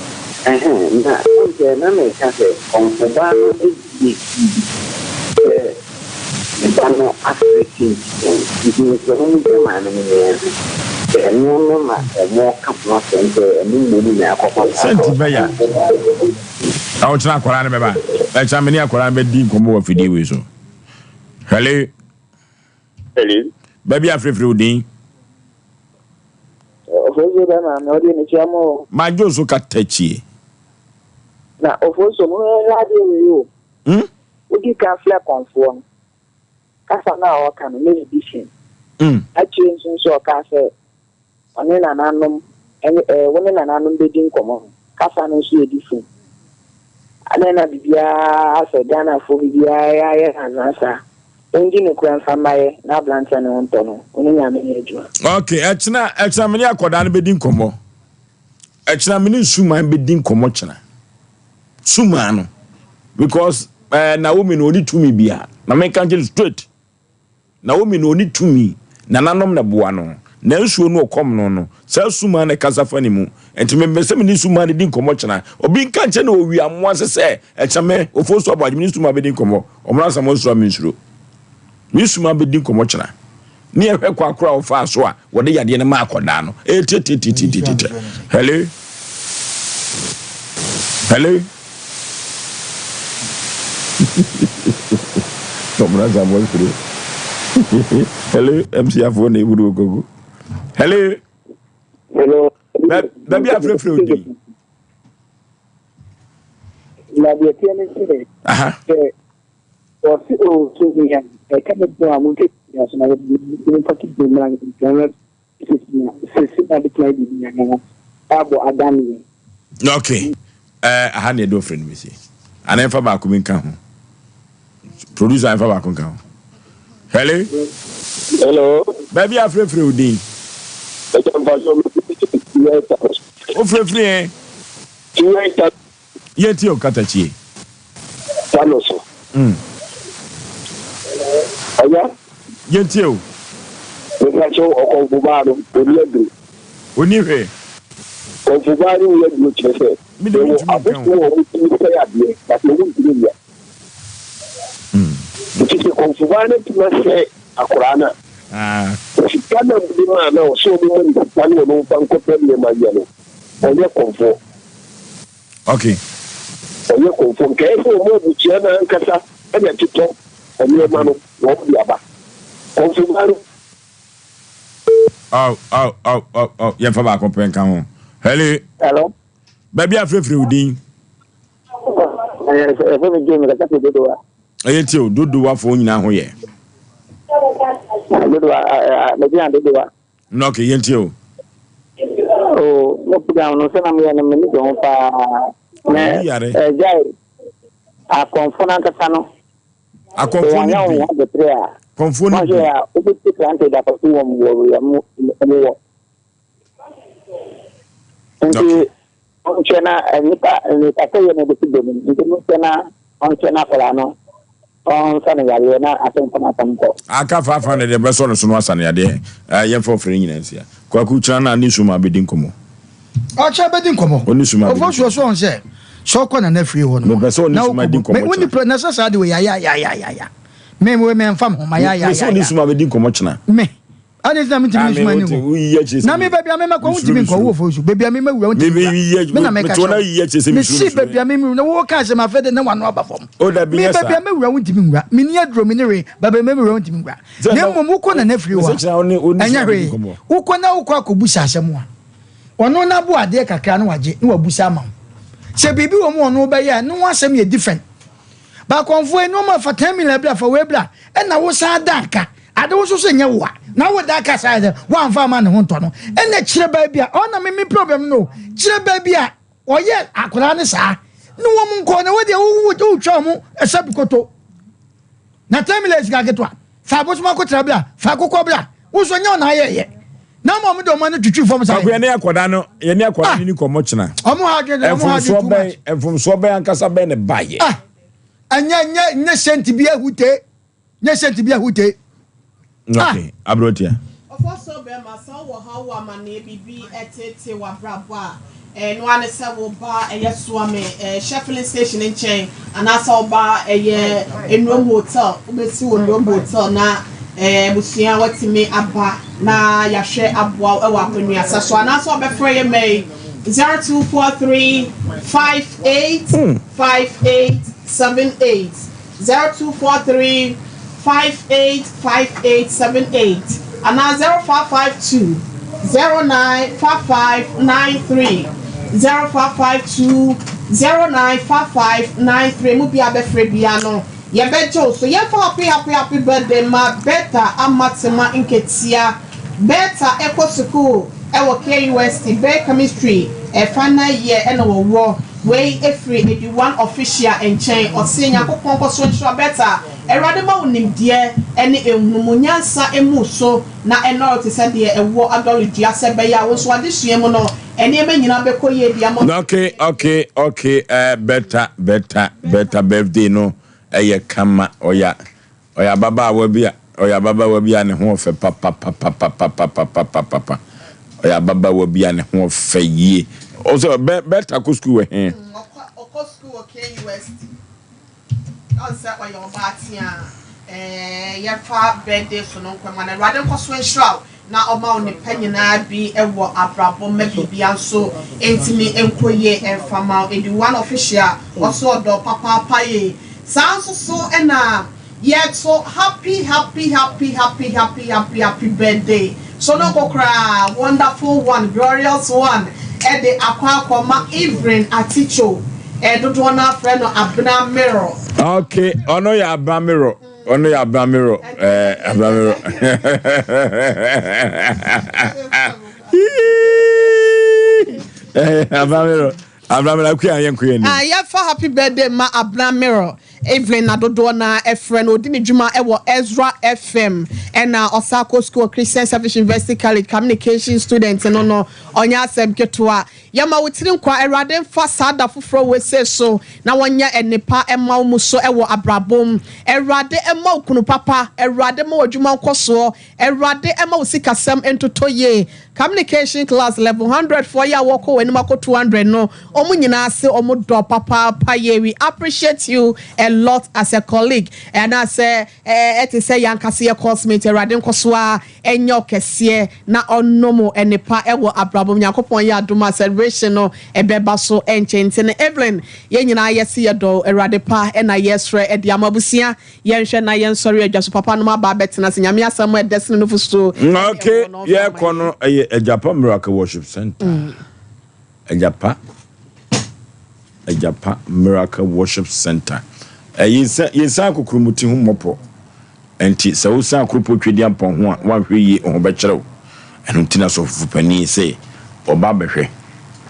Ɛhɛn, na wohu sɛ na meka sɛ ɔmfobaa no gye di sɛ ne ba no afrɛ Kingston nti mesrɛ mo monkyerɛ maame no nea sɛ ɛno no na wɔka ho asɛm sɛ ɛno mmom na ɛkɔfa saa Sɛnti bɛyɛ a ɔkyena akwadaa no bɛba. Ɛkyena me ne akwadaa no bɛdi nkɔmmɔ wɔ afidie wei so. Hello. Hello. Baabi afirifiri wo din. Ofosu bɛma me ɔde mekyia mo o. Madwo so katakyie. Na Ofosu mo hwɛ adeɛ wei o. Hmm? Wodi kan frɛ kɔnfoɔ no. Kasa no a ɔka no na ɛyɛ different. Mm. Akyire nso nso ɔkaa sɛ ɔne nananom ɛne ɛɛ wo ne nananom bɛdi nkɔmmɔ no, kasa no nso yɛ different. Adɛn na biribiara asɛ Ghanafoɔ biribiara yɛayɛ no azaa saa? Ɔndi nokorɛ mfa mma yɛ na abranteɛ no ho ntɔ no, ɔne Nyame nyɛ adwuma. Ok, ɛkyena, ɛkyena me ne akɔdaa no bɛdi nkɔmmɔ. Ɛkyena me ne Suman bɛdi nkɔmmɔ kyena. Suman no, because eh, Naomi no ɔni tumi bia. Na menka nkyerɛ straight. Naomi no ɔnni tumi, nananom na ɛboa no. Na nsuo no ɔkɔm no no, saa sumaa na ɛkasa fa ne mu. Nti mepɛ sɛ me ne sumaa no di nkɔmmɔ kyena. Obi nka nkyerɛ no wɔ wiamoa ase sɛ, ɛkyɛ me, Ofosu Aboagye, me ne sumaa bɛdi nkɔmmɔ. Ɔmmra ansa monsuro a mensuro. Me ne sumaa bɛdi nkɔmmɔ kyena. Ne yɛhwɛ kwan koro a wɔfaa so a wɔde yadeɛ no maa akɔdaa no. Ɛyɛ tiatiatiatiatia. Hello? Hello? Kwabena Asamoah suro. Hello, MC afoɔ na eburu okogu. Hello. Hello. Baabi afrɛfrɛ odi. Na deɛ teɛ ne sɛ, sɛ wɔse o so hia ɛka ne po a montwa biribi aso na yɛde mfa kidney mmra nkyɛn sisi na sisi na bɛtumi ayɛ biribi anaa abɔ adaneɛ. Okay. Eh, aha ne ɛde ɔfrɛ no bɛsi. Ana ɛmfa baako bi nka ho. Producer ɛmfa baako nka ho. Hello. Hello. Baabi afrɛfrɛ wo din. Wofrɛfrɛ ɛ. Yɛntie o katakyie. Tano so. Mm. Ɔya. Yɛntie o. Mepa kyɛw ɔkɔmfo baa no ɔni aduro. Ɔni hwee. Kɔmfo baa no ni aduro kyerɛ sɛ yɛwɔ abosom a wɔn tumi sɛe adeɛ but wɔn ntumi nyɛ. Nti sɛ kɔmfo baa no atumi asɛe akoraa no a sika no a mode maa no a ɔsɛ ɔmo ma no sika no ɔno mfa nkɔtɔ nneɛma nyɛ no ɔnyɛ kɔmfoɔ. Okay. Ɔyɛ kɔmfoɔ. Nka ɛyɛ sɛ wɔn abusua no ankasa na ɛtotɔ nneɛma no na wɔn de aba. Kɔmfo baa no. Aw aw aw aw aw yɛmfa baako pɛ nka ho. Hello. Hello. Baabi afrɛfrɛ wo din. Ɛfɛ mi Joe mi kasa fi Dodowa. Ɛyɛ ti o Dodowafoɔ nyinaa ho yɛ. Dodowa mɛ gyina Dodowa. Na okay, yɛntie o. Oh, mo program no sɛ na meyɛ no m'ani gye ho paa. Na ɛgyae akɔmfo no ankasa no. Akɔmfo no bi. Akɔmfo no bi. a wobɛti krante da kɔto wɔn wɔ wia mu wɔ. Nti ɔnhwɛ na nipa nipa sɛ yɛ na ɛbɛsi bɔ mu nti monhwɛ na ɔnhwɛ na akwadaa no ɔnsa no yareɛ na asɛm kɔ n'asɛm kɔ. Aka 500 deɛ bɛsɔ no so no asa no yadeɛ. Eh, yɛmfa ɔfrɛ no nyinaa nsia. Kwaku, kyena na ne Suma bɛdi nkɔmmɔ. Ɔkyena bɛdi nkɔmmɔ. Ɔne Suma bɛdi Ɔfɔ suo so ɔn sɛ, sɛ ɔkɔ Nana fie hɔ nom a, Mepɛ sɛ ɔne na Suma di wokɔbu. nkɔmmɔ Me, wonni kyena. pro, na sɛ saa de wei ayayayayaya. Me, wei memfa me ho, Me, mepɛ sɛ ɔne mayayayaya. Suma bɛdi nkɔmmɔ kyena. Me, Adɛn nti na mentumi Ah, ne me soma wote ni hɔ? woyi akyire sɛ Na me baabi a mema kɔ wontumi nkɔ wo wɔ so. Baabi a mema wura wontumi wura. Me na meka kyerɛ wo. Mesi baabi a mema na wo ka asɛm afɛ de na wano aba fam. O dabi Me nyɛ baabi saa. a mewura wontumi nwura. Menni aduro me ne hwee. Baabi a mema wura wontumi nwura. Sɛ Na na mmom wokɔ Nana fie hɔ mesɛ a, kyerɛ wo ne wo ne ɛnyɛ soma bɛdi hwee. nkɔmmɔ. Wokɔ na wokɔ akɔbusa asɛm a, ɔno n'abo adeɛ kakra na wagye na wabusa ama wo. Sɛ biribi wɔ mu a ɔno bɛyɛ a, ne ho asɛm yɛ different. Baakɔnfoɔ yi nneɛma fa 10 million bra fa wei bra ɛna wo san da aka ade wo nso so nyɛ wo a na wo da aka saa sɛ woamfa ama ne ho ntɔ no ɛna kyerɛ baabi a ɔna me me problem no kyerɛ baabi a ɔyɛ akwadaa ne saa ne wɔn nkɔ na wo deɛ wo wotwa wɔn ɛsɛ bikoto na 10 million sika ketewa fa abosom akotra bra fa akokɔ bra wo nso nyɛ ɔna ayɛyɛ na ma ɔmo de ɔmo ano twitwi fam saa. Kwaku yɛne akwadaa no yɛne akwadaa no ni nkɔmɔ kyena. Ɔmo ha adwene ɔmo ha adwene too much. Mfomsoɔ bɛn ankasa bɛn ne ba yɛ. Ah ɛnyɛ nyɛ nyɛ sɛnti bi ahute nyɛ sɛnti bi ahute. Okay aberanteɛ. Ɔfɔsɔ bɛrima sɛ wowɔ haw wɔ amaneɛ biribi ɛtete w'abrabɔ a Ɛno ara ne sɛ wo ba ɛyɛ Suame Shell filling station nkyɛn anaasɛ wo ba ɛyɛ Enuom Hotel, wobɛsi wɔ Enuom Hotel na abusua watumi aba na yɛahwɛ aboa wo ɛwɔ akwannuasa so anaasɛ wɔbɛfrɛ yɛ mma yi 0243 58 58 78. 0243 58 58 78 anaa 0552 09 55 93 0552 09 55 93 Mu biara bɛfrɛ biara no yɛbɛgye wo so. Yɛmfa happy happy happy birthday mma Bertha Amatema Nketia. Bertha kɔ sukuu wɔ KUST, Bɛyɛ Chemistry final year na wɔwɔ. Wei firi Edi-One Official nkyɛn. Ɔse Nyankopɔn nkɔso nhyira Bertha. Awurade ma wo nimdeɛ ne nhunumu, nyansa mmu so na ɛnnɔre te sɛ deɛ ɛwoɔ adɔre dua sɛ ɛbɛyɛ a wo nso w'adesua mu no nneɛma nyinaa bɛkɔ yie de ama wo. Okay okay okay eh Bertha Bertha Bertha birthday no ɛyɛ kama ɔya Ɔyɛ ababaawa bi a ɔyɛ ababaawa bi a ne ho ɔfɛ papapapapapapapapapa. Ɔyɛ ababaawa bi a ne ho ɔfɛ yie. Ɔsɛ bɛ Bertha kɔ sukuu wɔ he? Ɔkɔ ɔkɔ sukuu wɔ KUST. Ɔn sɛ ɔyɛ ɔbaa teaa. Ɛɛ yɛmfa birthday so no nkɔ ma no. Awurade nkɔ so nhyira wo na ɔma wo nnepa nyinaa bi wɔ abrabɔ mma biribia nso ntumi nkɔ yie mfa ma wo. Edi one official ɔso ɔdɔ papaapa yie. Saa nso so na yɛto happy happy happy happy happy happy happy birthday sononko koraa, wonderful one, glorious one de akɔ akɔma Evelyn Aticho, dodoɔ no ara frɛ no Abena Mirror. Okay, ɔno yɛ Abena Mirror. Ɔno yɛ Abena Mirror. Eh, Abena Mirror. Eh, Abena Mirror. Abena Mirror akua yɛn kɔ yɛn Ah, yɛfa happy birthday ma Abena Mirror. Evelyn na dodoɔ no ara frɛ no. Ɔdi ne dwuma wɔ Ezra FM. Ɛna ɔsan kɔ sukuu wɔ Christian Service University College, communication student no no. Ɔnyɛ asɛm ketewa. Yɛma wo tiri nkwa. Awurade mfa saa da foforɔ wei sei so na wɔnyɛ nnepa mma wo mu so wɔ abrabɔ mu. Awurade mma wo kunu papa. Awurade mma w'adwuma nkɔsoɔ. Awurade mma wo sikasɛm ntotɔ yie. Communication class level hundred foɔ yi a wɔkɔ wɔn anim akɔ 200 no, wɔn nyinaa se wɔn dɔ papaapa yie. We appreciate you a lot as a colleague. Anaasɛ ɛte sɛ yɛn ankasa yɛ course mate. Awurade nkɔso ara nyɛ wo kɛseɛ na ɔnnom wo nnepa wɔ abrabɔ mu. Nyankopɔn yɛ adom a celebration no ɛbɛba so ɛnkyɛ. Nti no Evelyn, yɛn nyinaa yɛse yɛdɔ wo. Awurade pa na yɛsrɛ de ama abusua. Yɛnhwɛ na yɛnsɔre adwa so papa nom aba abɛtena ase Nyame asɛm a ɛdɛ sene nufosuo ɛne Okay, ɛwoɔ no ɔmfa mma yɛkɔ no yɛn. ɛyɛ Agyapa Miracle Worship Center. Agyapa, Agyapa Miracle Worship Center. Yɛnsa yɛnsan kokuromoti ho mmɔpɔ. Ɛnti sɛ wosan koropɔ Tweduampɔn ho a woanhwɛ yie ho bɛkyerɛ wo. Ɛno nti na sɔfofo panin se ɔba abɛhwɛ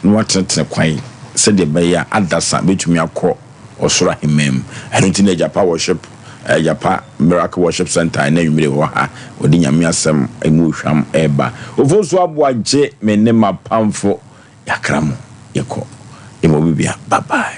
na watenetene kwan sɛdeɛ ɛbɛyɛ a adasa bɛtumi akɔ ɔsoro ahemman mu. Ɛno nti na Agyapa Worship, Agyapa Miracle Worship Center ɛnɛ anwummere wɔ ha, wɔde Nyame asɛm ɛmu hwam ɛreba. Ofosu Aboagye me ne m'apamfo yɛakra mo, yɛkɔ. Yɛma obi bia, bye bye.